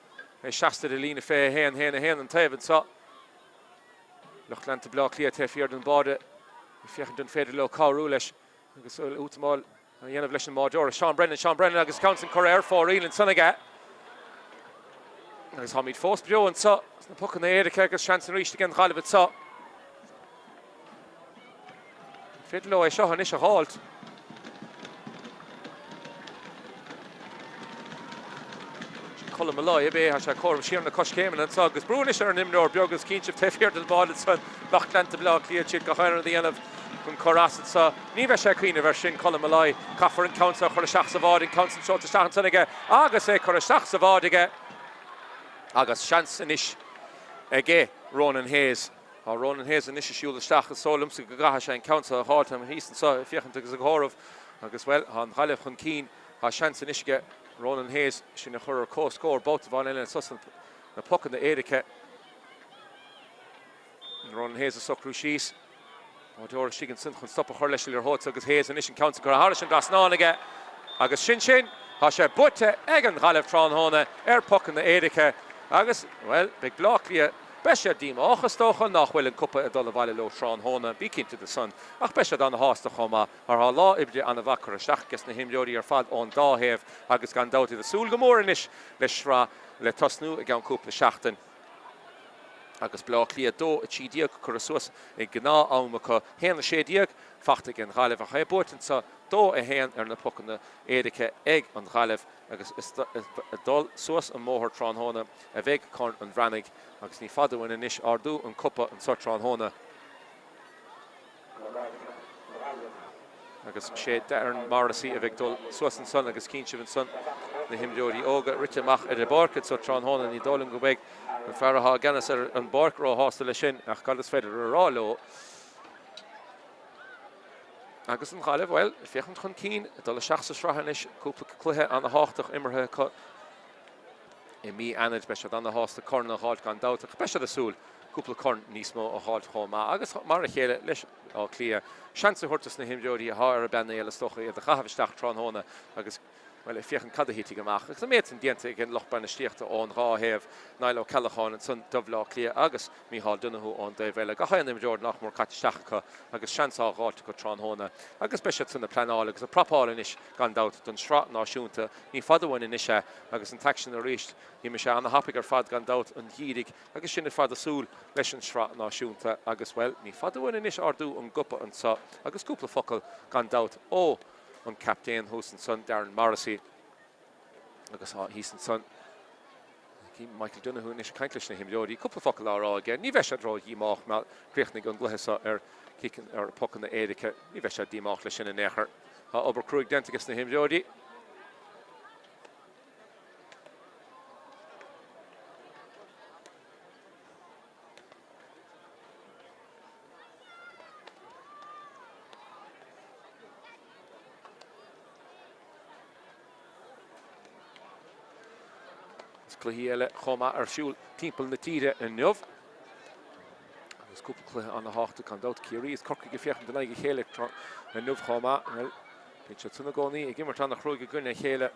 é seasta ar an líne 21, 1, 1 an taobh anseo. Lucht leanta Bleá Cliath taobh thiar den bháide ag féachaint an féidir leo cabhrú leis. Agus útamáil á dhéanamh leis an mbáideoir, Seán Brennan, Seán Brennan agus ceann san curtha ar fóraoil ansan aige. Agus táimid fós beo anseo sna pocanna éirice agus seans arís ag an Ghaillimh anseo. An féidir leo é seo anois a dh'fháilt? Colm Molloy ab é, tá sé ag comhaireamh siar na coiscéimeanna anseo agus brú anois ar an imreoir beag agus cinnte taobh thiar den bháide ansan lucht leanta Bhaile Átha Cliath siad gach aon rud a dhéanamh chun cur as anseo. Ní bheidh sé ag cuimhneamh air sin, Colm Molloy. Caithfear an ceann seo a chur isteach sa bháide, an ceann san seolta isteach ansan aige agus é curtha isteach sa bháide aige agus seans anois aige Ronan Hayes. Tá Ronan Hayes anois ag siúl isteach, is dóigh liomsa go gcaithfidh sé an ceann seo a dh'fháilt. Táim thíos anseo ag féachaint agus ag comhaireamh agus, bhuel, tá an Ghaillimh chun cinn. Tá seans anois aige Ronan Hayes sinn a chur ar comhscór babhta amháin eile anso sna pocanna éirice. Ronan Hayes ag socrú síos. Báideoir istigh ansin chun stop a chur leis an liathróid agus Hayes anois an ceann sin curtha thairis an dtrasnán aige agus sin sin, tá sé buaite ag an Ghaillimh tráthnóna ar pocanna éirice agus, bhuel, beidh Bleá Cliath, beidh siad díomách is dócha nach bhfuil an cupa ag dul abhaile leo tráthnóna, bí cinnte de san, ach beidh siad ana-shásta chomh maith mar tá lá oibre ana-mhaith curtha isteach ages na himreoirí ar fad ón dá thaobh agus gan dabht iad ag súil go mór anois le sraith le tosnú i gceann cúpla seachtain. Agus Bleá Cliath 2, 13 curtha suas i ngnáth am acu, 1, 16 fachta ag an Ghaillimh ach é buaite anseo 2, 1 ar na pocanna éirice ag an Ghaillimh agus is ag dul suas an mbóthar tráthnóna a bheidh Corn an Bhreathnaigh agus ní fada uainn anois ardú an cupa anseo tráthnóna. Agus sé Darren Morrissey a bheidh ag dul suas ansan agus cíonn sibh ansan na himreoirí óga rite amach ar an bpáirc anso tráthnóna. Ní dóigh liom go mbeidh an fear atá i gceannas ar an bpáirc róshásta leis sin ach cad is féidir a rá leo? Agus an Ghaillimh, bhuel, ag féachaint chun cinn, ag dul isteach sa sraith anois, cúpla cluiche ana-thábhachtach imeartha acu i mí Eanáir. Beidh siad ana-shásta corn a dh'fháilt gan dabht ach beidh siad ag súil cúpla corn níos mó a dh'fháilt chomh maith agus mar a chéile leis Áth Cliath. Seans a thabhairt dos na himreoirí atá ar an bpainéal is dócha iad a chaitheamh isteach tráthnóna agus, bhuel, ag féachaint cad a thitfidh amach. Agus an méad san déanta ag an lucht bainistíochta ón dhá thaobh, Niall Ó Ceallacháin ansan do Bhaile Átha Cliath agus Micheál Donoghue ón dtaobh eile. Gach aon imreoir nach mór caite isteach acu agus seans á dh'fháilt acu tráthnóna agus beidh siad san ag pleanáil agus ag prapáil anois gan dabht don Sraith Náisiúnta. Ní fada uainn anois é agus an t-aicsean arís. D'imigh sé ana-thapaidh ar fad gan dabht an gheimhridh Agus sinn ar fad ag súil leis an Sraith Náisiúnta agus, bhuel, ní fada uainn anois ardú an gcupa anseo agus cúpla focal gan dabht ó an captaen thuas ansan, Darren Morrissey agus tá thíos ansan Michael Donoghue anois ag caint leis na himreoirí, cúpla focal á rá aige. Ní bheidh siad ró-dhíomách má chríochnaigh an gcluiche seo ar cic ar pocanna éirice. Ní bheidh siad díomách leis sin in aon chor. Tá obair cruaidh déanta ages na himreoirí. Is cluichí eile chomh maith ar siúl timpeall na tíre inniu. Agus cúpla cluiche ana-thábhachtach gan dabht. Ciarraí is Corcaigh ag féachaint in aghaidh a chéile inniu chomh maith. Bhuel, bíonn siad san i gcónaí ag imirt ana-chruaidh i gcoinne a chéile.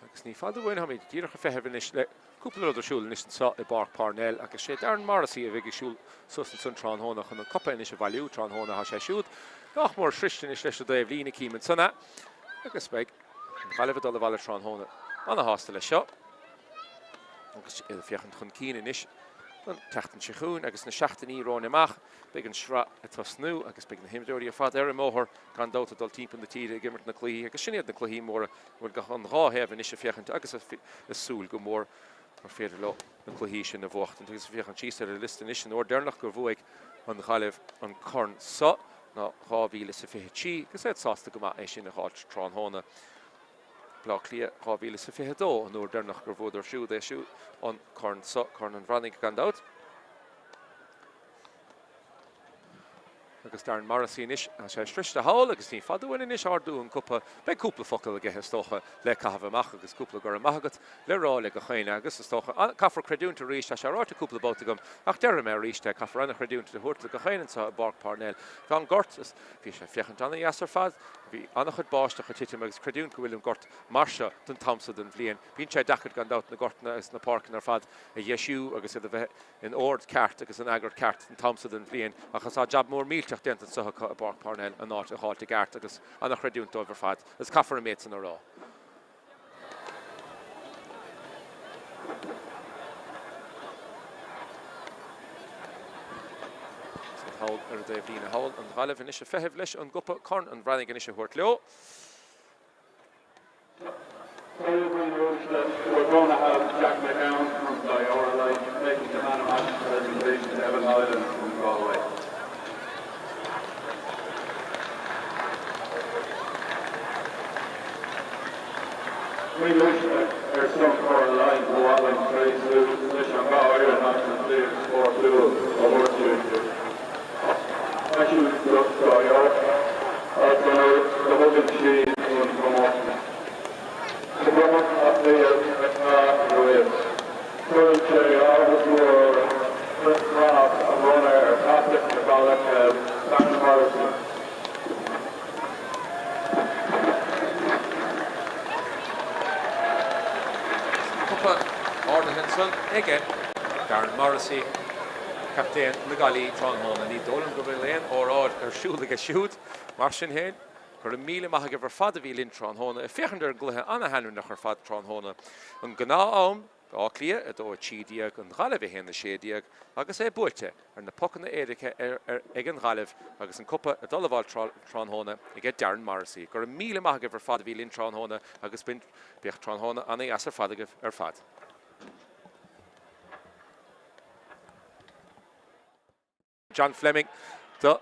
Agus ní fada uainn, táimid díreach ag feitheamh anois le cúpla rud ar siúl anois anseo i bPáirc Parnell agus sé Darren Morrissey a bheidh ag siúl suas ansan tráthnóna chun an cupa anois a bhailiú tráthnóna. Tá sé siúd nach mór sroiste anois leis an dtaobh líne, cím ansan é agus beidh an Ghaillimh ag dul abhaile tráthnóna ana-shásta leis seo agus iad ag féachaint chun cinn anois don tseachtain seo chugainn agus na seachtainí romhainn amach. Beidh an sraith ag tosnú agus beidh na himreoirí ar fad ar an mbóthar gan dabht ag dul timpeall na tíre ag imirt na cluichí agus sin iad na cluichí móra a bhfuil gach an dhá thaobh anois ag féachaint agus ag súil go mór gur féidir leo na cluichí sin a bhuachtaint. Agus ag féachaint síos ar an liosta anois, an uair deireanach gur bhuaigh an Ghaillimh an corn seo ná 2023 agus iad sásta go maith é sin a dh'fháilt tráthnóna. Bleá Cliath 2022 an uair deireanach gur bhuadar siúd é siúd an corn seo, Corn an Bhreathnaigh gan dabht. Agus Darren Morrissey anois, tá sé sroiste thall agus ní fada uainn anois ardú an cupa. Beidh cúpla focal aige is dócha le caitheamh amach agus cúpla go raibh maith agat le rá le gach éinne agus is dócha, caithfear creidiúint arís, tá sé ráite cúpla babhta agam ach déarfaidh mé arís é, caithfear an-chreidiúint a thabhairt le gach éinne anseo i bPáirc Parnell. Tá an gort, bhí sé ag féachaint an-dheas ar fad, bhí an-chuid báisteach ag titim agus creidiúint go bhfuil an gort mar seo don t-am seo den bhliain. Bíonn sé deacair gan dabht na gortanna agus na páirceanna ar fad a dheisiú agus iad a bheith in ord ceart agus in eagar ceart an t-am so den bhliain ach tá jab mór millteach déanta anseo acu i bPáirc Parnell an áit a dh'fháilt i gceart agus ana-chreidiúint dóibh ar fad agus caithfear an méid san a rá. Thall ar an dtaobh líne thall, an Ghaillimh anois ag feitheamh leis an gcupa, Corn an Bhreathnaigh anois a thabhairt leo. We're going to have Jack McGowan from Dioralyte making the man of match presentation to Evan Niland from Galway. Guím uaisle ar son Chorn Laighean ba mhaith linn tréaslú leis an dhá fhoireann as an chraobh spórtúil a thabhairt dúinn. Eisiúint do Dioralyte as an uair do thugann siad an comórtas. Tá bronnadh as Gaeilge atá romhaibh. ansan aige Darren Morrissey, captaen na Gaillimhe tráthnóna. Ní dóigh liom go bhfuil aon óráid ar siúl aige siúd. Mar sin féin, go raibh míle maith agaibh ar fad a bhí linn tráthnóna ag féachaint ar an gcluiche ana-thaitneamhach ar fad tráthnóna. An gnáth-am, Áth Cliath 2, 13, An Ghaillimh 1, 16, agus é buaite ar na pocanna éirice ag an Ghaillimh agus an cupa ag dul abhaile tráthnóna aige Darren Morrissey. Go raibh míle maith agaibh ar fad a bhí linn tráthnóna agus bíodh tráthnóna ana-dheas ar fad agaibh ar fad. John Fleming do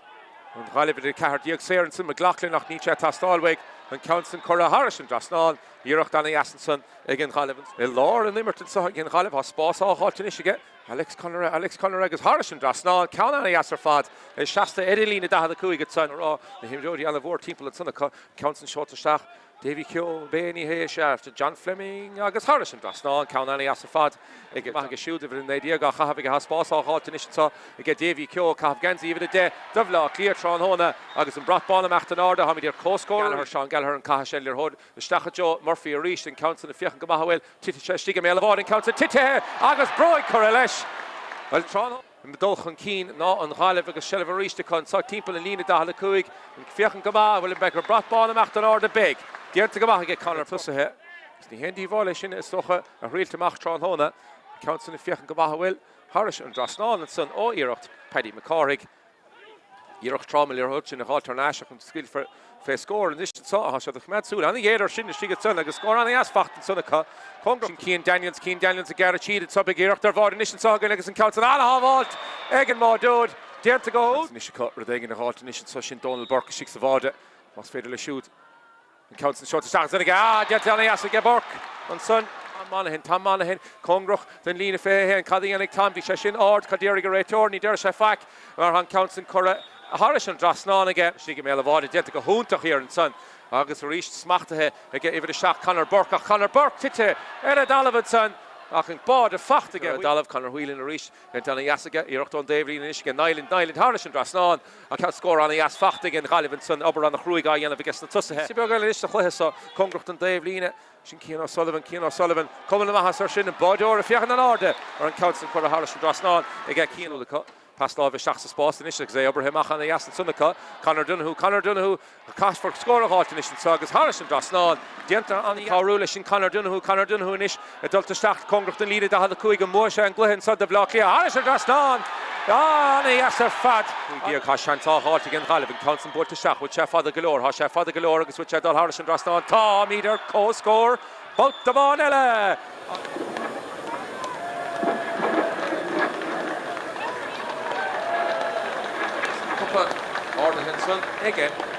an Ghaillimh uimhir 14 saor ansin McLaughlin ach níl sé ag teastáil uaidh an ceann sin curtha thairis an dtrasnán. Iarracht ana-dheas ansan ag an Ghaillimh. I lár an imirt anseo ag an Ghaillimh tá spás á fháilt anois aige Alex Conroy, Alex Conroy agus thairis an dtrasnán. Ceann ana-dheas ar fad. É seasta ar an líne 45 ansan. A raibh na himreoirí ana-mhór timpeall ansan acu. Ceann sin seolta isteach. Davy Keogh, b'é ní hé sea, John Fleming agus thairis an dtrasnán, ceann ana-dheas ar fad aige. Maith aige siúd, uimhir 19 á chaitheamh aige, tá spás á dh'fháilt anois anseo aige Davy Keogh ag caitheamh geansaí uimhir 10 do Bhaile Átha Cliath tráthnóna agus an brat bán imeacht in airde. Táimid ar comhscór. Gallagher, Seán Gallagher an caitheamh sin, liathróid isteach i dtreo Murphy arís, an ceann san ag féachaint go maith an bhfuil, titfidh sé istigh i mbéal an bháide, an ceann san titithe agus bróig curtha leis. Bhuel, tráthnóna. ag dul chun cinn ná an Ghaillimh agus seilbh arís acu anseo timpeall an líne 45. Ag féachaint go maith, bhfuil an beidh an brat bán imeacht in airde? Beidh. Déanta go maith aige Conor tosaithe. Agus ní haon díobháil é sin is dócha a thriailt amach tráthnóna. An ceann san ag féachaint go maith an bhfuil thairis an dtrasnán ansan ó iarracht Paddy Mac Cárthaigh. Iarracht trom an liathróid sin a dh'fháilt thar n-ais ach an scaoilfear fé scór anois anseo. Tá siad ag coimeád súil ana-ghéar air sin istigh ansan agus scór ana-dheas fachta ansan acu. Cóngarach sin Cian Daniels, Cian Daniels ag gearradh tríd anseo. Beidh iarracht ar bháide anois anseo againn agus an ceann san ana-shábháilt ag an mbáideoir. Déanta go. Anois acu rud éigin a dh'fháilt anois anseo sin Donal Burke istigh sa bháide. Más féidir leis siúd. An ceann san seolta isteach ansan aige. Ah! Déanta ana-dheas aige Burke ansan. Tom Monaghan, Tom Monaghan cóngarach don líne 21. Cad a dhéanfaidh Tom? Bhí sé sin ard. Cad déarfaidh an réiteoir? Ní déarfaidh sé faic mar tá an ceann san curtha thairis an dtrasnán aige. Istigh i mbéal an bháide. Déanta go hiontach thiar ansan agus arís smachtaithe aige uimhir 7 Conor Burke ach Conor Burke tite ar an dtalamh ansan ach an báide fachta aige ar an dtalamh. Conor Whelan arís. Déanta ana-dheas aige, iarracht ón dtaobhlíne anois aige Niland, Niland thairis an dtrasnán ach scór ana-dheas fachta ag an Ghaillimh ansan, obair ana-chruaidh á dhéanamh aige sna tosaithe. Píosa beag eile anois sa chluiche seo, cóngarach don dtaobhlíne, sin Cian O'Sullivan, Cian O'Sullivan, cuma na maitheasa air sin, an báideoir ag féachaint in airde ar an ceann san curtha thairis an dtrasnán aige Cian acu. Pas láimhe isteach sa spás anois agus é oibrithe amach ana-dheas ansan acu. Conor Donoghue, Conor Donoghue, Caithfear scór a dh'fháilt anois anseo agus thairis an dtrasnán. Déanta an-cabhrú leis sin Conor Donoghue, Conor Donoghue anois ag dul isteach cóngarach don líne 45. An mbuafaidh sé an gcluiche anseo do Bhaile Átha Cliath? Thairis an dtrasnán! Ana-dheas ar fad! 15 Tá seans á dh'fháilt ag an Ghaillimh. An ceann san buailte isteach. Bhfuil sé fada go leor? Tá sé fada go leor agus bhfuil sé ag dul thairis an dtrasnán? Táimid ar comhscór! Babhta amháin eile! Cupa ardaithe ansan aige.